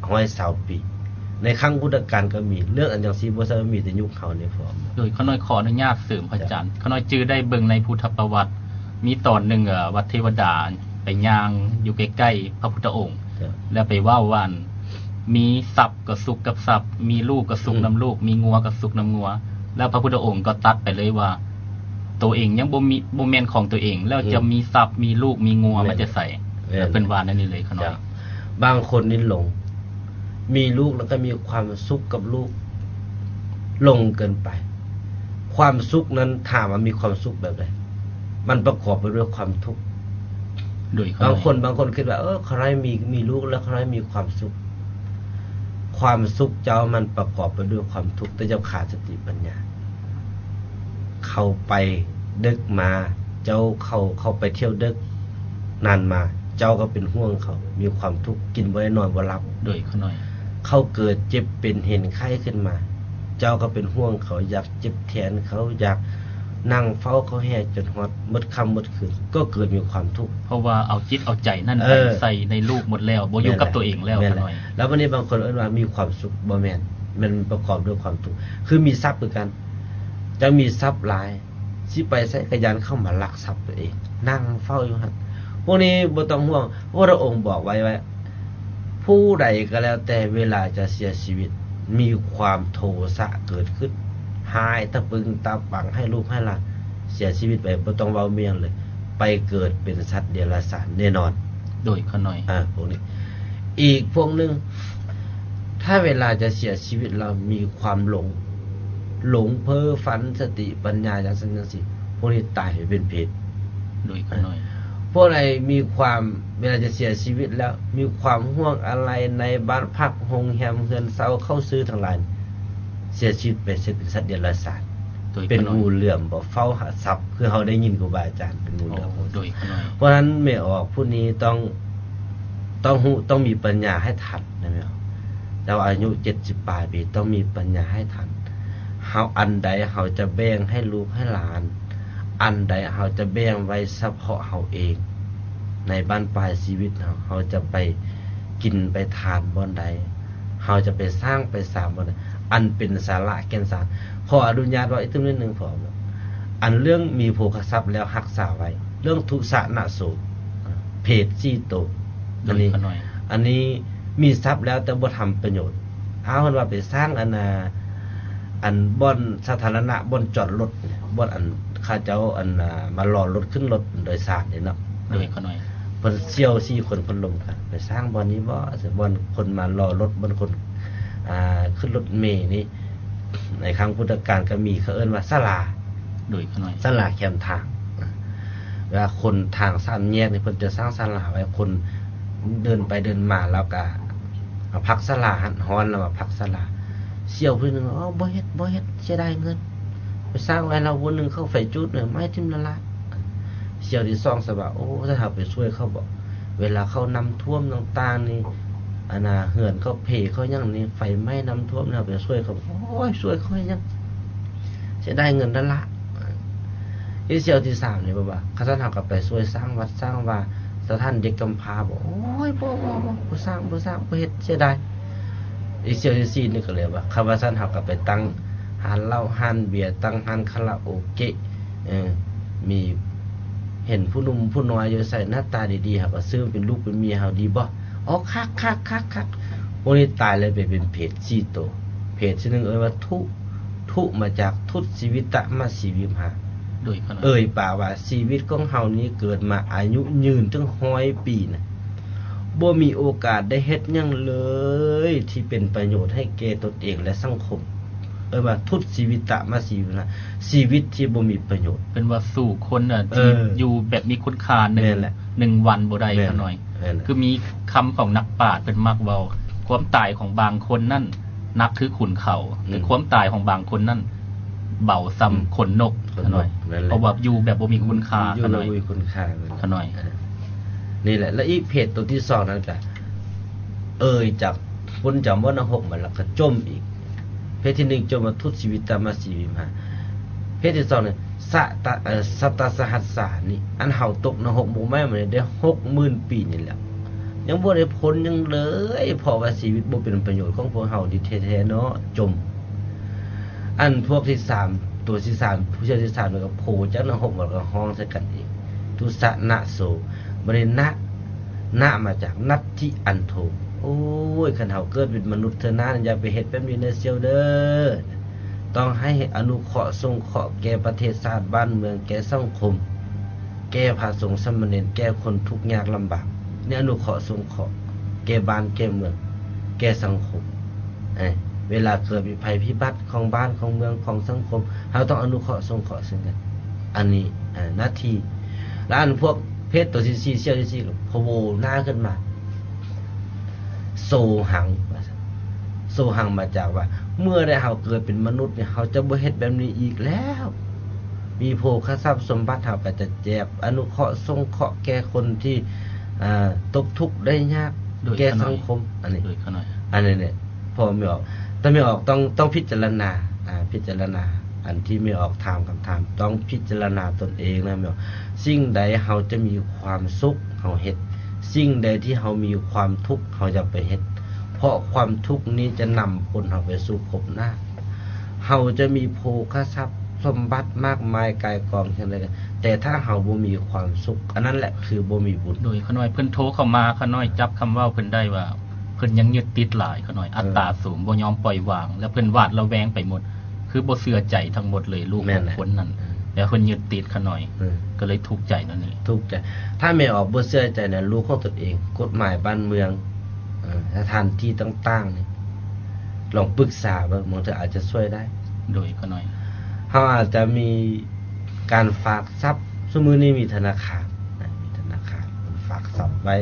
ຮ້ອຍຊາວປີ ໃນຄັ້ງພຸດທະການກໍມີ ເລື່ອງອັນຈັ່ງຊີ້ບໍ່ໃຊ່ວ່າມີແຕ່ຍຸກເຮົານີ້ພໍ. ໂດຍ ຂ້ານ້ອຍຂໍອະນຸຍາດເສີມພະອາຈານ ຂ້ານ້ອຍຈື່ໄດ້ເບິ່ງໃນພຸດທະປະຫວັດ ມີຕອນໜຶ່ງ ເອີ ວ່າເທວະດາໄປຍ່າງຢູ່ໃກ້ໆພະພຸດທະອົງ ແລ້ວໄປເວົ້າວ່າ ມີຊັບກໍສຸກກັບຊັບ ມີລູກກໍສຸກນຳລູກ ມີງົວກໍສຸກນຳງົວ ແລ້ວພະພຸດທະອົງກໍຕັດໄປເລີຍວ່າ ໂຕເອງຍັງບໍ່ມີ ບໍ່ແມ່ນຂອງໂຕເອງ ແລ້ວຈະມີຊັບ ມີລູກ ມີງົວມາແຕ່ໃສ? ເພິ່ນວ່າແນວນີ້ເລີຍ ຂ້ານ້ອຍ. ບາງຄົນນີ້ຫຼົງ ມີລູກແລ້ວກໍມີຄວາມສຸກກັບລູກ ຫຼົງເກີນໄປ. ຄວາມສຸກນັ້ນ ຖາມວ່າມີຄວາມສຸກແບບໃດ? ມັນປະກອບໄປດ້ວຍຄວາມທຸກ. ໂດຍ ບາງຄົນ ບາງຄົນຄິດວ່າ ເອີ ຂ້ານ້ອຍມີ ມີລູກແລ້ວຂ້ານ້ອຍມີຄວາມສຸກ. ຄວາມສຸກເຈົ້າມັນປະກອບໄປດ້ວຍຄວາມທຸກ ແຕ່ເຈົ້າຂາດສະຕິປັນຍາ. ເຂົາໄປດຶກມາ ເຈົ້າ ເຂົາ ເຂົາໄປທ່ຽວດຶກນານມາ ເຈົ້າກໍເປັນຫ່ວງເຂົາ ມີຄວາມທຸກ ກິນບໍ່ໄດ້ນອນບໍ່ຫຼັບ. ໂດຍ ຂ້ານ້ອຍ. ເຂົາເກີດເຈັບເປັນເຫັນໄຂ້ຂຶ້ນມາ ເຈົ້າກໍເປັນຫ່ວງເຂົາ ຢາກເຈັບແທນເຂົາ ຢາກນັ່ງເຝົ້າເຂົາແຮ່ຈົນຮອດໝົດຄ່ຳໝົດຄືນ ກໍເກີດມີຄວາມທຸກ ເພາະວ່າເອົາຈິດເອົາໃຈນັ້ນໄປໃສ່ໃນລູກໝົດແລ້ວ ບໍ່ຢູ່ກັບຕົວເອງແລ້ວ ຂ້ານ້ອຍ. ແລ້ວບັດນີ້ບາງຄົນເອີ້ນວ່າມີຄວາມສຸກ ບໍ່ແມ່ນ ມັນປະກອບດ້ວຍຄວາມທຸກ ຄືມີຊັບຄືກັນ ເຈົ້າມີຊັບຫຼາຍ ຊິໄປໃສກໍຢ້ານເຂົາມາລັກຊັບຕົວເອງ ນັ່ງເຝົ້າຢູ່ຫັ້ນ. ພວກນີ້ບໍ່ຕ້ອງຫ່ວງ ພະພຸດທະອົງບອກໄວ້ວ່າ ຜູ້ໃດກໍແລ້ວແຕ່ເວລາຈະເສຍຊີວິດ ມີຄວາມໂທສະເກີດຂຶ້ນ ຮ້າຍຕະປຶງຕາປັງໃຫ້ລູກໃຫ້ຫຼານ ເສຍຊີວິດໄປ ບໍ່ຕ້ອງເວົ້າມີຫຍັງເລີຍ ໄປເກີດເປັນສັດເດຍລະສານແນ່ນອນ. ໂດຍ ຂ້ານ້ອຍ. ອາ ພວກນີ້ ອີກພວກໜຶ່ງ ຖ້າເວລາຈະເສຍຊີວິດແລ້ວມີຄວາມຫຼົງ ຫຼົງເພີຝັນສະຕິປັນຍາຈັ່ງຊັ້ນຈັ່ງຊີ້ ພວກນີ້ຕາຍໄປເປັນເປດ. ໂດຍ ຂ້ານ້ອຍ. ພວກໃດມີຄວາມ ເວລາຈະເສຍຊີວິດແລ້ວ ມີຄວາມຫ່ວງອາໄລໃນບ້ານພັກໂຮງແຮມເຮືອນເຊົ່າເຂົ້າຊື້ທັງຫຼາຍ ເສຍຊີວິດໄປເປັນສັດເດຍລະສານ ໂດຍ ເປັນ ຂ້ານ້ອຍ. ງູເຫຼື້ອມບໍ່ ເຝົ້າຫາຊັບ ຄືເຮົາໄດ້ຍິນຄູບາອາຈານເປັນງູເຫຼື້ອມ. ໂດຍ ຂ້ານ້ອຍ. ເພາະນັ້ນແມ່ອອກຜູ້ນີ້ຕ້ອງ ຕ້ອງຮູ້ ຕ້ອງມີປັນຍາໃຫ້ທັນ ນະແມ່ອອກ. ເຈົ້າອາຍຸເຈັດສິບປາຍປີ ຕ້ອງມີປັນຍາໃຫ້ທັນ ເຮົາ ອັນໃດເຮົາຈະແບ່ງໃຫ້ລູກໃຫ້ຫຼານ ອັນໃດເຮົາຈະແບ່ງໄວ້ສະເພາະເຮົາເອງ ໃນບັ້ນປາຍຊີວິດເຮົາ ເຮົາຈະໄປກິນໄປທານບ່ອນໃດ ເຮົາຈະໄປສ້າງໄປສາມບ່ອນໃດ ອັນເປັນສາລະແກ່ນສານ. ຂໍອະນຸຍາດເວົ້າອີກຕື່ມນິດໜຶ່ງ ພໍບໍ່? ອັນເລື່ອງມີໂພຄະຊັບແລ້ວຮັກສາໄວ້ ເລື່ອງທຸສານະໂສ ເຜດສີ່ໂຕ ໂດຍ ອັນນີ້ ຂ້ານ້ອຍ. ອັນນີ້ມີຊັບແລ້ວແຕ່ບໍ່ທຳປະໂຫຍດ ອ້າວ ເພິ່ນວ່າໄປສ້າງອັນ ອ່າ ອັນບ່ອນສາທາລະນະ ບ່ອນຈອດລົດ ບ່ອນອັນເຂົາເຈົ້າ ອັນ ອ່າ ມາລໍລົດ ຂຶ້ນລົດໂດຍສານນີ້ເນາະ. ໂດຍ ຂ້ານ້ອຍ. ເພິ່ນສ່ຽວສີ່ຄົນ ເພິ່ນລົມກັນ ໄປສ້າງບ່ອນນີ້ບໍ ບ່ອນຄົນມາລໍລົດ ບ່ອນຄົນ ອ່າ ຂຶ້ນລົດເມນີ້ ໃນຄັ້ງພຸດທະການກໍມີ ເຂົາເອີ້ນວ່າສາລາ ໂດຍ ຂ້ານ້ອຍ ສາລາແຄມທາງ. ເວລາຄົນທາງສາມແຍກນີ້ ເພິ່ນຈະສ້າງສາລາໄວ້ ຄົນເດີນໄປເດີນມາ ແລ້ວກະມາພັກສາລາຫັ້ນ ຮ້ອນແລ້ວມາພັກສາລາ. ສ່ຽວຜູ້ໜຶ່ງ ໂອ້ ບໍ່ເຮັດ ບໍ່ເຮັດ ເສຍດາຍເງິນ ໄປສ້າງໄວ້ແລ້ວ ວັນໜຶ່ງເຂົາໄຟຈູດ ໄໝ້ຖິ້ມລະລາ. ສ່ຽວທີສອງສະບາຍ ໂອ້ ຖ້າເຮົາໄປຊ່ວຍເຂົາບໍ ເວລາເຂົານ້ຳຖ້ວມຕ່າງໆນີ້ ອັນນ່າ ເຮືອນເຂົາເພເຂົາຫຍັງນີ້ ໄຟໄໝ້ນ້ຳຖ້ວມນີ້ ເຮົາໄປຊ່ວຍເຂົາ ໂອ້ຍ ຊ່ວຍເຂົາເຮັດຫຍັງ ເສຍດາຍເງິນນັ້ນລະ. ອີກສ່ຽວທີສາມນີ້ບອກວ່າ ຄັນຊັ້ນເຮົາກໍໄປຊ່ວຍສ້າງວັດສ້າງວາ ສະຖານເດັກກຳພ້າບໍ ໂອ້ຍ ບໍ່ ບໍ່ ບໍ່ ບໍ່ສ້າງ ບໍ່ສ້າງ ບໍ່ເຮັດ ເສຍດາຍ. ອີກສ່ຽວທີສີ່ນີ້ກໍເລີຍວ່າ ຄັນວ່າຊັ້ນເຮົາກໍໄປຕັ້ງຮ້ານເຫຼົ້າຮ້ານເບຍ ຕັ້ງຮ້ານຄາຣາໂອເກະ ເອີ ມີ ເຫັນຜູ້ໜຸ່ມຜູ້ນ້ອຍຢູ່ໃສໜ້າຕາດີໆ ເຮົາກໍຊື້ເປັນລູກເປັນເມຍເຮົາດີບໍ່? ອໍ ຄັກໆໆໆ. ພວກນີ້ຕາຍແລ້ວໄປເປັນເຜດສີ່ໂຕ. ເຜດທີໜຶ່ງເອີ້ນວ່າທຸ ທຸມາຈາກທຸດຊີວິຕະມະຊີວິມຫາ ໂດຍ ເອີ່ຍປາກວ່າ ຊີວິດຂອງເຮົານີ້ເກີດມາອາຍຸຍືນເຖິງຮ້ອຍປີນະ ບໍ່ມີໂອກາດໄດ້ເຮັດຫຍັງເລີຍທີ່ເປັນປະໂຫຍດໃຫ້ແກ່ຕົນເອງ ແລະ ສັງຄົມ. ເອີ້ນວ່າທຸດຊີວິຕະມະຊີວິມຫາ ຊີວິດທີ່ບໍ່ມີປະໂຫຍດ. ເປັນວ່າສູ້ຄົນ ເອີ ທີ່ຢູ່ແບບມີຄຸນຄ່າໜຶ່ງ ໜຶ່ງວັນບໍ່ໄດ້ ຂ້ານ້ອຍ. ແມ່ນ ຄືມີຄຳຂອງນັກປາດເພິ່ນມັກເວົ້າ ຄວາມຕາຍຂອງບາງຄົນນັ້ນໜັກຄືຂຸນເຂົາ ອືມ ແຕ່ຄວາມຕາຍຂອງບາງຄົນນັ້ນເບົາສ່ຳ ອືມ ຂົນນົກ ຂະໜ້ອຍ ແມ່ນແຫຼະ ເພາະວ່າຢູ່ແບບບໍ່ມີຄຸນຄ່າ ຢູ່ແລ້ວບໍ່ມີຄຸນຄ່າ ຂະໜ້ອຍ ເອີ ນີ້ແຫຼະ ແລະ ອີກເພດໂຕທີສອງນັ້ນກະເອີ່ຍຈາກ ພົ້ນຈາກມໍລະດົກມາແລ້ວກະຈົມອີກ ເພດທີໜຶ່ງ ຈົມມາທຸດຊີວິດຕາມາຊີວິມາ ເພດທີສອງນີ້ ສະຕະ ເອີ ສັດຕະສະຫັດສານິ ອັນເຮົາຕົກນະຮົກໝົກໄໝ້ມານີ້ໄດ້ຫົກໝື່ນປີນີ້ແລ້ວ ຍັງບໍ່ໄດ້ພົ້ນຫຍັງເລີຍ ເພາະວ່າຊີວິດບໍ່ເປັນປະໂຫຍດຂອງພວກເຮົານີ້ແທ້ໆເນາະ ຈົມ. ອັນພວກທີສາມ ຕົວທີສາມ ຜູ້ເຊື່ອທີສາມ ແລ້ວກໍໂຜຈາກນະຮົກມາ ແລ້ວກໍຮ້ອງໃສ່ກັນອີກ ທຸສະນະໂສ ບັດນີ້ນະ ນະມາຈາກນັດທິອັນໂທ ໂອ້ຍ ຄັນເຮົາເກີດເປັນມະນຸດເທື່ອໜ້າ ຢ່າໄປເຮັດແບບນີ້ເດີ ສ່ຽວເດີ ຕ້ອງໃຫ້ອະນຸເຄາະສົງເຄາະແກ່ປະເທດຊາດບ້ານເມືອງ ແກ່ສັງຄົມ ແກ່ພະສົງສາມະເນນ ແກ່ຄົນທຸກຍາກລຳບາກ ນີ້ອະນຸເຄາະສົງເຄາະແກ່ບ້ານແກ່ເມືອງ ແກ່ສັງຄົມ ເອີ ເວລາເກີດມີໄພພິບັດຂອງບ້ານຂອງເມືອງຂອງສັງຄົມ ເຮົາຕ້ອງອະນຸເຄາະສົງເຄາະເຊິ່ງກັນ ອັນນີ້ ເອີ ໜ້າທີ່ ແລະ ອັນພວກເພດຕົວທີສີ່ ສ່ຽວທີສີ່ ໂຜໜ້າຂຶ້ນມາ ໂສຫັງ ວ່າຊັ້ນ ໂສຫັງມາຈາກວ່າ ເມື່ອໃດເຮົາເກີດເປັນມະນຸດນີ້ ເຮົາຈະບໍ່ເຮັດແບບນີ້ອີກແລ້ວ ມີໂພຄະຊັບສົມບັດ ເຮົາກໍຈະແຈກອະນຸເຄາະສົງເຄາະແກ່ຄົນທີ່ ອ່າ ຕົກທຸກໄດ້ຍາກ ໂດຍ ແກ່ສັງຄົມ ອັນນີ້ ໂດຍ ຂະນ້ອຍ ອັນນີ້ແຫຼະ ເພາະແມ່ອອກ ແຕ່ແມ່ອອກຕ້ອງ ຕ້ອງພິຈາລະນາ ອ່າ ພິຈາລະນາ ອັນທີ່ແມ່ອອກຖາມຄຳຖາມ ຕ້ອງພິຈາລະນາຕົນເອງນະແມ່ອອກ ສິ່ງໃດເຮົາຈະມີຄວາມສຸກ ເຮົາເຮັດ ສິ່ງໃດທີ່ເຮົາມີຄວາມທຸກ ເຮົາຢ່າໄປເຮັດ ເພາະຄວາມທຸກນີ້ຈະນຳຄົນເຮົາໄປສູ່ພົບໜ້າ ເຮົາຈະມີໂພຄະຊັບສົມບັດມາກມາຍກາຍກອງຈັ່ງໃດ ແຕ່ຖ້າເຮົາບໍ່ມີຄວາມສຸກ ອັນນັ້ນແຫຼະຄືບໍ່ມີບຸນ. ໂດຍ ຂະນ້ອຍ ເພິ່ນໂທເຂົ້າມາ ຂະນ້ອຍຈັບຄຳເວົ້າເພິ່ນໄດ້ວ່າ ເພິ່ນຍັງຍຶດຕິດຫຼາຍ ຂະນ້ອຍ ເອີ ອັດຕາສູງ ບໍ່ຍອມປ່ອຍວາງ ແລະ ເພິ່ນຫວາດລະແວງໄປໝົດ ຄືບໍ່ເຊື່ອໃຈທັງໝົດເລີຍ ລູກຂອງຄົນນັ້ນ ແລ້ວເພິ່ນຍຶດຕິດ ຂະນ້ອຍ ເອີ ກໍເລີຍທຸກໃຈແນວນີ້ ທຸກໃຈ ຖ້າແມ່ອອກບໍ່ເຊື່ອໃຈໃນລູກຂອງຕົນເອງ ກົດໝາຍບ້ານເມືອງ ເອີ ສະຖານທີ່ຕ່າງໆນີ້ ລອງປຶກສາເບິ່ງ ບາງເທື່ອອາດຈະຊ່ວຍໄດ້. ໂດຍ ຂະນ້ອຍ ເຮົາອາດຈະມີການຝາກຊັບ ຊຸມື້ນີ້ມີທະນາຄານນະ ມີທະນາຄານເພິ່ນຝາກຊັບໄວ້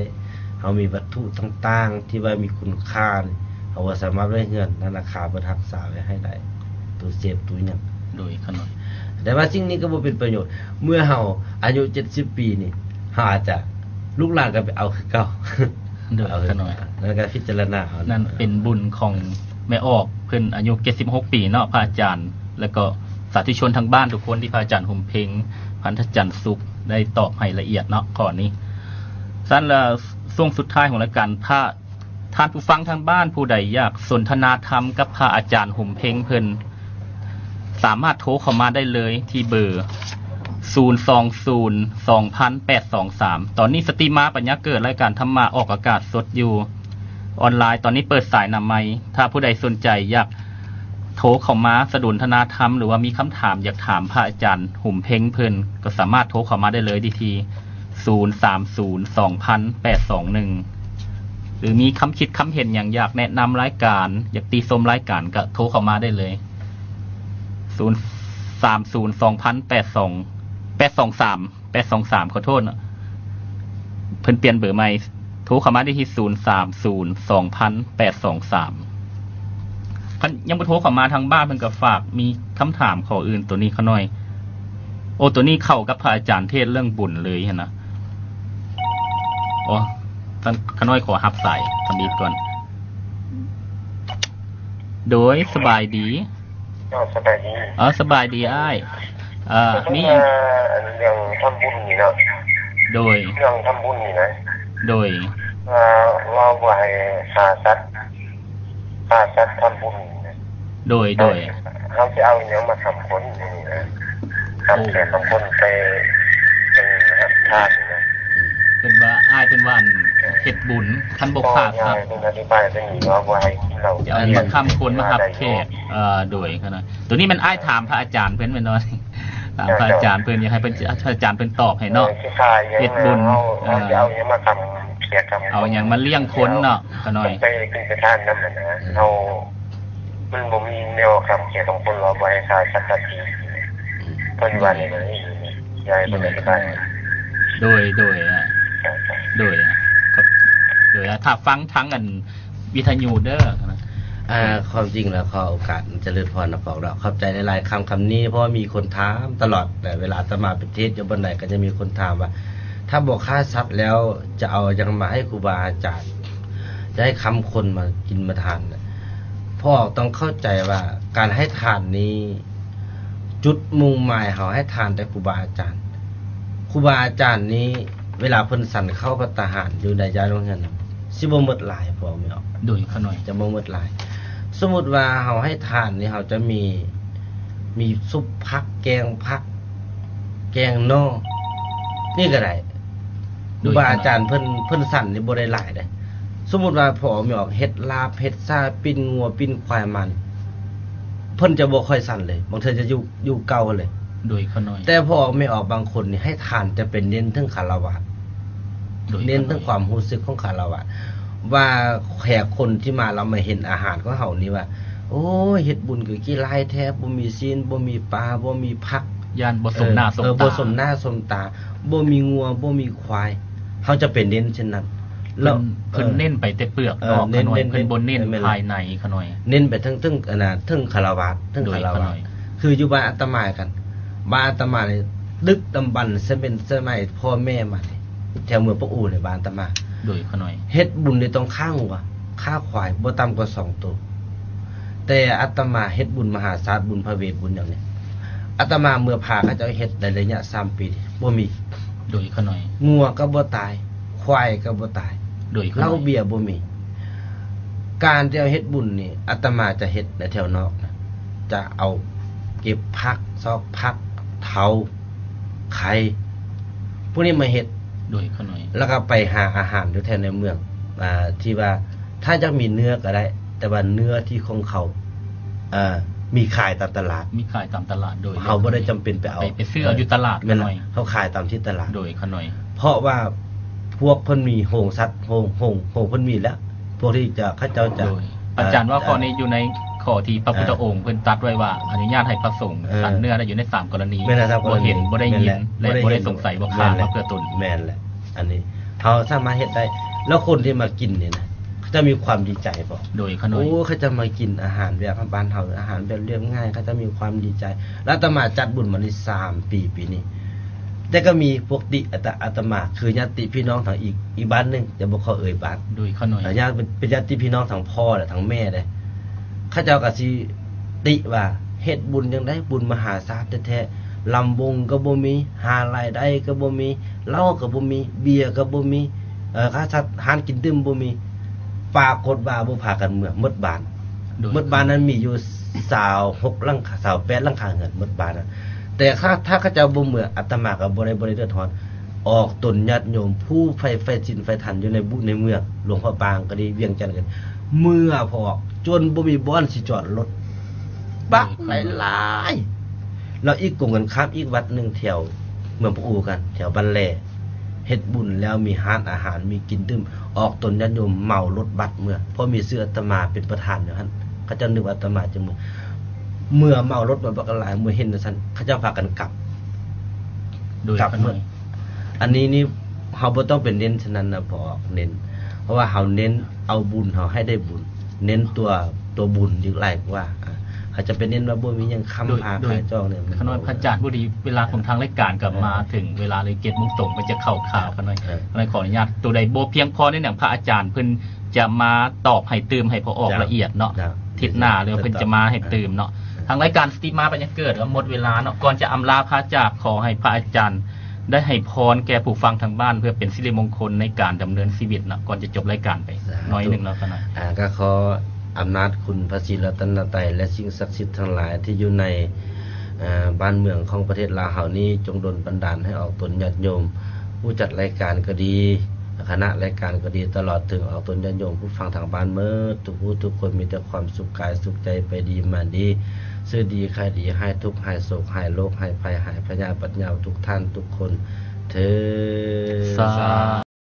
ເຮົາມີວັດຖຸຕ່າງໆທີ່ວ່າມີຄຸນຄ່ານີ້ ເຮົາກໍສາມາດໄວ້ເຮືອນ ທະນາຄານເພິ່ນຮັກສາໄວ້ໃຫ້ໄດ້ ຕູ້ເຊບຕູ້ຫຍັງ. ໂດຍ ຂະນ້ອຍ ແຕ່ວ່າສິ່ງນີ້ກໍບໍ່ເປັນປະໂຫຍດ ເມື່ອເຮົາອາຍຸເຈັດສິບປີນີ້ ເຮົາອາດຈະ ລູກຫຼານກໍໄປເອົາຄືເກົ່າ. ໂດຍ ເອົາຄືເກົ່າ ຂະນ້ອຍ ແລ້ວກໍພິຈາລະນາເອົາ ນັ້ນເປັນບຸນຂອງແມ່ອອກ ເພິ່ນອາຍຸເຈັດສິບຫົກປີເນາະ ພະອາຈານ ແລ້ວກໍສາທຸຊົນທາງບ້ານທຸກຄົນ ທີ່ພະອາຈານຫົມເພັງ ພັນທະຈັນສຸກ ໄດ້ຕອບໃຫ້ລະອຽດເນາະ ຂໍ້ນີ້. ຊັ້ນລະ ຊ່ວງສຸດທ້າຍຂອງລາຍການ ຖ້າທ່ານຜູ້ຟັງທາງບ້ານຜູ້ໃດຢາກສົນທະນາທຳກັບພະອາຈານຫົມເພັງເພິ່ນ ສາມາດໂທເຂົ້າມາໄດ້ເລີຍທີ່ເບີ ສູນສອງສູນ ສອງພັນ ແປດສອງສາມ. ຕອນນີ້ສະຕຣີມມາປັນຍາເກີດ ລາຍການທຳມະອອກອາກາດສົດຢູ່ອອນລາຍ ຕອນນີ້ເປີດສາຍນຳໃໝ່. ຖ້າຜູ້ໃດສົນໃຈຢາກໂທເຂົ້າມາສະສົນທະນາທຳ ຫຼືວ່າມີຄຳຖາມຢາກຖາມພະອາຈານຫົມເພັງເພິ່ນ ກໍສາມາດໂທເຂົ້າມາໄດ້ເລີຍທີ່ ທີ່ ສູນສາມສູນ ສອງພັນ ແປດສອງໜຶ່ງ ຫຼືມີຄຳຄິດຄຳເຫັນຫຍັງ ຢາກແນະນຳລາຍການ ຢາກຕິຊົມລາຍການ ກໍໂທເຂົ້າມາໄດ້ເລີຍ ສູນສາມສູນ ສອງພັນ ແປດສອງ ແປດສອງສາມ ແປດສອງສາມ ຂໍໂທດເນາະ ເພິ່ນປ່ຽນເບີໃໝ່ ໂທເຂົ້າມາໄດ້ທີ່ ສູນສາມສູນ ສອງພັນ ແປດສອງສາມ. ຄັນຍັງບໍ່ໂທເຂົ້າມາທາງບ້ານ ເພິ່ນກໍຝາກມີຄຳຖາມຂໍ້ອື່ນ ໂຕນີ້ຂ້ານ້ອຍ ໂອ້ ໂຕນີ້ເຂົ້າກັບພະອາຈານເທດເລື່ອງບຸນເລີຍຫັ້ນນະ. ໂອ້ ຂ້ານ້ອຍຂໍຮັບສາຍທຳອິດກ່ອນ. ໂດຍ ສະບາຍດີ. ເອີ ສະບາຍດີ. ເອີ ສະບາຍດີອ້າຍ. ເອີ ມີ ເອີ ອັນເລື່ອງທຳບຸນນີ້ເນາະ. ໂດຍ ເລື່ອງທຳບຸນນີ້ນະ. ໂດຍ ວ່າ ວ່າບໍ່ໃຫ້ຂ້າສັດ ຂ້າສັດທຳບຸນນີ້ນະ. ໂດຍ ໂດຍ ເຮົາຊິເອົາຫຍັງມາຄ້ຳຄົນນີ້ນະ ຄ້ຳແຂກຄ້ຳຄົນໄປ ໄປຮັບທານນີ້ນະ. ເພິ່ນວ່າ ອ້າຍເພິ່ນວ່າ ອັນເຮັດບຸນ ຄັນບໍ່ຂ້າສັດ ເພິ່ນອະທິບາຍເປັນນີ້ວ່າບໍ່ໃຫ້ກິນເຫຼົ້າ ຈະເອົາຫຍັງມາຄ້ຳຄົນມາຮັບແຂກ. ເອີ ໂດຍ ໂຕນີ້ແມ່ນອ້າຍຖາມພະອາຈານເພິ່ນແມ່ນບໍ່? ຖາມພະອາຈານເພິ່ນ ຢາກໃຫ້ເພິ່ນ ພະອາຈານເພິ່ນຕອບໃຫ້ເນາະ. ເຮັດບຸນ ເອີ ເອົາຫຍັງມາຄ້ຳແຂກ ເອົາຫຍັງມາລ້ຽງຄົນເນາະ ຂ້ານ້ອຍ ໄປກິນໄປທານນຳຫັ້ນນະ. ເຮົາ ມັນບໍ່ມີແນວຄ້ຳແຂກຄ້ຳຄົນ ວ່າບໍ່ໃຫ້ຂ້າສັດຕັດຕີນ ເພິ່ນວ່າແນວນັ້ນ. ໂດຍ ໂດຍ ໂດຍ ໂດຍ ຂອບ ໂດຍ ຖ້າຟັງທາງອັນວິທະຍຸເດີ. ອ່າ ຄວາມຈິງແລ້ວ ຂໍໂອກາດຈະເລີນພອນນະພໍ່ເນາະ ຂອບໃຈຫຼາຍໆ ຄຳ ຄຳນີ້ ເພາະວ່າມີຄົນຖາມຕະຫຼອດ ແລະ ເວລາອາດຕະມາໄປເທດຢູ່ບ່ອນໃດ ກໍຈະມີຄົນຖາມວ່າ ຖ້າບໍ່ຂ້າສັດແລ້ວ ຈະເອົາຫຍັງມາໃຫ້ຄູບາອາຈານ ຈະໃຫ້ຄຳຄົນມາກິນມາທານ? ພໍ່ອອກຕ້ອງເຂົ້າໃຈວ່າ ການໃຫ້ທານນີ້ ຈຸດມຸ່ງໝາຍເຮົາໃຫ້ທານແຕ່ຄູບາອາຈານ. ຄູບາອາຈານນີ້ ເວລາເພິ່ນສັນເຂົ້າພັດຕາຫານຢູ່ໃນຢ້ານໂຮງຮຽນ ຊິບໍ່ໝົດຫຼາຍ ພໍ່ແມ່ອອກ. ໂດຍ ຂະນ້ອຍ ຈະບໍ່ໝົດຫຼາຍ. ສົມມຸດວ່າເຮົາໃຫ້ທານນີ້ ເຮົາຈະມີ ມີຊຸບຜັກ ແກງຜັກ ແກງໜໍ່ ນີ້ກໍໄດ້. ໂດຍ ຄູບາອາຈານເພິ່ນ ເພິ່ນສັນນີ້ບໍ່ໄດ້ຫຼາຍເດ້. ສົມມຸດວ່າພໍ່ແມ່ອອກເຮັດລາບ ເຮັດຊາ ປີ້ນງົວ ປີ້ນຄວາຍມານີ້ ເພິ່ນຈະບໍ່ຄ່ອຍສັນເລີຍ ບາງເທື່ອຈະຢູ່ ຢູ່ເກົ່າເລີຍ. ໂດຍ ຂະນ້ອຍ ແຕ່ພໍ່ອອກແມ່ອອກບາງຄົນນີ້ໃຫ້ທານຈະໄປເນັ້ນເຖິງຄາລະວາດ ໂດຍ ເນັ້ນເຖິງຄວາມຮູ້ສຶກຂອງຄາລະວາດ ວ່າແຂກຄົນທີ່ມາ ລາວມາເຫັນອາຫານຂອງເຮົານີ້ວ່າ ໂອ້ຍ ເຮັດບຸນຄືຂີ້ຮ້າຍແທ້ ບໍ່ມີຊີ້ນ ບໍ່ມີປາ ບໍ່ມີຜັກ ຢ້ານບໍ່ສົມໜ້າ ເອີ ສົມຕາ ເອີ ບໍ່ສົມໜ້າສົມຕາ ບໍ່ມີງົວ ບໍ່ມີຄວາຍ ເຮົາຈະໄປເນັ້ນເຊັ່ນນັ້ນ. ແລ້ວ ເພິ່ນ ເອີ ເພິ່ນເນັ້ນໄປແຕ່ເປືອກ ເອີ ນອກ ເນັ້ນ ຂະນ້ອຍ ເນັ້ນ ເພິ່ນບໍ່ເນັ້ນ ເນັ້ນ ພາຍໃນ ຂະນ້ອຍ ເນັ້ນໄປເທິງ ເທິງ ອັນນ່າ ເທິງຄາລະວາດ ເທິງ ໂດຍ ຄາລະວາດ ຂະນ້ອຍ ຄືຢູ່ບ້ານອາດຕະມາກັນ ບ້ານອາດຕະມານີ້ ດຶກດຳບັນ ສະເປັນສະໄໝພໍ່ແມ່ມານີ້ ແຖວເມືອງປາກອູນີ້ ບ້ານອາດຕະມາ ໂດຍ ຂະນ້ອຍ ເຮັດບຸນນີ້ຕ້ອງຂ້າງົວ ຂ້າຄວາຍ ບໍ່ຕ່ຳກວ່າສອງໂຕ. ແຕ່ອາດຕະມາເຮັດບຸນມະຫາຊາດ ບຸນພະເວດ ບຸນຫຍັງນີ້ ອາດຕະມາເມື່ອພາເຂົາເຈົ້າເຮັດໄດ້ໄລຍະສາມປີນີ້ ບໍ່ມີ ໂດຍ ຂະນ້ອຍ ງົວກໍບໍ່ຕາຍ ຄວາຍກໍບໍ່ຕາຍ ໂດຍ ຂະນ້ອຍ ເຫຼົ້າເບຍບໍ່ມີ. ການທີ່ເຮົາເຮັດບຸນນີ້ ອາດຕະມາຈະເຮັດໃນແຖວນອກນະ ຈະເອົາເກັບຜັກ ຊອກຜັກ ເທົາ ໄຂ່ ພວກນີ້ມາເຮັດ ໂດຍ ຂະນ້ອຍ ແລ້ວກໍໄປຫາອາຫານຢູ່ແຖວໃນເມືອງ ອ່າ ທີ່ວ່າ ຖ້າຢາກມີເນື້ອກໍໄດ້ ແຕ່ວ່າເນື້ອທີ່ຂອງເຂົາ ເອີ ມີຂາຍຕາມຕະຫຼາດ ມີຂາຍຕາມຕະຫຼາດ ໂດຍ ເຮົາບໍ່ໄດ້ຈຳເປັນໄປເອົາ ໄປ ໄປຊື້ເອົາຢູ່ຕະຫຼາດ ແມ່ນ ຂະນ້ອຍ ເຮົາຂາຍຕາມທີ່ຕະຫຼາດ ໂດຍ ຂະນ້ອຍ ເພາະວ່າພວກເພິ່ນມີໂຮງສັດ ໂຮງ ໂຮງ ໂຮງເພິ່ນມີແລ້ວ ພວກທີ່ຈະ ເຂົາເຈົ້າຈະ ໂດຍ ອາຈານວ່າ ເອີ ຂໍ້ນີ້ຢູ່ໃນຂໍ້ທີ່ພະພຸດທະອົງ ເອີ ເພິ່ນຕັດໄວ້ວ່າ ອະນຸຍາດໃຫ້ພະສົງ ເອີ ສັນເນື້ອໄດ້ຢູ່ໃນສາມກໍລະນີ ແມ່ນແລ້ວ ສາມກໍລະນີ ບໍ່ເຫັນ ບໍ່ໄດ້ຍິນ ແມ່ນແລ້ວ ແລະ ບໍ່ໄດ້ສົງໄສບໍ່ຂ້າມາເພື່ອຕົນ ແມ່ນແຫຼະ ອັນນີ້ເຮົາສາມາດເຮັດໄດ້ ແລ້ວຄົນທີ່ມາກິນນີ້ນະ ເຂົາເຈົ້າມີຄວາມດີໃຈບໍ່? ໂດຍ ຂະນ້ອຍ ໂອ້ ເຂົາເຈົ້າມາກິນອາຫານແບບບ້ານເຮົາ ອາຫານແບບລຽບງ່າຍ ເຂົາເຈົ້າມີຄວາມດີໃຈ. ແລ້ວອາດຕະມາຈັດບຸນມານີ້ສາມປີ ປີນີ້ ແຕ່ກໍມີພວກຕິອາດຕະ ອາດຕະມາ ຄືຍາດຕິພີ່ນ້ອງທາງອີກ ອີກບ້ານໜຶ່ງ ຈະບໍ່ຂໍເອີ່ຍບ້ານ ໂດຍ ຂະນ້ອຍ ຍາດ ເປັນຍາດຕິພີ່ນ້ອງທາງພໍ່ ແລະ ທາງແມ່ເດ້ ເຂົາເຈົ້າກໍຊິຕິວ່າ ເຮັດບຸນຈັ່ງໃດ ບຸນມະຫາຊາດແທ້ໆ ລຳວົງກໍບໍ່ມີ ຫາລາຍໄດ້ກໍບໍ່ມີ ເຫຼົ້າກໍບໍ່ມີ ເບຍກໍບໍ່ມີ ເອີ ຄ່າສັດ ຮ້ານກິນດື່ມບໍ່ມີ ປາກົດວ່າບໍ່ພາກັນເມືອ ໝົດບ້ານ ໂດຍ ໝົດບ້ານນັ້ນມີຢູ່ຊາວຫົກຫຼັງຄາ ຊາວແປດຫຼັງຄາເຮືອນ ໝົດບ້ານນະ ແຕ່ຖ້າ ຖ້າເຂົາເຈົ້າບໍ່ເມືອ ອາດຕະມາກໍບໍ່ໄດ້ ບໍ່ໄດ້ເດືອດຮ້ອນ. ອອກຕົນຍາດໂຍມຜູ້ໃຝ່ ໃຝ່ສິນໃຝ່ທຳຢູ່ໃນບຸ ໃນເມືອງ ຫຼວງພະບາງກໍດີ ວຽງຈັນກໍດີ ເມືອພອກ ຈົນບໍ່ມີບ່ອນຊິຈອດລົດ ບັກຫຼາຍໆ. ແລ້ວອີກກົງກັນຂ້າມ ອີກວັດໜຶ່ງແຖວເມືອງປາກອູກັນ ແຖວບ້ານແລ ເຮັດບຸນແລ້ວມີຮ້ານອາຫານ ມີກິນດື່ມ ອອກຕົນຍາດໂຍມເໝົາລົດບັດເມືອ ເພາະມີຊື່ອາດຕະມາເປັນປະທານຢູ່ຫັ້ນ ເຂົາເຈົ້ານຶກວ່າອາດຕະມາຈະເມືອ ເມືອເໝົາລົດມາບັກຫຼາຍ ເມື່ອເຫັນຈັ່ງຊັ້ນ ເຂົາເຈົ້າພາກັນກັບ ໂດຍ ກັບເມືອ ອັນນີ້ນີ້ ເຮົາບໍ່ຕ້ອງໄປເນັ້ນຊັ້ນນັ້ນນະ ພໍເນັ້ນ ເພາະວ່າເຮົາເນັ້ນເອົາບຸນເຮົາໃຫ້ໄດ້ບຸນ ເນັ້ນຕົວ ຕົວບຸນຢູ່ຫຼາຍກວ່າ ອາ ເຮົາຈະໄປເນັ້ນວ່າບໍ່ມີຫຍັງຄ້ຳພາຂາຍຈອງນີ້ ຂະນ້ອຍ ພະອາຈານ ພໍດີເວລາຂອງທາງລາຍການກໍມາເຖິງເວລາເລີຍ ເຈັດໂມງຕົງ ມັນຈະເຂົ້າຂ່າວ ຂະນ້ອຍ ເອີ ຂະນ້ອຍ ຂໍອະນຸຍາດ ໂຕໃດບໍ່ພຽງພໍໃນຫຍັງ ພະອາຈານເພິ່ນຈະມາຕອບໃຫ້ຕື່ມໃຫ້ພໍອອກລະອຽດເນາະ ທິດໜ້າເລີຍເພິ່ນຈະມາໃຫ້ຕື່ມເນາະ ທາງລາຍການສະຕິມາປັນຍາເກີດກໍໝົດເວລາເນາະ ກ່ອນຈະອຳລາພະຈາກ ຂໍໃຫ້ພະອາຈານ ໄດ້ໃຫ້ພອນແກ່ຜູ້ຟັງທາງບ້ານ ເພື່ອເປັນສິລິມົງຄົນໃນການດຳເນີນຊີວິດເນາະ ກ່ອນຈະຈົບລາຍການໄປໜ້ອຍໜຶ່ງເນາະ ຂະນ້ອຍ ກໍຂໍອຳນາດຄຸນພະສີລັດຕະນະໄຕ ແລະ ສິ່ງສັກສິດທັງຫຼາຍທີ່ຢູ່ໃນ ເອີ ບ້ານເມືອງຂອງປະເທດລາວເຮົານີ້ ຈົ່ງດົນບັນດານໃຫ້ອອກຕົນຍາດໂຍມ ຜູ້ຈັດລາຍການກໍດີ ຄະນະລາຍການກໍດີ ຕະຫຼອດເຖິງອອກຕົນຍາດໂຍມຜູ້ຟັງທາງບ້ານໝົດທຸກຜູ້ທຸກຄົນ ມີແຕ່ຄວາມສຸກກາຍສຸກໃຈ ໄປດີມາດີ ຊື້ດີຂາຍດີ ຫາຍທຸກຫາຍໂສກຫາຍໂລກຫາຍໄພຫາຍພະຍາດບັດຍາວທຸກທ່ານທຸກຄົນເທີ້ນ.